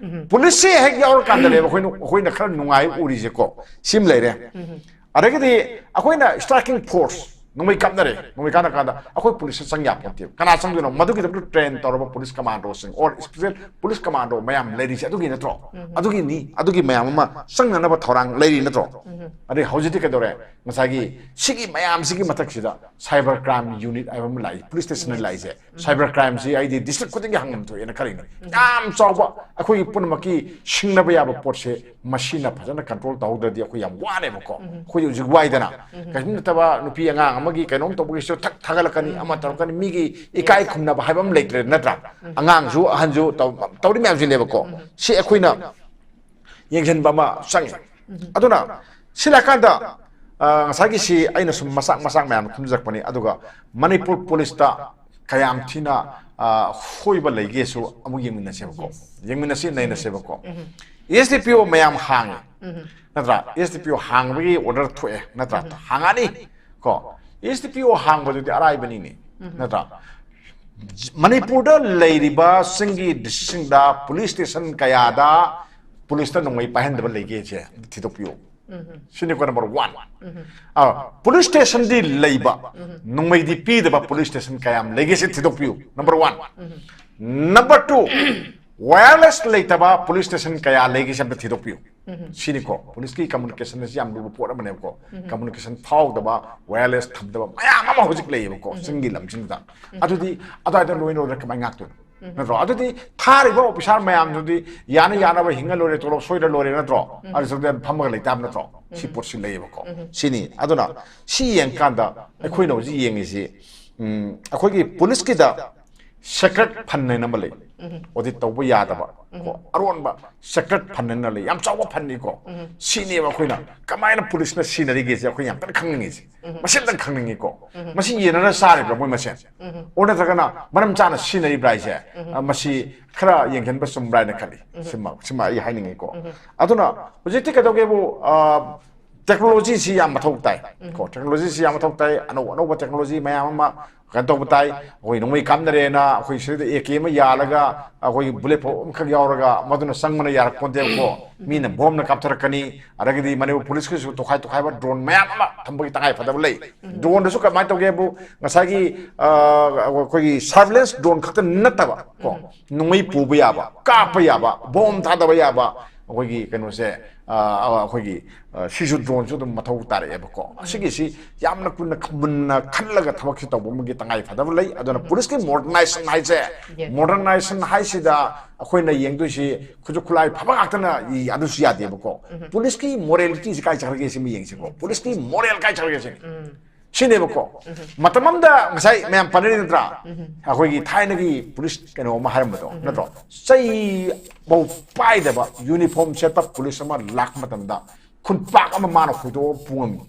ꯄꯨꯂꯤꯁꯁꯦ ꯍꯦꯛ ꯌꯥꯎꯔꯀꯥꯟꯗꯅꯦꯕ ꯑꯩꯈꯣꯏꯅ, ꯑꯩꯈꯣꯏꯅ ꯈꯔ ꯅꯨꯡꯉꯥꯏ ꯎꯔꯤꯁꯦꯀꯣ꯫ ꯁꯤꯃ ꯂꯩꯔꯦ꯫ ꯑꯗꯒꯤꯗꯤ ꯑꯩꯈꯣꯏꯅ ꯁ꯭ꯇ꯭ꯔꯥꯏꯀꯤꯡ ꯐꯣꯔꯁ ꯅꯣꯡꯃꯩ ꯀꯥꯞꯅꯔꯦ, ꯅꯣꯡꯃꯩ ꯀꯥꯞꯅ ꯀꯥꯟꯗ ꯑꯩꯈꯣꯏ ꯄꯨꯂꯤꯁꯁꯦ ꯆꯪ ꯌꯥꯄꯣꯟꯇꯦꯕ꯫ ꯀꯅꯥ ꯆꯪꯗꯣꯏꯅꯣ? ꯃꯗꯨꯒꯤꯗꯃꯛꯇ ꯇ꯭ꯔꯦꯟ ꯇꯧꯔꯕ ꯄꯨꯂꯤꯁ ꯀꯃꯥꯟꯗꯣꯁꯤꯡ ꯑꯣꯔ ꯁ꯭ꯄꯦꯁꯦꯜ ꯄꯨꯂꯤꯁ ꯀꯃꯥꯟꯗꯣ ꯃꯌꯥꯝ ꯂꯩꯔꯤꯁꯦ ꯑꯗꯨꯒꯤ ꯅꯠꯇ꯭ꯔꯣ? ꯑꯗꯨꯒꯤꯅꯤ, ꯑꯗꯨꯒꯤ ꯃꯌꯥꯝ ꯑꯃ ꯆꯪꯅꯅꯕ ꯊꯧꯔꯥꯡ ꯂꯩꯔꯤ ꯅꯠꯇ꯭ꯔꯣ? ꯑꯗꯩ ꯍꯧꯖꯤꯛꯇꯤ ꯀꯩꯗꯧꯔꯦ? ꯉꯁꯥꯏꯒꯤ ꯁꯤꯒꯤ ꯃꯌꯥꯝꯁꯤꯒꯤ ꯃꯊꯛꯁꯤꯗ ꯁꯥꯏꯕꯔ ꯀ꯭ꯔꯥꯏꯝ ꯌꯨꯅꯤꯠ ꯍꯥꯏꯕ ꯑꯃ ꯂꯥꯛꯏ, ꯄꯨꯂꯤꯁ ꯁ꯭ꯇꯦꯁꯟꯗ ꯂꯥꯛꯏꯁꯦ꯫ ꯁꯥꯏꯕꯔ ꯀ꯭ꯔꯥꯏꯝꯁꯤ ꯑꯩꯗꯤ ꯗꯤꯁꯇ꯭ꯔꯤꯛ ꯈꯨꯗꯤꯡꯒꯤ ꯍꯪꯐꯝ ꯊꯣꯛꯑꯦꯅ ꯈꯜꯂꯤꯅꯤ꯫ ꯌꯥꯝ ꯆꯥꯎꯕ ꯑꯩꯈꯣꯏꯒꯤ ꯄꯨꯝꯅꯃꯛꯀꯤ ꯁꯤꯡꯅꯕ ꯌꯥꯕ ꯄꯣꯠꯁꯦ ꯃꯁꯤꯅ ꯐꯖꯅ ꯀꯟꯇ꯭ꯔꯣꯜ ꯇꯧꯍꯧꯗ꯭ꯔꯗꯤ ꯑꯩꯈꯣꯏ ꯌꯥꯝ ꯋꯥꯔꯦꯕꯀꯣ꯫ ꯑꯩꯈꯣꯏ ꯍꯧꯖꯤꯛ ꯋꯥꯏꯗꯅ, ꯀꯩꯁꯨ ꯅꯠꯇꯕ ꯅꯨꯄꯤ ꯑꯉꯥꯡ ꯑꯃꯒꯤ ꯀꯩꯅꯣꯝ ꯇꯧꯕꯒꯤꯁꯨ ꯊꯛ ꯊꯥꯒꯠꯂꯛꯀꯅꯤ, ꯑꯃ ꯇꯧꯔꯛꯀꯅꯤ, ꯃꯤꯒꯤ ꯏꯀꯥꯏ ꯈꯨꯝꯅꯕ ꯍꯥꯏꯕ ꯑꯃ ꯂꯩꯇ꯭ꯔꯦ ꯅꯠꯇ꯭ꯔꯥ? ꯑꯉꯥꯡꯁꯨ ꯑꯍꯟꯁꯨ ꯇꯧ- ꯇꯧꯔꯤ ꯃꯌꯥꯝꯁꯤꯅꯦꯕꯀꯣ꯫ ꯁꯤ ꯑꯩꯈꯣꯏꯅ ꯌꯦꯡꯁꯤꯟꯕ ꯑꯃ ꯆꯪꯉꯤ꯫ ꯑꯗꯨꯅ ꯁꯤ ꯂꯥꯛꯀꯥꯟꯗ ꯑ, ꯉꯁꯥꯏꯒꯤꯁꯤ ꯑꯩꯅ ꯁꯨꯝ ꯃꯆꯥꯛ ꯃꯆꯥꯛ ꯃꯌꯥꯝ ꯈꯨꯝꯖꯔꯛꯄꯅꯤ꯫ ꯑꯗꯨꯒ ꯃꯅꯤꯄꯨꯔ ꯄꯨꯂꯤꯁꯇ ꯀꯌꯥꯝ ꯊꯤꯅ, ꯑ, ꯁꯣꯏꯕ ꯂꯩꯒꯦꯁꯨ ꯑꯃꯨꯛ ꯌꯦꯡꯃꯤꯟꯅꯁꯦꯕꯀꯣ꯫ ꯌꯦꯡꯃꯤꯟꯅꯁꯤ, ꯅꯩꯅꯁꯦꯕꯀꯣ꯫ ꯑꯦꯁ ꯗꯤ ꯄꯤ ꯑꯣ ꯃꯌꯥꯝ ꯍꯥꯡꯉꯦ, ꯅꯠꯇ꯭ꯔꯥ? ꯑꯦꯁ ꯗꯤ ꯄꯤ ꯑꯣ ꯍꯥꯡꯕꯒꯤ ꯑꯣꯔꯗꯔ ꯊꯣꯛꯑꯦ, ꯅꯠꯇ꯭ꯔꯥ? ꯍꯥꯡꯉꯛꯑꯅꯤ ꯀꯣ꯫ ꯑꯦꯁ ꯗꯤ ꯄꯤ ꯑꯣ ꯍꯥꯡꯕꯗꯨꯗꯤ ꯑꯔꯥꯏꯕꯅꯤꯅꯦ, ꯅꯠꯇ꯭ꯔꯥ? ꯃꯅꯤꯄꯨꯔꯗ ꯂꯩꯔꯤꯕꯁꯤꯡꯒꯤ ꯗꯤꯁꯇ꯭ꯔꯤꯛꯁꯤꯡꯗ ꯄꯨꯂꯤꯁ ꯁ꯭ꯇꯦꯁꯟ ꯀꯌꯥꯗ ꯄꯨꯂꯤꯁꯇ ꯅꯣꯡꯃꯩ ꯄꯥꯏꯍꯟꯗꯕ ꯂꯩꯒꯦꯁꯦ ꯊꯤꯗꯣꯛꯄꯤꯌꯨ꯫ ꯁꯤꯅꯤꯀꯣ ꯅꯝꯕꯔ ꯋꯥꯟ꯫ ꯑ, ꯄꯨꯂꯤꯁ ꯁ꯭ꯇꯦꯁꯟꯗꯤ ꯂꯩꯕ, ꯅꯣꯡꯃꯩꯗꯤ ꯄꯤꯗꯕ ꯄꯨꯂꯤꯁ ꯁ꯭ꯇꯦꯁꯟ ꯀꯌꯥꯝ ꯂꯩꯒꯦꯁꯦ ꯊꯤꯗꯣꯛꯄꯤꯌꯨ, number one. Number two, wireless ꯂꯩꯇꯕ ꯄꯨꯂꯤꯁ ꯁ꯭ꯇꯦꯁꯟ ꯀꯌꯥ ꯂꯩꯒꯦꯁꯦ ꯑꯝꯇ ꯊꯤꯗꯣꯛꯄꯤꯌꯨ꯫ ꯁꯤꯅꯤꯀꯣ, ꯄꯨꯂꯤꯁꯀꯤ ꯀꯝꯃꯨꯅꯤꯀꯦꯁꯟ ꯑꯁꯤ ꯌꯥꯝ ꯂꯨꯕ ꯄꯣꯠ ꯑꯃꯅꯦꯕꯀꯣ꯫ ꯀꯝꯃꯨꯅꯤꯀꯦꯁꯟ ꯐꯥꯎꯗꯕ, ꯋꯥꯌꯔꯂꯦꯁ ꯊꯝꯗꯕ ꯃꯌꯥꯝ ꯑꯃ ꯍꯧꯖꯤꯛ ꯂꯩꯌꯦꯕꯀꯣ, ꯆꯤꯡꯒꯤ ꯂꯝꯁꯤꯡꯗ꯫ ꯑꯗꯨꯗꯤ ꯑꯗꯨꯋꯥꯏꯗ ꯂꯣꯏ ꯂꯣꯏꯔ ꯀꯃꯥꯏꯅ ꯉꯥꯛꯇꯣꯏꯅꯣ? ꯅꯠꯇ꯭ꯔꯣ? ꯑꯗꯨꯗꯤ ꯊꯥꯔꯤꯕ ꯑꯣꯐꯤꯁꯥꯔ ꯃꯌꯥꯝꯗꯨꯗꯤ ꯌꯥꯅ ꯌꯥꯅꯕ ꯍꯤꯡꯉ ꯂꯣꯏꯔꯦ, ꯇꯣꯂꯣꯞ ꯁꯣꯏꯔ ꯂꯣꯏꯔꯦ, ꯅꯠꯇ꯭ꯔꯣ? ꯑꯗꯨ ꯁꯔꯨꯛꯇ ꯐꯝꯃꯒ ꯂꯩꯇꯥꯕ ꯅꯠꯇ꯭ꯔꯣ? ꯁꯤ ꯄꯣꯠꯁꯤ ꯂꯩꯌꯦꯕꯀꯣ꯫ ꯁꯤꯅꯤ꯫ ꯑꯗꯨꯅ ꯁꯤ ꯌꯦꯡꯀꯥꯟꯗ ꯑꯩꯈꯣꯏꯅ ꯍꯧꯖꯤꯛ ꯌꯦꯡꯉꯤꯁꯤ, ꯎꯝ, ꯑꯩꯈꯣꯏꯒꯤ ꯄꯨꯂꯤꯁꯀꯤꯗ ꯁꯦꯀ꯭ꯔꯦꯠ ꯐꯟ ꯍꯥꯏꯅ ꯑꯃ ꯂꯩ꯫ ꯑꯣꯗꯤꯠ ꯇꯧꯕ ꯌꯥꯗꯕ, ꯀꯣ, ꯑꯔꯣꯟꯕ ꯁꯦꯀ꯭ꯔꯦꯠ ꯐꯟ ꯍꯥꯏꯅ ꯂꯩ꯫ ꯌꯥꯝ ꯆꯥꯎꯕ ꯐꯟꯅꯤꯀꯣ꯫ ꯁꯤꯅꯦꯕ ꯑꯩꯈꯣꯏꯅ ꯀꯃꯥꯏꯅ ꯄꯨꯂꯤꯁꯅ ꯁꯤꯖꯤꯟꯅꯔꯤꯒꯦꯁꯦ ꯑꯩꯈꯣꯏ ꯌꯥꯝ ꯀꯟꯅ ꯈꯪꯅꯤꯡꯉꯤꯁꯦ꯫ ꯃꯁꯤ ꯑꯝꯇꯪ ꯈꯪꯅꯤꯡꯉꯤꯀꯣ꯫ ꯃꯁꯤ ꯌꯦꯟꯅꯔ ꯆꯥꯔꯤꯕ꯭ꯔꯥ ꯃꯣꯏ ꯃꯁꯦꯟ? ꯑꯣ ꯅꯠꯇ꯭ꯔꯒꯅ ꯃꯔꯝ ꯆꯥꯅ ꯁꯤꯖꯤꯟꯅꯔꯤꯕ꯭ꯔꯥ ꯍꯥꯏꯁꯦ? ꯑ, ꯃꯁꯤ ꯈꯔ ꯌꯦꯡꯁꯤꯟꯕ ꯆꯨꯝꯕ꯭ꯔꯥ ꯍꯥꯏꯅ ꯈꯜꯂꯤ꯫ ꯁꯤꯃ, ꯁꯤꯃ ꯑꯩ ꯍꯥꯏꯅꯤꯡꯉꯤꯀꯣ꯫ ꯑꯗꯨꯅ ꯍꯧꯖꯤꯛꯇꯤ ꯀꯩꯗꯧꯒꯦꯕꯨ, ꯑ, ꯇꯦꯛꯅꯣꯂꯣꯖꯤꯁꯤ ꯌꯥꯝ ꯃꯊꯧ ꯇꯥꯏ꯫ ꯀꯣ, ꯇꯦꯛꯅꯣꯂꯣꯖꯤꯁꯤ ꯌꯥꯝ ꯃꯊꯧ ꯇꯥꯏ꯫ ꯑꯅꯧ ꯑꯅꯧꯕ ꯇꯦꯛꯅꯣꯂꯣꯖꯤ ꯃꯌꯥꯝ ꯑꯃ ꯀꯩꯅꯣ ꯇꯧꯕ ꯇꯥꯏ꯫ ꯑꯩꯈꯣꯏ ꯅꯣꯡꯃꯩ ꯀꯥꯞꯅꯔꯦꯅ ꯑꯩꯈꯣꯏ ꯁꯤꯗ ꯑꯦ ꯀꯦ ꯑꯃ ꯌꯥꯜꯂꯒ ꯑꯩꯈꯣꯏꯒꯤ ꯕꯨꯂꯦꯠ ꯄ꯭ꯔꯨꯐ ꯑꯃꯈꯛ ꯌꯥꯎꯔꯒ ꯃꯗꯨꯅ ꯆꯪꯕꯅ ꯌꯥꯔꯛꯄꯣꯟꯇꯦꯕꯀꯣ꯫ ꯃꯤꯅ ꯕꯣꯝꯅ ꯀꯥꯞꯊꯔꯛꯀꯅꯤ꯫ ꯑꯗꯒꯤꯗꯤ ꯃꯅꯤꯄꯨꯔ ꯄꯨꯂꯤꯁꯀꯤꯁꯨ ꯇꯣꯈꯥꯏ ꯇꯣꯈꯥꯏꯕ ꯗ꯭ꯔꯣꯟ ꯃꯌꯥꯝ ꯑꯃ ꯊꯝꯕꯒꯤ ꯇꯉꯥꯏ ꯐꯗꯕ ꯂꯩ꯫ ꯗ꯭ꯔꯣꯟꯗꯁꯨ ꯀꯃꯥꯏꯅ ꯇꯧꯒꯦꯕꯨ ꯉꯁꯥꯏꯒꯤ, ꯑ, ꯑꯩꯈꯣꯏꯒꯤ ꯁꯔꯚꯤꯂꯦꯟꯁ ꯗ꯭ꯔꯣꯟ ꯈꯛꯇ ꯅꯠꯇꯕ ꯀꯣ, ꯅꯣꯡꯃꯩ ꯄꯨꯕ ꯌꯥꯕ, ꯀꯥꯞꯄ ꯌꯥꯕ, ꯕꯣꯝ ꯊꯥꯗꯕ ꯌꯥꯕ, ꯑꯩꯈꯣꯏꯒꯤ ꯀꯩꯅꯣꯁꯦ, ꯑ, ꯑꯩꯈꯣꯏꯒꯤ, ꯑ, ꯁꯤꯁꯨ ꯗ꯭ꯔꯣꯟꯁꯨ ꯑꯗꯨꯝ ꯃꯊꯧ ꯇꯥꯔꯛꯑꯦꯕꯀꯣ꯫ ꯑꯁꯤꯒꯤꯁꯤ ꯌꯥꯝꯅ ꯀꯨꯟꯅ ꯃꯨꯟꯅ ꯈꯜꯂꯒ ꯊꯕꯛꯁꯤ ꯇꯧꯕ ꯑꯃꯒꯤ ꯇꯉꯥꯏ ꯐꯗꯕ ꯂꯩ꯫ ꯑꯗꯨꯅ ꯄꯨꯂꯤꯁꯀꯤ ꯃꯣꯗꯔꯅꯥꯏꯖꯦꯁꯟ ꯍꯥꯏꯁꯦ, ꯃꯣꯗꯔꯅꯥꯏꯖꯦꯁꯟ ꯍꯥꯏꯁꯤꯗ ꯑꯩꯈꯣꯏꯅ ꯌꯦꯡꯗꯣꯏꯁꯤ ꯈꯨꯠꯁꯨ ꯈꯨꯠꯂꯥꯏ ꯐꯕ ꯉꯥꯛꯇꯅ ꯏ-, ꯑꯗꯨꯁꯨ ꯌꯥꯗꯦꯕꯀꯣ꯫ ꯄꯨꯂꯤꯁꯀꯤ ꯃꯣꯔꯦꯂꯤꯇꯤꯁꯤ ꯀꯥꯏ ꯆꯠꯈ꯭ꯔꯒꯦ ꯁꯤꯃ ꯌꯦꯡꯁꯤꯀꯣ꯫ ꯄꯨꯂꯤꯁꯀꯤ ꯃꯣꯔꯦꯜ ꯀꯥꯏ ꯆꯠꯈ꯭ꯔꯒꯦ ꯁꯤꯅꯤ꯫ ꯁꯤꯅꯦꯕꯀꯣ꯫ ꯃꯇꯝ ꯑꯃꯗ ꯉꯁꯥꯏ ꯃꯌꯥꯝ ꯄꯟꯅꯔꯤ ꯅꯠꯇ꯭ꯔꯥ? ꯑꯩꯈꯣꯏꯒꯤ ꯊꯥꯏꯅꯒꯤ ꯄꯨꯂꯤꯁ ꯀꯩꯅꯣ ꯑꯃ ꯍꯥꯏꯔꯝꯕꯗꯣ, ꯅꯠꯇ꯭ꯔꯣ? ꯆꯩ ꯐꯧ ꯄꯥꯏꯗꯕ ꯌꯨꯅꯤꯐꯣꯔꯝ ꯁꯦꯠꯄ ꯄꯨꯂꯤꯁ ꯑꯃ ꯂꯥꯛꯄ ꯃꯇꯝꯗ ꯈꯨꯟꯄꯥꯛ ꯑꯃ ꯃꯥꯅ ꯍꯨꯏꯗꯣꯛꯑ ꯄꯨꯉꯝꯃꯤ꯫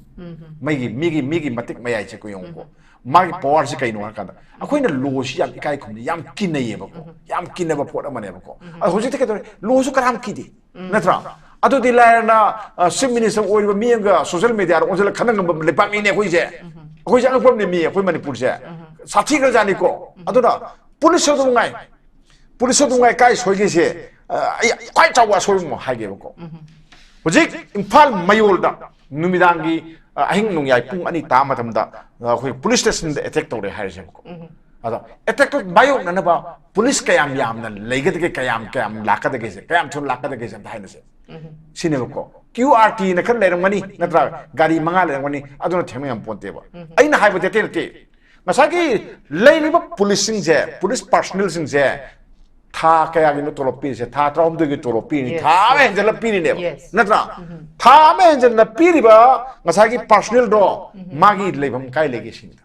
ꯃꯩꯒꯤ ꯃꯤꯒꯤ ꯃꯤꯒꯤ ꯃꯇꯤꯛ ꯃꯌꯥꯏꯁꯦ ꯑꯩꯈꯣꯏ ꯌꯦꯡꯉꯨꯀꯣ꯫ ꯃꯥꯒꯤ ꯄꯋꯥꯔꯁꯤ ꯀꯩꯅꯣ ꯍꯥꯏꯔꯀꯥꯟꯗ ꯑꯩꯈꯣꯏꯅ ꯂꯣꯁꯤ ꯌꯥꯝ ꯏꯀꯥꯏ ꯈꯨꯝꯅꯩ, ꯌꯥꯝ ꯀꯤꯅꯩꯌꯦꯕꯀꯣ꯫ ꯌꯥꯝ ꯀꯤꯅꯕ ꯄꯣꯠ ꯑꯃꯅꯦꯕꯀꯣ꯫ ꯑꯗꯣ ꯍꯧꯖꯤꯛꯇꯤ ꯀꯩꯗꯧꯔꯦ? ꯂꯣꯁꯨ ꯀꯅꯥꯝ ꯀꯤꯗꯦ, ꯅꯠꯇ꯭ꯔꯥ? ꯑꯗꯨꯗꯤ ꯂꯥꯏꯔꯅ ꯆꯤꯐ ꯃꯤꯅꯤꯁꯇꯔ ꯑꯣꯏꯔꯤꯕ ꯃꯤ ꯑꯃꯒ ꯁꯣꯁꯤꯌꯦꯜ ꯃꯦꯗꯤꯌꯥꯗ ꯑꯣꯟꯁꯤꯜꯂꯒ ꯈꯟꯅ ꯉꯝꯕ ꯂꯩꯕꯥꯛꯅꯤꯅꯦ ꯑꯩꯈꯣꯏꯁꯦ꯫ ꯑꯩꯈꯣꯏꯁꯦ ꯑꯉꯛꯄ ꯑꯃꯅꯦ, ꯃꯤ ꯑꯩꯈꯣꯏ ꯃꯅꯤꯄꯨꯔꯁꯦ ꯁꯥꯊꯤꯈ꯭ꯔꯖꯥꯠꯅꯤꯀꯣ꯫ ꯑꯗꯨꯅ ꯄꯨꯂꯤꯁꯁꯨ ꯑꯗꯨꯝ ꯉꯥꯏ, ꯄꯨꯂꯤꯁꯁꯨ ꯑꯗꯨꯝ ꯉꯥꯏ꯫ ꯀꯥꯏ ꯁꯣꯏꯒꯦꯁꯦ? ꯑ, ꯑꯩ ꯈ꯭ꯋꯥꯏ ꯆꯥꯎꯕ ꯑꯁꯣꯏꯕ ꯑꯃ ꯍꯥꯏꯒꯦꯕꯀꯣ꯫ ꯍꯧꯖꯤꯛ ꯏꯝꯐꯥꯜ ꯃꯌꯣꯜꯗ ꯅꯨꯃꯤꯗꯥꯡꯒꯤ, ꯑ, ꯑꯍꯤꯡ ꯅꯣꯡꯌꯥꯏ ꯄꯨꯡ ꯑꯅꯤ ꯇꯥ ꯃꯇꯝꯗ, ꯑ, ꯑꯩꯈꯣꯏ ꯄꯨꯂꯤꯁ ꯁ꯭ꯇꯦꯁꯟꯗ ꯑꯦꯇꯦꯛ ꯇꯧꯔꯦ ꯍꯥꯏꯔꯁꯦꯕꯀꯣ꯫ ꯑꯗꯣ ꯑꯦꯇꯦꯛꯇꯣ ꯃꯥꯌꯣꯛꯅꯅꯕ ꯄꯨꯂꯤꯁ ꯀꯌꯥꯝ ꯌꯥꯝꯅ ꯂꯩꯒꯗꯒꯦ, ꯀꯌꯥꯝ ꯀꯌꯥꯝ ꯂꯥꯛꯀꯗꯒꯦꯁꯦ, ꯀꯌꯥꯝ ꯊꯨꯅ ꯂꯥꯛꯀꯗꯒꯦꯁꯦ ꯑꯝꯇ ꯍꯥꯏꯅꯁꯦ꯫ ꯁꯤꯅꯦꯕꯀꯣ꯫ ꯀ꯭ꯌꯨ ꯑꯥꯔ ꯇꯤꯅ ꯈꯔ ꯂꯩꯔꯝꯒꯅꯤ, ꯅꯠꯇ꯭ꯔꯥ? ꯒꯥꯔꯤ ꯃꯉꯥ ꯂꯩꯔꯝꯒꯅꯤ, ꯑꯗꯨꯅ ꯊꯦꯡꯅ ꯉꯝ ꯄꯣꯟꯇꯦꯕ꯫ ꯑꯩꯅ ꯍꯥꯏꯕꯗꯤ ꯑꯇꯩ ꯅꯠꯇꯦ, ꯉꯁꯥꯏꯒꯤ ꯂꯩꯔꯤꯕ ꯄꯨꯂꯤꯁꯁꯤꯡꯁꯦ, ꯄꯨꯂꯤꯁ ꯄꯥꯔꯁꯣꯅꯦꯜꯁꯤꯡꯁꯦ ꯊꯥ ꯀꯌꯥꯒꯤꯅꯣ ꯇꯣꯂꯣꯞ ꯄꯤꯔꯤꯁꯦ? ꯊꯥ ꯇꯔꯥꯍꯨꯝꯗꯣꯏꯒꯤ ꯇꯣꯂꯣꯞ ꯄꯤꯔꯤꯅꯤ, Yes, ꯊꯥ ꯑꯃ yes. ꯍꯦꯟꯖꯜꯂ ꯄꯤꯔꯤꯅꯦꯕ, Yes. ꯅꯠꯇ꯭ꯔꯥ? ꯊꯥ ꯑꯃ ꯍꯦꯟꯖꯟꯅ ꯄꯤꯔꯤꯕ ꯉꯁꯥꯏꯒꯤ ꯄꯥꯔꯁꯣꯅꯦꯜꯗꯣ ꯃꯥꯒꯤ ꯂꯩꯐꯝ ꯀꯥꯏ ꯂꯩꯒꯦ ꯁꯤꯅꯤꯗ꯫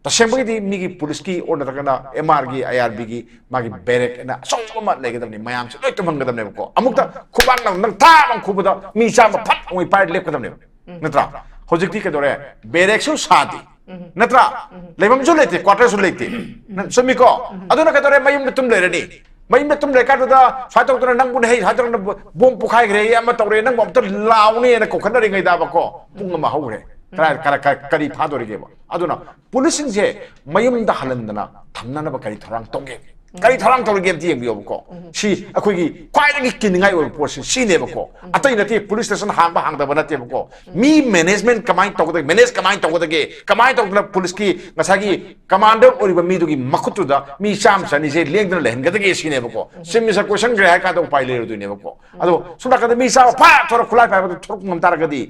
ꯇꯁꯦꯡꯕꯒꯤꯗꯤ ꯃꯤꯒꯤ ꯄꯨꯂꯤꯁꯀꯤ ꯑꯣꯔ ꯅꯠꯇ꯭ꯔꯒꯅ ꯑꯦꯝ ꯑꯥꯔꯒꯤ, ꯑꯥꯏ ꯑꯥꯔ ꯕꯤꯒꯤ ꯃꯥꯒꯤ ꯕꯦꯔꯦꯛ ꯑꯅ ꯑꯆꯧꯕ ꯑꯃ ꯂꯩꯒꯗꯕꯅꯤ, ꯃꯌꯥꯝꯁꯦ ꯂꯣꯏ ꯇꯨꯝꯍꯟꯒꯗꯕꯅꯦꯕꯀꯣ꯫ ꯑꯃꯨꯛꯇ ꯈꯨꯕꯥꯛ ꯅꯪ ꯅꯪ ꯊꯥ ꯑꯃ ꯈꯨꯕꯗ ꯃꯤ ꯆꯥꯝꯃ ꯐꯠ ꯑꯃꯨꯛ ꯄꯥꯏꯔ ꯂꯦꯞꯀꯗꯕꯅꯦꯕ, ꯅꯠꯇ꯭ꯔꯥ? ꯍꯧꯖꯤꯛꯇꯤ ꯀꯩꯗꯧꯔꯦ? ꯕꯦꯔꯦꯛꯁꯨ ꯁꯥꯗꯦ, ꯅꯠꯇ꯭ꯔꯥ? ꯂꯩꯐꯝꯁꯨ ꯂꯩꯇꯦ, ꯀ꯭ꯋꯥꯇꯔꯁꯨ ꯂꯩꯇꯦ꯫ ꯅꯪ ꯆꯨꯝꯃꯤꯀꯣ? ꯑꯗꯨꯅ ꯀꯩꯗꯧꯔꯦ? ꯃꯌꯨꯝꯗ ꯇꯨꯝ ꯂꯩꯔꯅꯤ꯫ ꯃꯌꯨꯝꯗ ꯇꯨꯝ ꯂꯩꯔꯀꯥꯟꯗꯨꯗ ꯁꯨꯃꯥꯏꯅ ꯇꯧꯗꯅ ꯅꯪꯕꯨ ꯍꯩ ꯁꯨꯃꯥꯏꯅ ꯇꯧꯗꯅ ꯕꯣꯝ ꯄꯣꯈꯥꯏꯈ꯭ꯔꯦ, ꯑꯃ ꯇꯧꯔꯦ, ꯅꯪꯕꯨ ꯑꯝꯇ ꯂꯥꯎꯅꯦꯅ ꯀꯧꯈꯠꯅꯔꯤꯉꯩꯗꯕꯀꯣ, ꯄꯨꯡ ꯑꯃ ꯍꯧꯈ꯭ꯔꯦ꯫ ꯀꯔꯥꯏ- ꯀꯔꯥ- ꯀꯔꯥ- ꯀꯔꯤ ꯐꯥꯗꯣꯔꯤꯒꯦꯕ? ꯑꯗꯨꯅ ꯄꯨꯂꯤꯁꯁꯤꯡꯁꯦ ꯃꯌꯨꯝꯗ ꯍꯜꯍꯟꯗꯅ ꯊꯝꯅꯅꯕ ꯀꯔꯤ ꯊꯧꯔꯥꯡ ꯇꯧꯒꯦ? ꯀꯔꯤ ꯊꯧꯔꯥꯡ ꯇꯧꯔꯤꯒꯦ ꯑꯝꯇ ꯌꯦꯡꯕꯤꯌꯣꯕꯀꯣ꯫ ꯁꯤ ꯑꯩꯈꯣꯏꯒꯤ ꯈ꯭ꯋꯥꯏꯗꯒꯤ ꯀꯤꯅꯤꯡꯉꯥꯏ ꯑꯣꯏꯕ ꯄꯣꯠꯁꯤ ꯁꯤꯅꯦꯕꯀꯣ꯫ ꯑꯇꯩ ꯅꯠꯇꯦ, ꯄꯨꯂꯤꯁ ꯁ꯭ꯇꯦꯁꯟ ꯍꯥꯡꯕ ꯍꯥꯡꯗꯕ ꯅꯠꯇꯦꯕꯀꯣ꯫ ꯃꯤ ꯃꯦꯅꯦꯖꯃꯦꯟ ꯀꯃꯥꯏꯅ ꯇꯧꯒꯗꯒꯦ, ꯃꯦꯅꯦꯖ ꯀꯃꯥꯏꯅ ꯇꯧꯒꯗꯒꯦ, ꯀꯃꯥꯏꯅ ꯇꯧꯗꯅ ꯄꯨꯂꯤꯁꯀꯤ ꯉꯁꯥꯏꯒꯤ ꯀꯃꯥꯟꯗꯔ ꯑꯣꯏꯔꯤꯕ ꯃꯤꯗꯨꯒꯤ ꯃꯈꯨꯠꯇꯨꯗ ꯃꯤ ꯆꯥꯝꯃ ꯆꯅꯤꯁꯦ ꯂꯦꯡꯗꯅ ꯂꯩꯍꯟꯒꯗꯒꯦ ꯁꯤꯅꯦꯕꯀꯣ꯫ ꯆꯤꯐ ꯃꯤꯅꯤꯁꯇꯔ ꯀꯣꯏꯁꯟꯈ꯭ꯔꯦ ꯍꯥꯏ ꯀꯥꯟꯗ ꯎꯄꯥꯏ ꯂꯩꯔꯣꯏꯗꯣꯏꯅꯦꯕꯀꯣ꯫ ꯑꯗꯣ ꯁꯣꯝ ꯅꯥꯀꯟꯗ ꯃꯤ ꯆꯥꯝꯃ ꯐꯥ ꯊꯣꯔꯛ ꯈꯨꯠꯂꯥꯏ ꯄꯥꯏꯕꯗ ꯊꯣꯔꯛꯄ ꯉꯝ ꯇꯥꯔꯒꯗꯤ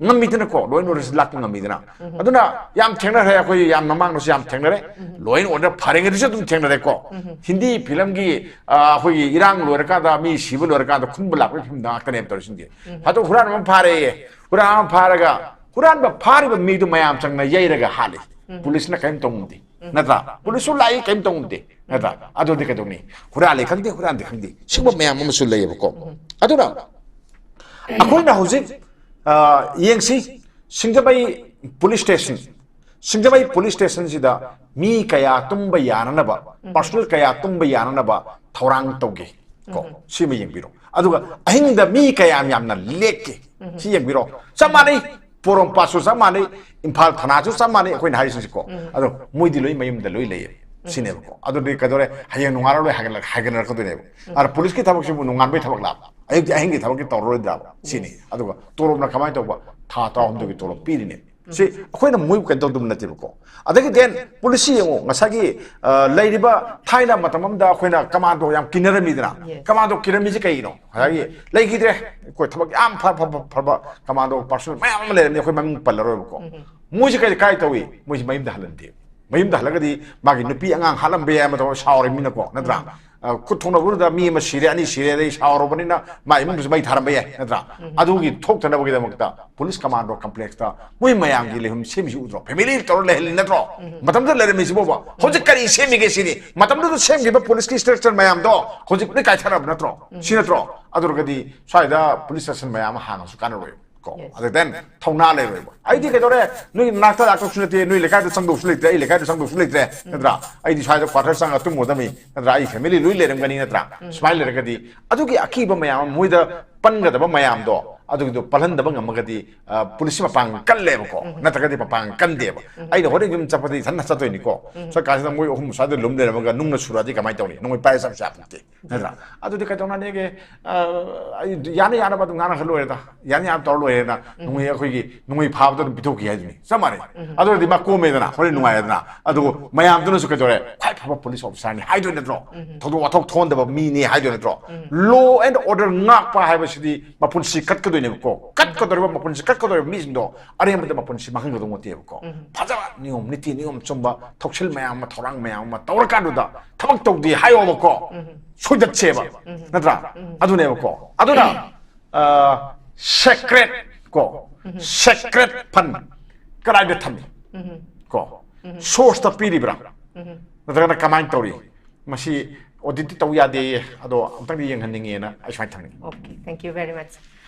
ꯉꯝꯃꯤꯗꯅꯀꯣ, ꯂꯣ ꯑꯦꯟ ꯑꯣꯔꯗꯔꯁꯤ ꯂꯥꯛꯄ ꯉꯝꯃꯤꯗꯅ꯫ ꯑꯗꯨꯅ ꯌꯥꯝ ꯊꯦꯡꯅꯔꯦ, ꯑꯩꯈꯣꯏ ꯌꯥꯝ ꯃꯃꯥꯡꯗꯁꯨ ꯌꯥꯝ ꯊꯦꯡꯅꯔꯦ꯫ ꯂꯣ ꯑꯦꯟ ꯑꯣꯔꯗꯔ ꯐꯔꯤꯉꯩꯗꯁꯨ ꯑꯗꯨꯝ ꯊꯦꯡꯅꯔꯦꯀꯣ꯫ ꯍꯤꯟꯗꯤ ꯐꯤꯂꯝꯒꯤ, ꯑ, ꯑꯩꯈꯣꯏꯒꯤ ꯏꯔꯥꯡ ꯂꯣꯏꯔꯀꯥꯟꯗ ꯃꯤ ꯁꯤꯕ ꯂꯣꯏꯔꯀꯥꯟꯗ ꯈꯨꯝꯕ ꯂꯥꯛꯄꯒꯤ ꯐꯤꯂꯝꯗ ꯉꯥꯛꯇꯅꯦꯕ ꯇꯧꯔꯤꯁꯤꯡꯁꯦ꯫ ꯍꯥꯊꯨ ꯍꯨꯔꯥꯟꯕ ꯑꯃ ꯐꯥꯔꯦꯌꯦ, ꯍꯨꯔꯥꯟꯕ ꯑꯃ ꯐꯥꯔꯒ ꯍꯨꯔꯥꯟꯕ ꯐꯥꯔꯤꯕ ꯃꯤꯗꯨ ꯃꯌꯥꯝ ꯆꯪꯅ ꯌꯩꯔꯒ ꯍꯥꯠꯂꯤ꯫ ꯄꯨꯂꯤꯁꯅ ꯀꯔꯤꯝ ꯇꯧ ꯉꯝꯗꯦ, ꯅꯠꯇ꯭ꯔꯥ? ꯄꯨꯂꯤꯁꯁꯨ ꯂꯥꯛꯏ, ꯀꯔꯤꯝ ꯇꯧ ꯉꯝꯗꯦ, ꯅꯠꯇ꯭ꯔꯥ? ꯑꯗꯨꯗꯤ ꯀꯩꯗꯧꯅꯤ? ꯍꯨꯔꯥꯜꯂꯤ ꯈꯪꯗꯦ, ꯍꯨꯔꯥꯟꯗꯦ ꯈꯪꯗꯦ, ꯁꯤꯒꯨꯝꯕ ꯃꯌꯥꯝ ꯑꯃꯁꯨ ꯂꯩꯌꯦꯕꯀꯣ꯫ ꯑꯗꯨꯅ ꯑꯩꯈꯣꯏꯅ ꯍꯧꯖꯤꯛ, ꯑ, ꯌꯦꯡꯁꯤ, ꯁꯤꯡꯖꯃꯩ ꯄꯨꯂꯤꯁ ꯁ꯭ꯇꯦꯁꯟ, ꯁꯤꯡꯖꯃꯩ ꯄꯨꯂꯤꯁ ꯁ꯭ꯇꯦꯁꯟꯁꯤꯗ ꯃꯤ ꯀꯌꯥ ꯇꯨꯝꯕ ꯌꯥꯅꯅꯕ, ꯄꯥꯔꯁꯣꯅꯦꯜ ꯀꯌꯥ ꯇꯨꯝꯕ ꯌꯥꯅꯅꯕ ꯊꯧꯔꯥꯡ ꯇꯧꯒꯦ ꯀꯣ? ꯁꯤꯃ ꯌꯦꯡꯕꯤꯔꯣ꯫ ꯑꯗꯨꯒ ꯑꯍꯤꯡꯗ ꯃꯤ ꯀꯌꯥꯝ ꯌꯥꯝꯅ ꯂꯦꯛꯀꯦ, ꯁꯤ ꯌꯦꯡꯕꯤꯔꯣ꯫ ꯆꯞ ꯃꯥꯟꯅꯩ, ꯄꯣꯔꯣꯝꯄꯥꯠꯁꯨ ꯆꯞ ꯃꯥꯟꯅꯩ, ꯏꯝꯐꯥꯜ ꯊꯅꯥꯁꯨ ꯆꯞ ꯃꯥꯟꯅꯩ, ꯑꯩꯈꯣꯏꯅ ꯍꯥꯏꯔꯤꯁꯤꯡꯁꯤꯀꯣ꯫ ꯑꯗꯣ ꯃꯣꯏꯗꯤ ꯂꯣꯏ ꯃꯌꯨꯝꯗ ꯂꯣꯏ ꯂꯩꯌꯦ, ꯁꯤꯅꯦꯕꯀꯣ꯫ ꯑꯗꯨꯗꯤ ꯀꯩꯗꯧꯔꯦ? ꯍꯌꯦꯡ ꯅꯣꯡꯉꯥꯜꯂ ꯂꯣꯏ ꯍꯥꯏꯒꯠꯂꯛ-, ꯍꯥꯏꯒꯠꯅꯔꯛꯀꯗꯣꯏꯅꯦꯕ꯫ ꯑꯗ ꯄꯨꯂꯤꯁꯀꯤ ꯊꯕꯛꯁꯤꯕꯨ ꯅꯣꯡꯉꯥꯟꯕꯩ ꯊꯕꯛ ꯂꯥꯛꯄ, ꯑꯌꯨꯛꯀꯤ ꯑꯍꯤꯡꯒꯤ ꯊꯕꯛꯇꯤ ꯇꯧꯔꯔꯣꯏꯗ꯭ꯔꯕ? ꯁꯤꯅꯤ꯫ ꯑꯗꯨꯒ ꯇꯣꯂꯣꯞꯅ ꯀꯃꯥꯏꯅ ꯇꯧꯕ? ꯊꯥ ꯇꯔꯥꯍꯨꯝꯗꯣꯏꯒꯤ ꯇꯣꯂꯣꯞ ꯄꯤꯔꯤꯅꯦ꯫ ꯁꯤ ꯑꯩꯈꯣꯏꯅ ꯃꯣꯏꯕꯨ ꯀꯩꯅꯣ ꯇꯧꯗꯕ ꯅꯠꯇꯦꯕꯀꯣ꯫ ꯑꯗꯒꯤ then ꯄꯨꯂꯤꯁꯁꯤ ꯌꯦꯡꯉꯣ, ꯉꯁꯥꯏꯒꯤ, ꯑ, ꯂꯩꯔꯤꯕ ꯊꯥꯏꯅ ꯃꯇꯝ ꯑꯃꯗ ꯑꯩꯈꯣꯏꯅ ꯀꯃꯥꯟꯗꯣ ꯌꯥꯝ ꯀꯤꯅꯔꯝꯃꯤꯗꯅ꯫ Yes. ꯀꯃꯥꯟꯗꯣ ꯀꯤꯔꯝꯃꯤꯁꯤ ꯀꯩꯒꯤꯅꯣ? ꯉꯁꯥꯏꯒꯤ ꯂꯩꯈꯤꯗ꯭ꯔꯦ꯫ ꯑꯩꯈꯣꯏ ꯊꯕꯛ ꯌꯥꯝ ꯐ-, ꯐ-, ꯐ-, ꯐꯕ ꯀꯃꯥꯟꯗꯣ ꯄꯥꯔꯁꯣꯅꯦꯜ ꯃꯌꯥꯝ ꯑꯃ ꯂꯩꯔꯝꯃꯤ, ꯑꯩꯈꯣꯏ ꯃꯃꯤꯡ ꯄꯜꯂꯔꯣꯏꯕꯀꯣ꯫ ꯃꯣꯏꯁꯤ ꯀꯩ, ꯀꯥꯏ ꯇꯧꯏ? ꯃꯣꯏꯁꯤ ꯃꯌꯨꯝꯗ ꯍꯜꯍꯟꯗꯦ꯫ ꯃꯌꯨꯝꯗ ꯍꯜꯂꯒꯗꯤ ꯃꯥꯒꯤ ꯅꯨꯄꯤ ꯑꯉꯥꯡ ꯍꯥꯠꯂꯝꯕ ꯌꯥꯏ ꯑꯃ ꯇꯧꯔꯒ ꯁꯥꯎꯔꯤꯕꯅꯤꯅꯀꯣ, ꯅꯠꯇ꯭ꯔꯥ? ꯑ, ꯈꯨꯠ ꯊꯣꯡꯅꯕꯗꯨꯗ ꯃꯤ ꯑꯃ ꯁꯤꯔꯦ, ꯑꯅꯤ ꯁꯤꯔꯦ, ꯑꯗꯩ ꯁꯥꯎꯔꯕꯅꯤꯅ ꯃꯥ ꯏꯃꯨꯡꯗꯨꯁꯨ ꯃꯩ ꯊꯥꯔꯝꯕ ꯌꯥꯏ, ꯅꯠꯇ꯭ꯔꯥ? ꯑꯗꯨꯒꯤ ꯊꯣꯛꯇꯅꯕꯒꯤꯗꯃꯛꯇ ꯄꯨꯂꯤꯁ ꯀꯃꯥꯟꯗꯣ ꯀꯝꯄ꯭ꯂꯦꯛꯁꯇ ꯃꯣꯏ ꯃꯌꯥꯝꯒꯤ ꯂꯩꯐꯝ ꯁꯦꯝꯃꯤꯁꯤ ꯎꯗ꯭ꯔꯣ? ꯐꯦꯃꯤꯂꯤ ꯇꯧꯔ ꯂꯩꯍꯜꯂꯤ ꯅꯠꯇ꯭ꯔꯣ? ꯃꯇꯝꯗꯨꯗ ꯂꯩꯔꯝꯃꯤꯁꯤꯕꯣꯕ꯫ ꯍꯧꯖꯤꯛ ꯀꯔꯤ ꯁꯦꯝꯃꯤꯒꯦ ꯁꯤꯅꯤ꯫ ꯃꯇꯝꯗꯨꯗ ꯁꯦꯝꯈꯤꯕ ꯄꯨꯂꯤꯁꯀꯤ ꯁ꯭ꯇ꯭ꯔꯛꯆꯔ ꯃꯌꯥꯝꯗꯣ ꯍꯧꯖꯤꯛ ꯂꯣꯏ ꯀꯥꯏꯊꯔꯕ ꯅꯠꯇ꯭ꯔꯣ? ꯁꯤ ꯅꯠꯇ꯭ꯔꯣ? ꯑꯗꯨ ꯑꯣꯏꯔꯒꯗꯤ ꯁ꯭ꯋꯥꯏꯗ ꯄꯨꯂꯤꯁ ꯁ꯭ꯇꯦꯁꯟ ꯃꯌꯥꯝ ꯑꯃ ꯍꯥꯡꯉꯁꯨ ꯀꯥꯟꯅꯔꯣꯏ꯫ ꯀꯣ꯫ Yes. ꯑꯗꯨ then ꯊꯧꯅꯥ ꯂꯩꯔꯣꯏꯕ꯫ ꯑꯩꯗꯤ ꯀꯩꯗꯧꯔꯦ? ꯅꯣꯏ ꯅꯥꯛꯇ ꯂꯥꯛꯇꯧꯁꯨ ꯅꯠꯇꯦ, ꯅꯣꯏ ꯂꯩꯀꯥꯏꯗ ꯆꯪꯗꯧꯁꯨ ꯂꯩꯇ꯭ꯔꯦ, ꯑꯩ ꯂꯩꯀꯥꯏꯗ ꯆꯪꯗꯧꯁꯨ ꯂꯩꯇ꯭ꯔꯦ, ꯅꯠꯇ꯭ꯔꯥ? ꯑꯩꯗꯤ ꯁ꯭ꯋꯥꯏꯗ ꯀ꯭ꯋꯥꯇꯔ ꯆꯪꯉ ꯇꯨꯝꯃꯨꯗꯕꯅꯤ, ꯅꯠꯇ꯭ꯔꯥ? ꯑꯩ ꯐꯦꯃꯤꯂꯤ ꯂꯣꯏ ꯂꯩꯔꯝꯒꯅꯤ, ꯅꯠꯇ꯭ꯔꯥ? ꯁꯨꯃꯥꯏꯅ ꯂꯩꯔꯒꯗꯤ ꯑꯗꯨꯒꯤ ꯑꯀꯤꯕ ꯃꯌꯥꯝ ꯑꯃ ꯃꯣꯏꯗ ꯄꯟꯒꯗꯕ ꯃꯌꯥꯝꯗꯣ, ꯑꯗꯨꯒꯤꯗꯣ ꯄꯜꯍꯟꯗꯕ ꯉꯝꯃꯒꯗꯤ, ꯑ, ꯄꯨꯂꯤꯁꯁꯤ ꯃꯄꯥꯡ ꯀꯜꯂꯦꯕꯀꯣ, ꯅꯠꯇ꯭ꯔꯒꯗꯤ ꯃꯄꯥꯡ ꯀꯟꯗꯦꯕ꯫ ꯑꯩꯅ ꯍꯣꯔꯦꯟ ꯌꯨꯝ ꯆꯠꯄꯗꯤ ꯏꯊꯟꯅ ꯆꯠꯇꯣꯏꯅꯤꯀꯣ꯫ ꯆꯠꯀꯥꯟꯁꯤꯗ ꯃꯣꯏ ꯑꯍꯨꯝ ꯁ꯭ꯋꯥꯏꯗ ꯂꯨꯝ ꯂꯩꯔꯝꯃꯒ ꯅꯨꯡꯅ ꯁꯨꯔꯛꯑꯗꯤ ꯀꯃꯥꯏꯅ ꯇꯧꯅꯤ? ꯅꯣꯡꯃꯩ ꯄꯥꯏꯔ ꯆꯠꯄꯁꯨ ꯌꯥꯄꯣꯟꯇꯦ꯫ ꯅꯠꯇ꯭ꯔꯥ? ꯑꯗꯨꯗꯤ ꯀꯩꯗꯧꯅꯅꯤꯒꯦ? ꯑ, ꯑꯩ ꯌꯥꯅ ꯌꯥꯅꯕ ꯑꯗꯨꯝ ꯉꯥꯡꯅꯈ ꯂꯣꯏꯔꯦꯗ꯫ ꯌꯥꯅ ꯌꯥꯅꯕ ꯇꯧꯔ ꯂꯣꯏꯔꯦꯅ꯫ ꯅꯣꯡꯃꯩ ꯑꯩꯈꯣꯏꯒꯤ ꯅꯣꯡꯃꯩ ꯐꯥꯕꯗ ꯑꯗꯨꯝ ꯄꯤꯊꯣꯛꯈꯤ ꯍꯥꯏꯗꯨꯅꯤ꯫ ꯆꯞ ꯃꯥꯟꯅꯩ꯫ ꯑꯗꯨ ꯑꯣꯏꯔꯗꯤ ꯃꯥ ꯀꯣꯝꯃꯦꯗꯅ, ꯍꯣꯔꯦꯟ ꯅꯨꯡꯉꯥꯏꯔꯦꯗꯅ꯫ ꯑꯗꯨꯕꯨ ꯃꯌꯥꯝꯗꯨꯅꯁꯨ ꯀꯩꯗꯧꯔꯦ? ꯈ꯭ꯋꯥꯏ ꯐꯕ ꯄꯨꯂꯤꯁ ꯑꯣꯐꯤꯁꯥꯔꯅꯤ ꯍꯥꯏꯗꯣꯏ ꯅꯠꯇ꯭ꯔꯣ? ꯊꯧꯗꯣꯛ ꯋꯥꯊꯣꯛ ꯊꯣꯛꯍꯟꯗꯕ ꯃꯤꯅꯤ ꯍꯥꯏꯗꯣꯏ ꯅꯠꯇ꯭ꯔꯣ? Law and order ꯉꯥꯛꯄ ꯍꯥꯏꯕꯁꯤꯗꯤ ꯃꯄꯨꯟꯁꯤ ꯀꯠꯀꯗꯣꯏꯅꯦꯕꯀꯣ꯫ ꯀꯠꯀꯗꯧꯔꯤꯕ, ꯃꯄꯨꯟꯁꯤ ꯀꯠꯀꯗꯧꯔꯤꯕ ꯃꯤꯁꯤꯡꯗꯣ ꯑꯔꯦꯝꯕꯗ ꯃꯄꯨꯟꯁꯤ ꯃꯥꯡꯍꯟꯒꯗꯧ ꯅꯠꯇꯦꯕꯀꯣ꯫ ꯐꯖꯕ ꯅꯤꯌꯣꯝ ꯅꯤꯇꯤ ꯅꯤꯌꯣꯝ ꯆꯨꯝꯕ ꯊꯧꯁꯤꯜ ꯃꯌꯥꯝ ꯑꯃ, ꯊꯧꯔꯥꯡ ꯃꯌꯥꯝ ꯑꯃ ꯇꯧꯔꯀꯥꯟꯗꯨꯗ ꯊꯕꯛ ꯇꯧꯗꯦ ꯍꯥꯏꯌꯣꯕꯀꯣ꯫ ꯁꯣꯏꯗꯠꯁꯦꯕ꯫ ꯅꯠꯇ꯭ꯔꯥ? ꯑꯗꯨꯅꯦꯕꯀꯣ꯫ ꯑꯗꯨꯅ, ꯑ, ꯁꯦꯀ꯭ꯔꯦꯠ ꯀꯣ, ꯁꯦꯀ꯭ꯔꯦꯠ ꯐꯟ ꯀꯗꯥꯏꯗ ꯊꯝꯃꯤ? ꯀꯣ, ꯁꯣꯔꯁꯇ ꯄꯤꯔꯤꯕ꯭ꯔꯥ? ꯅꯠꯇ꯭ꯔꯒꯅ ꯀꯃꯥꯏꯅ ꯇꯧꯔꯤ? ꯃꯁꯤ ꯑꯣꯗꯤꯠꯇꯤ ꯇꯧ ꯌꯥꯗꯦꯌꯦ, ꯑꯗꯣ ꯑꯝꯇꯪꯗꯤ ꯌꯦꯡꯍꯟꯅꯤꯡꯉꯦꯅ ꯑꯩ ꯁꯨꯃꯥꯏꯅ ꯊꯝꯅꯤꯡꯉꯤ꯫ Okay, thank you very much.